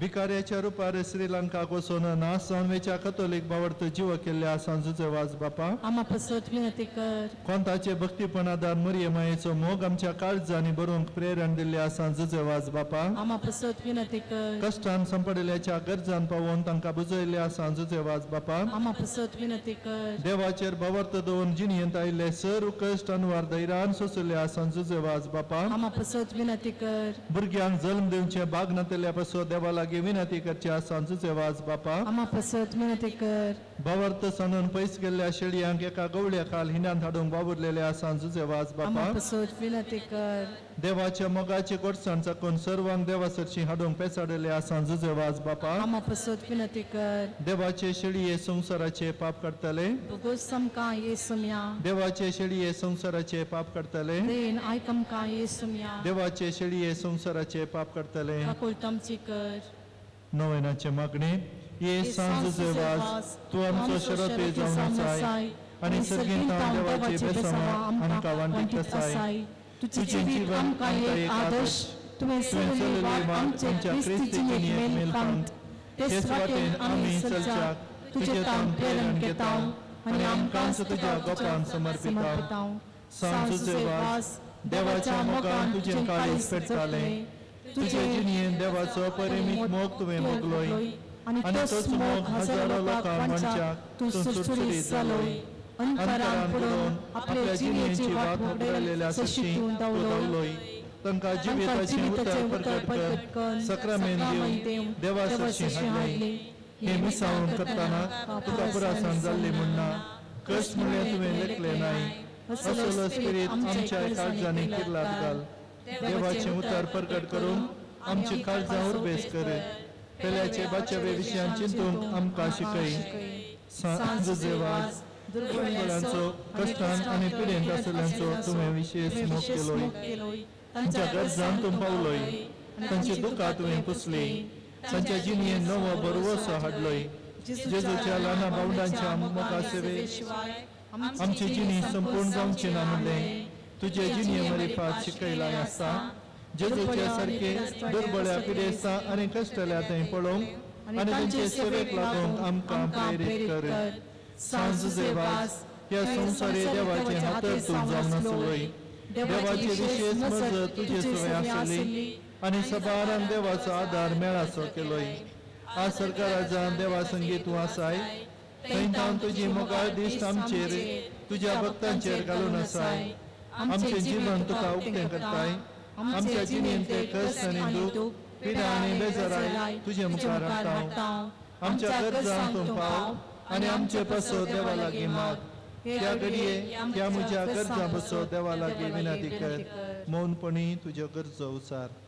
भिकाऱ्याच्या रुपार श्रीलंकाक वचून नाश जावन वेच्या कथोलीक बावडत जीव केल्ल्या सांजुजे जुजेवाज बापा आमा पसत विनंती कर। कोंताचे भक्तीपण आदार मरिये मायेचो मोग आमच्या काळजांनी बरोवंक प्रेरण दिल्ले आसा जुजेवाज बापा आमा पसत विनंती कर। कश्टान संपडिल्ल्याच्या गरजान पावोवन तांकां बुजयल्ले आसा जुजेवाज बापा आमा पसत विनंती कर। देवाचेर भावार्थ दवरून जिणयेंत आयिल्ले सर्व कश्ट अनवार धैर्यान सोंशिल्ले आसा जुजेवाज बापा आमा पसत विनंती कर। भुरग्यांक जल्म दिवचे भाग नातिल्ल्या पासून देवा लागीं विनंती करचे आसा जुजेवाज बापा आमा पसत विनंती कर। भावार्थ सांडून पयस गेल्ल्या शेळयांक एका गवळ्या खाल हिंडांत हाडूंक वावुरलेले आसा जुजेवाज बापा आमा पसत विनंती कर। देवाच्या मोगाची गोडसाण चाकून सर्वांक देवासरशी हाडूंक पेचाडलेले आसा जुजेवाज बापा आमा पसत विनंती कर। देवाचे शेळये संवसाराचे पाप काडटले बोगोस आमकां येसुम्या देवाचे शेळये संवसाराचे पाप काडटले देन आयक आमकां येसुम्या देवाचे शेळये संवसाराचे पाप काडटले काकुळट आमची कर। नोवेनाचे मागणे। ये सांज जुजेवाज तूं आमचो शरपी जावन आसाय आनी सर्गींत देवाचे बेसांव आमकां वांटीत आसाय। तुजें जिवीत आमकां एक आदर्श तुवें चलयल्ली वाट आमचे क्रिस्ती जिणेक मेलपांत तेच वाटेन आमी चलच्याक तुजे तावन प्रेरण घेता आनी आमकांच तुज्या गोपान समर्पिता। सांज जुजेवाज देवाच्या मोगान तुजें काळीज पेट्टालें तुजे जिणेन देवाचो परिमीत मोग तुवें मोगलोय आनी तोच मोग हजारो लोकांक वांटच्याक तूं सुरसुरीत जालोय। अंतरान पडून आपले जिणेची वाट वगडायलेल्या सशी तूं धांवलोय तांकां जिविताचें उतर प्रकट कर सक्रामेंत दिवन देवा सरशी हाडले। हें मिसावन करतना तुका पुरासान जाल्ली म्हणना कश्ट म्हणल्यार तुवें लेखलें नाय असलो स्पिरीत आमच्या काळजांनी किर्लात घाल। देवाचें उतर प्रकट करून आमची काळजां उर्बेस कर पेल्याचे बाच्यावे विशयान चिंतूंक आमकां शिकय। सांज जुजेवाज दुर्बळांचो कश्टान आनी पिडेंत आशिल्ल्यांचो तुवें विशेश मोग केलोय तांच्या गरजान तूं पावलोय तांची दुकां तुवें पुसली तांच्या जिणेंत नवो भरवसो हाडलोय। जेजूच्या ल्हाना भावंडांच्या मोगा सेवे आमची जिणी संपूर्ण जावची ना म्हणलें तुजे जिणे मरिफात शिकयलां आसता। जेजूच्या सारके दुर्बळ्या पिडेस्तां आनी कश्टल्या थंय पळोवंक आनी तांचे सेवेक लागूंक आमकां प्रेरीत कर। सांज जुजेवाज ह्या संवसारी देवाचे हातर तूं जावन आसलोय देवाची विशेश मजत तुजे सवय आसली आनी सबारान देवाचो आदार मेळासो केलोय। आज सरकाराजान देवा संगी तूं आसाय थंय तावन तुजी मोगाळ दिश्ट आमचेर तुज्या भक्तांचेर घालून आसाय। आमचें जीवन तुका उक्तें करताय आमच्या जिणेंतले कश्ट आनी दूख पिडा आनी बेजाराय तुजे मुखार हाडटा आमच्या गरजांक तूं पाव आनी आमचे पासो देवा लागीं माग। त्या घडये त्या म्हज्या गरजां पासो देवा लागीं विनंती कर। मौनपणी तुज्यो गरजो उचार।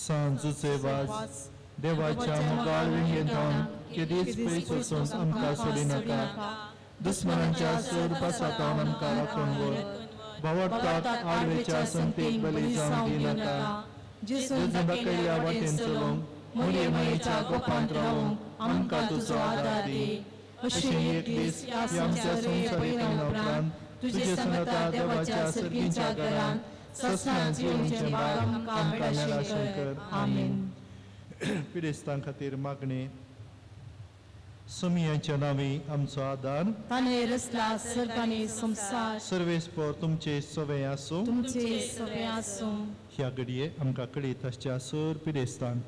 सांज जुजेवाज देवाच्या मोगाळ विंगेंत केदीच पयस वचूंक आमकां सोडिनाका दुस्मनांच्या सूर पासातावन आमकां राखून व्हर भावार्थाक आडवेच्या संगतीक बली जावंक दिनाका जेजून दाखयल्ल्या वाटेन चलोवंक मोरये मायेच्या गोपांत रावूंक आमकां तुजो आदार दी। अशें एक दीस ह्या आमच्या संवसारी उपरांत तुजे सांगाता देवाच्या सर्गींच्या घरांत ससनां जिवचें भाग आमकां मेळाशें कर। आमेन। पिडेस्तां खातीर मागणें। समियाच्या नांवी आमचो आदार ताणें रचला सर्ग आनी संवसार सर्वेस्पर तुमचे सवे आसूं तुमचे सवे आसूं। ह्या घडये आमकां कळीत आसच्या सर पिडेस्तांक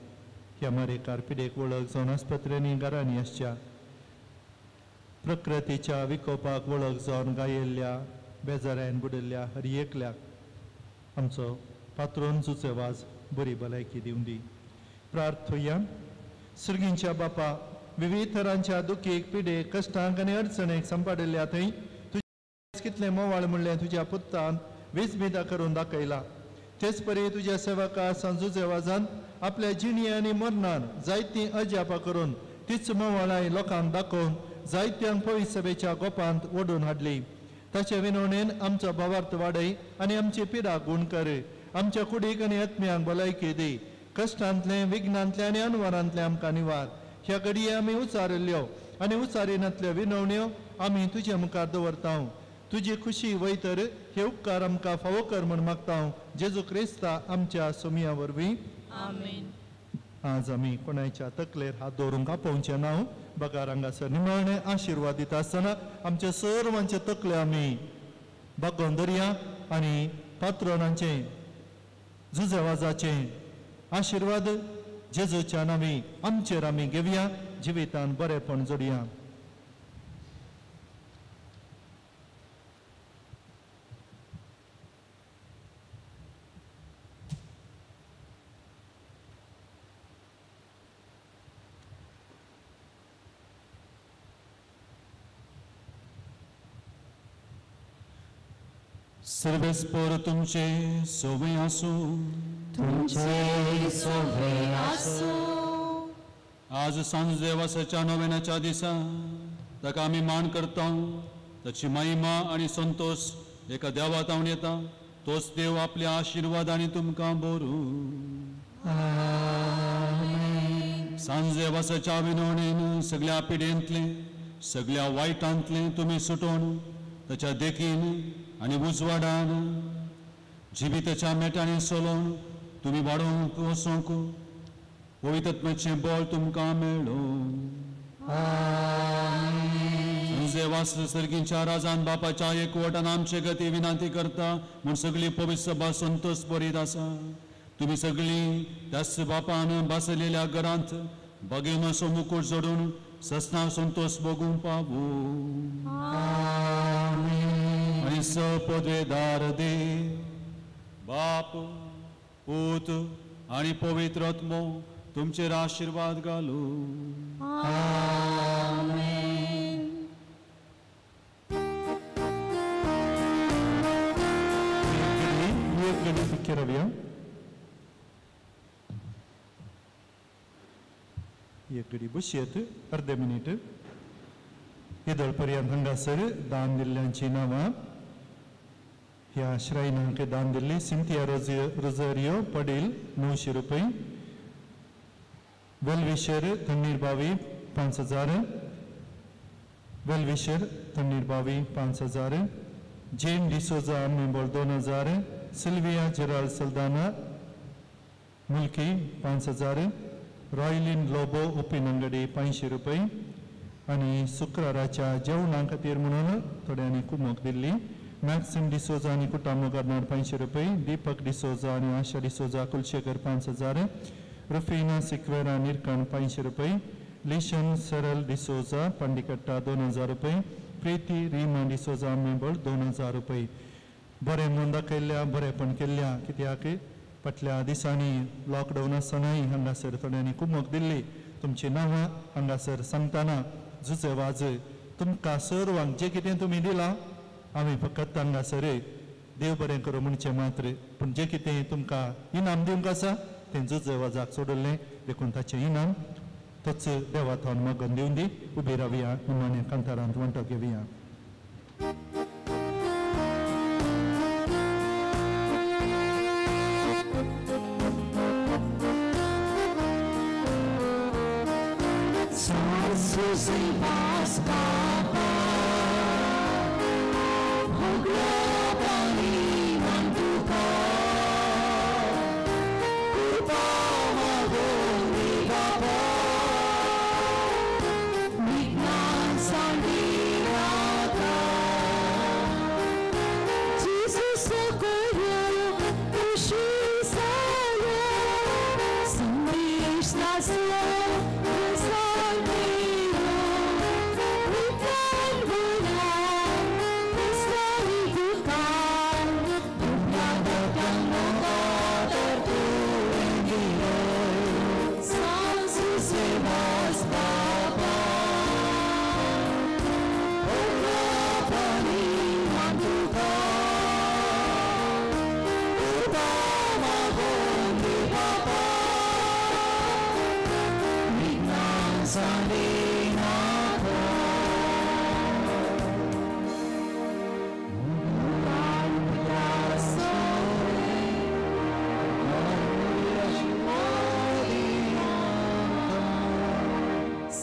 ह्या मारेकार पिडेक वळख जावन आस्पत्र्यांनी घरांनी आसच्या प्रकृतीच्या विकोपाक वळख जावन गायिल्ल्या बेजारान बुडिल्ल्या हर एकल्याक आमचो पात्रोन जुजेवाज बरी भलायकी दिवं दी। प्रार्थुया। सर्गींच्या बापा विविध थरांच्या दुखीक पिडेक कश्टांक आनी अडचणेक सांपाडिल्ल्या थंय तुजें कितलें मोवाळ म्हणलें तुज्या पुत्तान विजमिता करून दाखयला। तेच परी तुज्या सेवका सांजुजेवाजान आपल्या जिणे आनी मरणान जायतीं अजापां करून तीच मोवाळाय लोकांक दाखोवन जायत्यांक पवित्र सभेच्या गोपांत ओडून हाडली। ताचे विनवणेन आमचो भावार्थ वाडय आनी आमची पिडा गूण कर। आमच्या कुडीक आनी आत्म्यांक भलायकी दी। कश्टांतलें विघ्नांतलें आनी अनवरांतलें आमकां निवार। ह्या घडये आमी उचारिल्ल्यो आनी उचारिनातल्यो विनवण्यो आमी तुजे मुखार दवरता. तुजी खुशी वयतर हे उपकार आमकां फावो कर म्हूण मागता जेजू क्रिस्ता आमच्या सोमिया वरवीं. आमेन. आज आमी कोणायच्या तकलेर हात दवरूंक आपोवचें ना. बगार हांगासर निमाणे आशिर्वाद दिता आसतना आमच्या सर्वांचे तकले आमी बागोवन दरया आनी पात्रोनांचे जुजेवाजाचे आशिर्वाद जेजूच्या नांवी आमचेर आमी घेवया. जिवितान बरेपण जोडया. सर्वेस्पर तुमचे सोवे आसूं. तुमचे सोवे आसूं. आज सांज देवासाच्या नोवेनाच्या दिसा ताका आमी मान करता. ताची महिमा आनी संतोष एका देवा तावन येता. तोच देव आपल्या आशिर्वादांनी तुमकां बरूं. सांज देवासाच्या विनवणेन सगळ्या पिडेंतले सगळ्या वायटांतले तुमी सुटोवन ताच्या देखीन आनी उजवाडान जिविताच्या मेटांनी सोलोवन तुमी वाडोवंक वचोंक पवित्रत्वाचें बळ तुमकां मेळूं. देवा सर्गींच्या राजान बापाच्या एकवटान आमचे गती विनंती करता म्हूण सगळी पवित्र सभा संतोष बरीत आसा. तुमी सगळीं त्याच बापान बसलेल्या घरांत बागेवनसो मुकूट जोडून ससना संतोष भोगूंक पावूं. आनी स पदवेदार देव बाप पूत आनी पवित्र आत्मो तुमचेर आशिर्वाद घालूं. एक घडी फिक्की रावया. एक घडी बसयत अर्दे मिनीट. येदोळ पर्यंत हांगासर दान दिल्ल्यांची नांवां ह्या श्रायनांक दान दिल्ली सिंथिया रोजारियो पडील 900 रुपये, वेलविशर थंडीर बावी 5000, वेलविशर थंडीर बावी 5000, जेन डिसोजा मेंबोल 2000, सिल्विया जेराल्ड सल्दाना मुल्की 5000, रॉयलिन लोबो उपिनंगडी 500 रुपये आनी शुक्राराच्या जेवणा खातीर म्हणून थोड्यांनी कुमोक दिल्ली मॅक्सिम डिसोजा आनी कुटामो गार्नार 500 रुपये, दीपक डिसोजा आनी आशा डिसोजा कुलशेखर 5000, रुफिना सिक्वेरा निरकण 500 रुपये, लिशन सरल डिसोजा पांडिकट्टा 2000 रुपये, प्रीती रिमा डिसोजा मेंबळ 2000 रुपये. बरें म्हूण दाखयल्ल्या बरेंपण केल्ल्या कित्याक फाटल्या दिसांनी लॉकडावन आसतनाय हांगासर थोड्यांनी कुमोक दिल्ली. तुमची नांवां हांगासर सांगतना जुजे वाज तुमकां सर्वांक जें कितें तुमी दिलां आमी फकत हांगासर देव बरें करूं म्हणचें मात्र, पूण जें कितें तुमकां इनाम दिवंक आसा तें जुजे वाजाक सोडलें देखून ताचें इनाम तोच देवा थावन मागून दिवन दी. उबी रावया निमाण्या कांतारांत वांटो घेवया.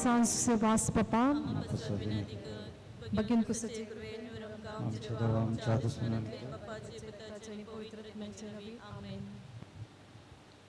सांज वास बापा भगीन कुसाचे आमच्या देवा आमच्या दुस्मनांतले बापाचे पुताचे आनी पवित्र आत्म्याचे नांवी आमेन.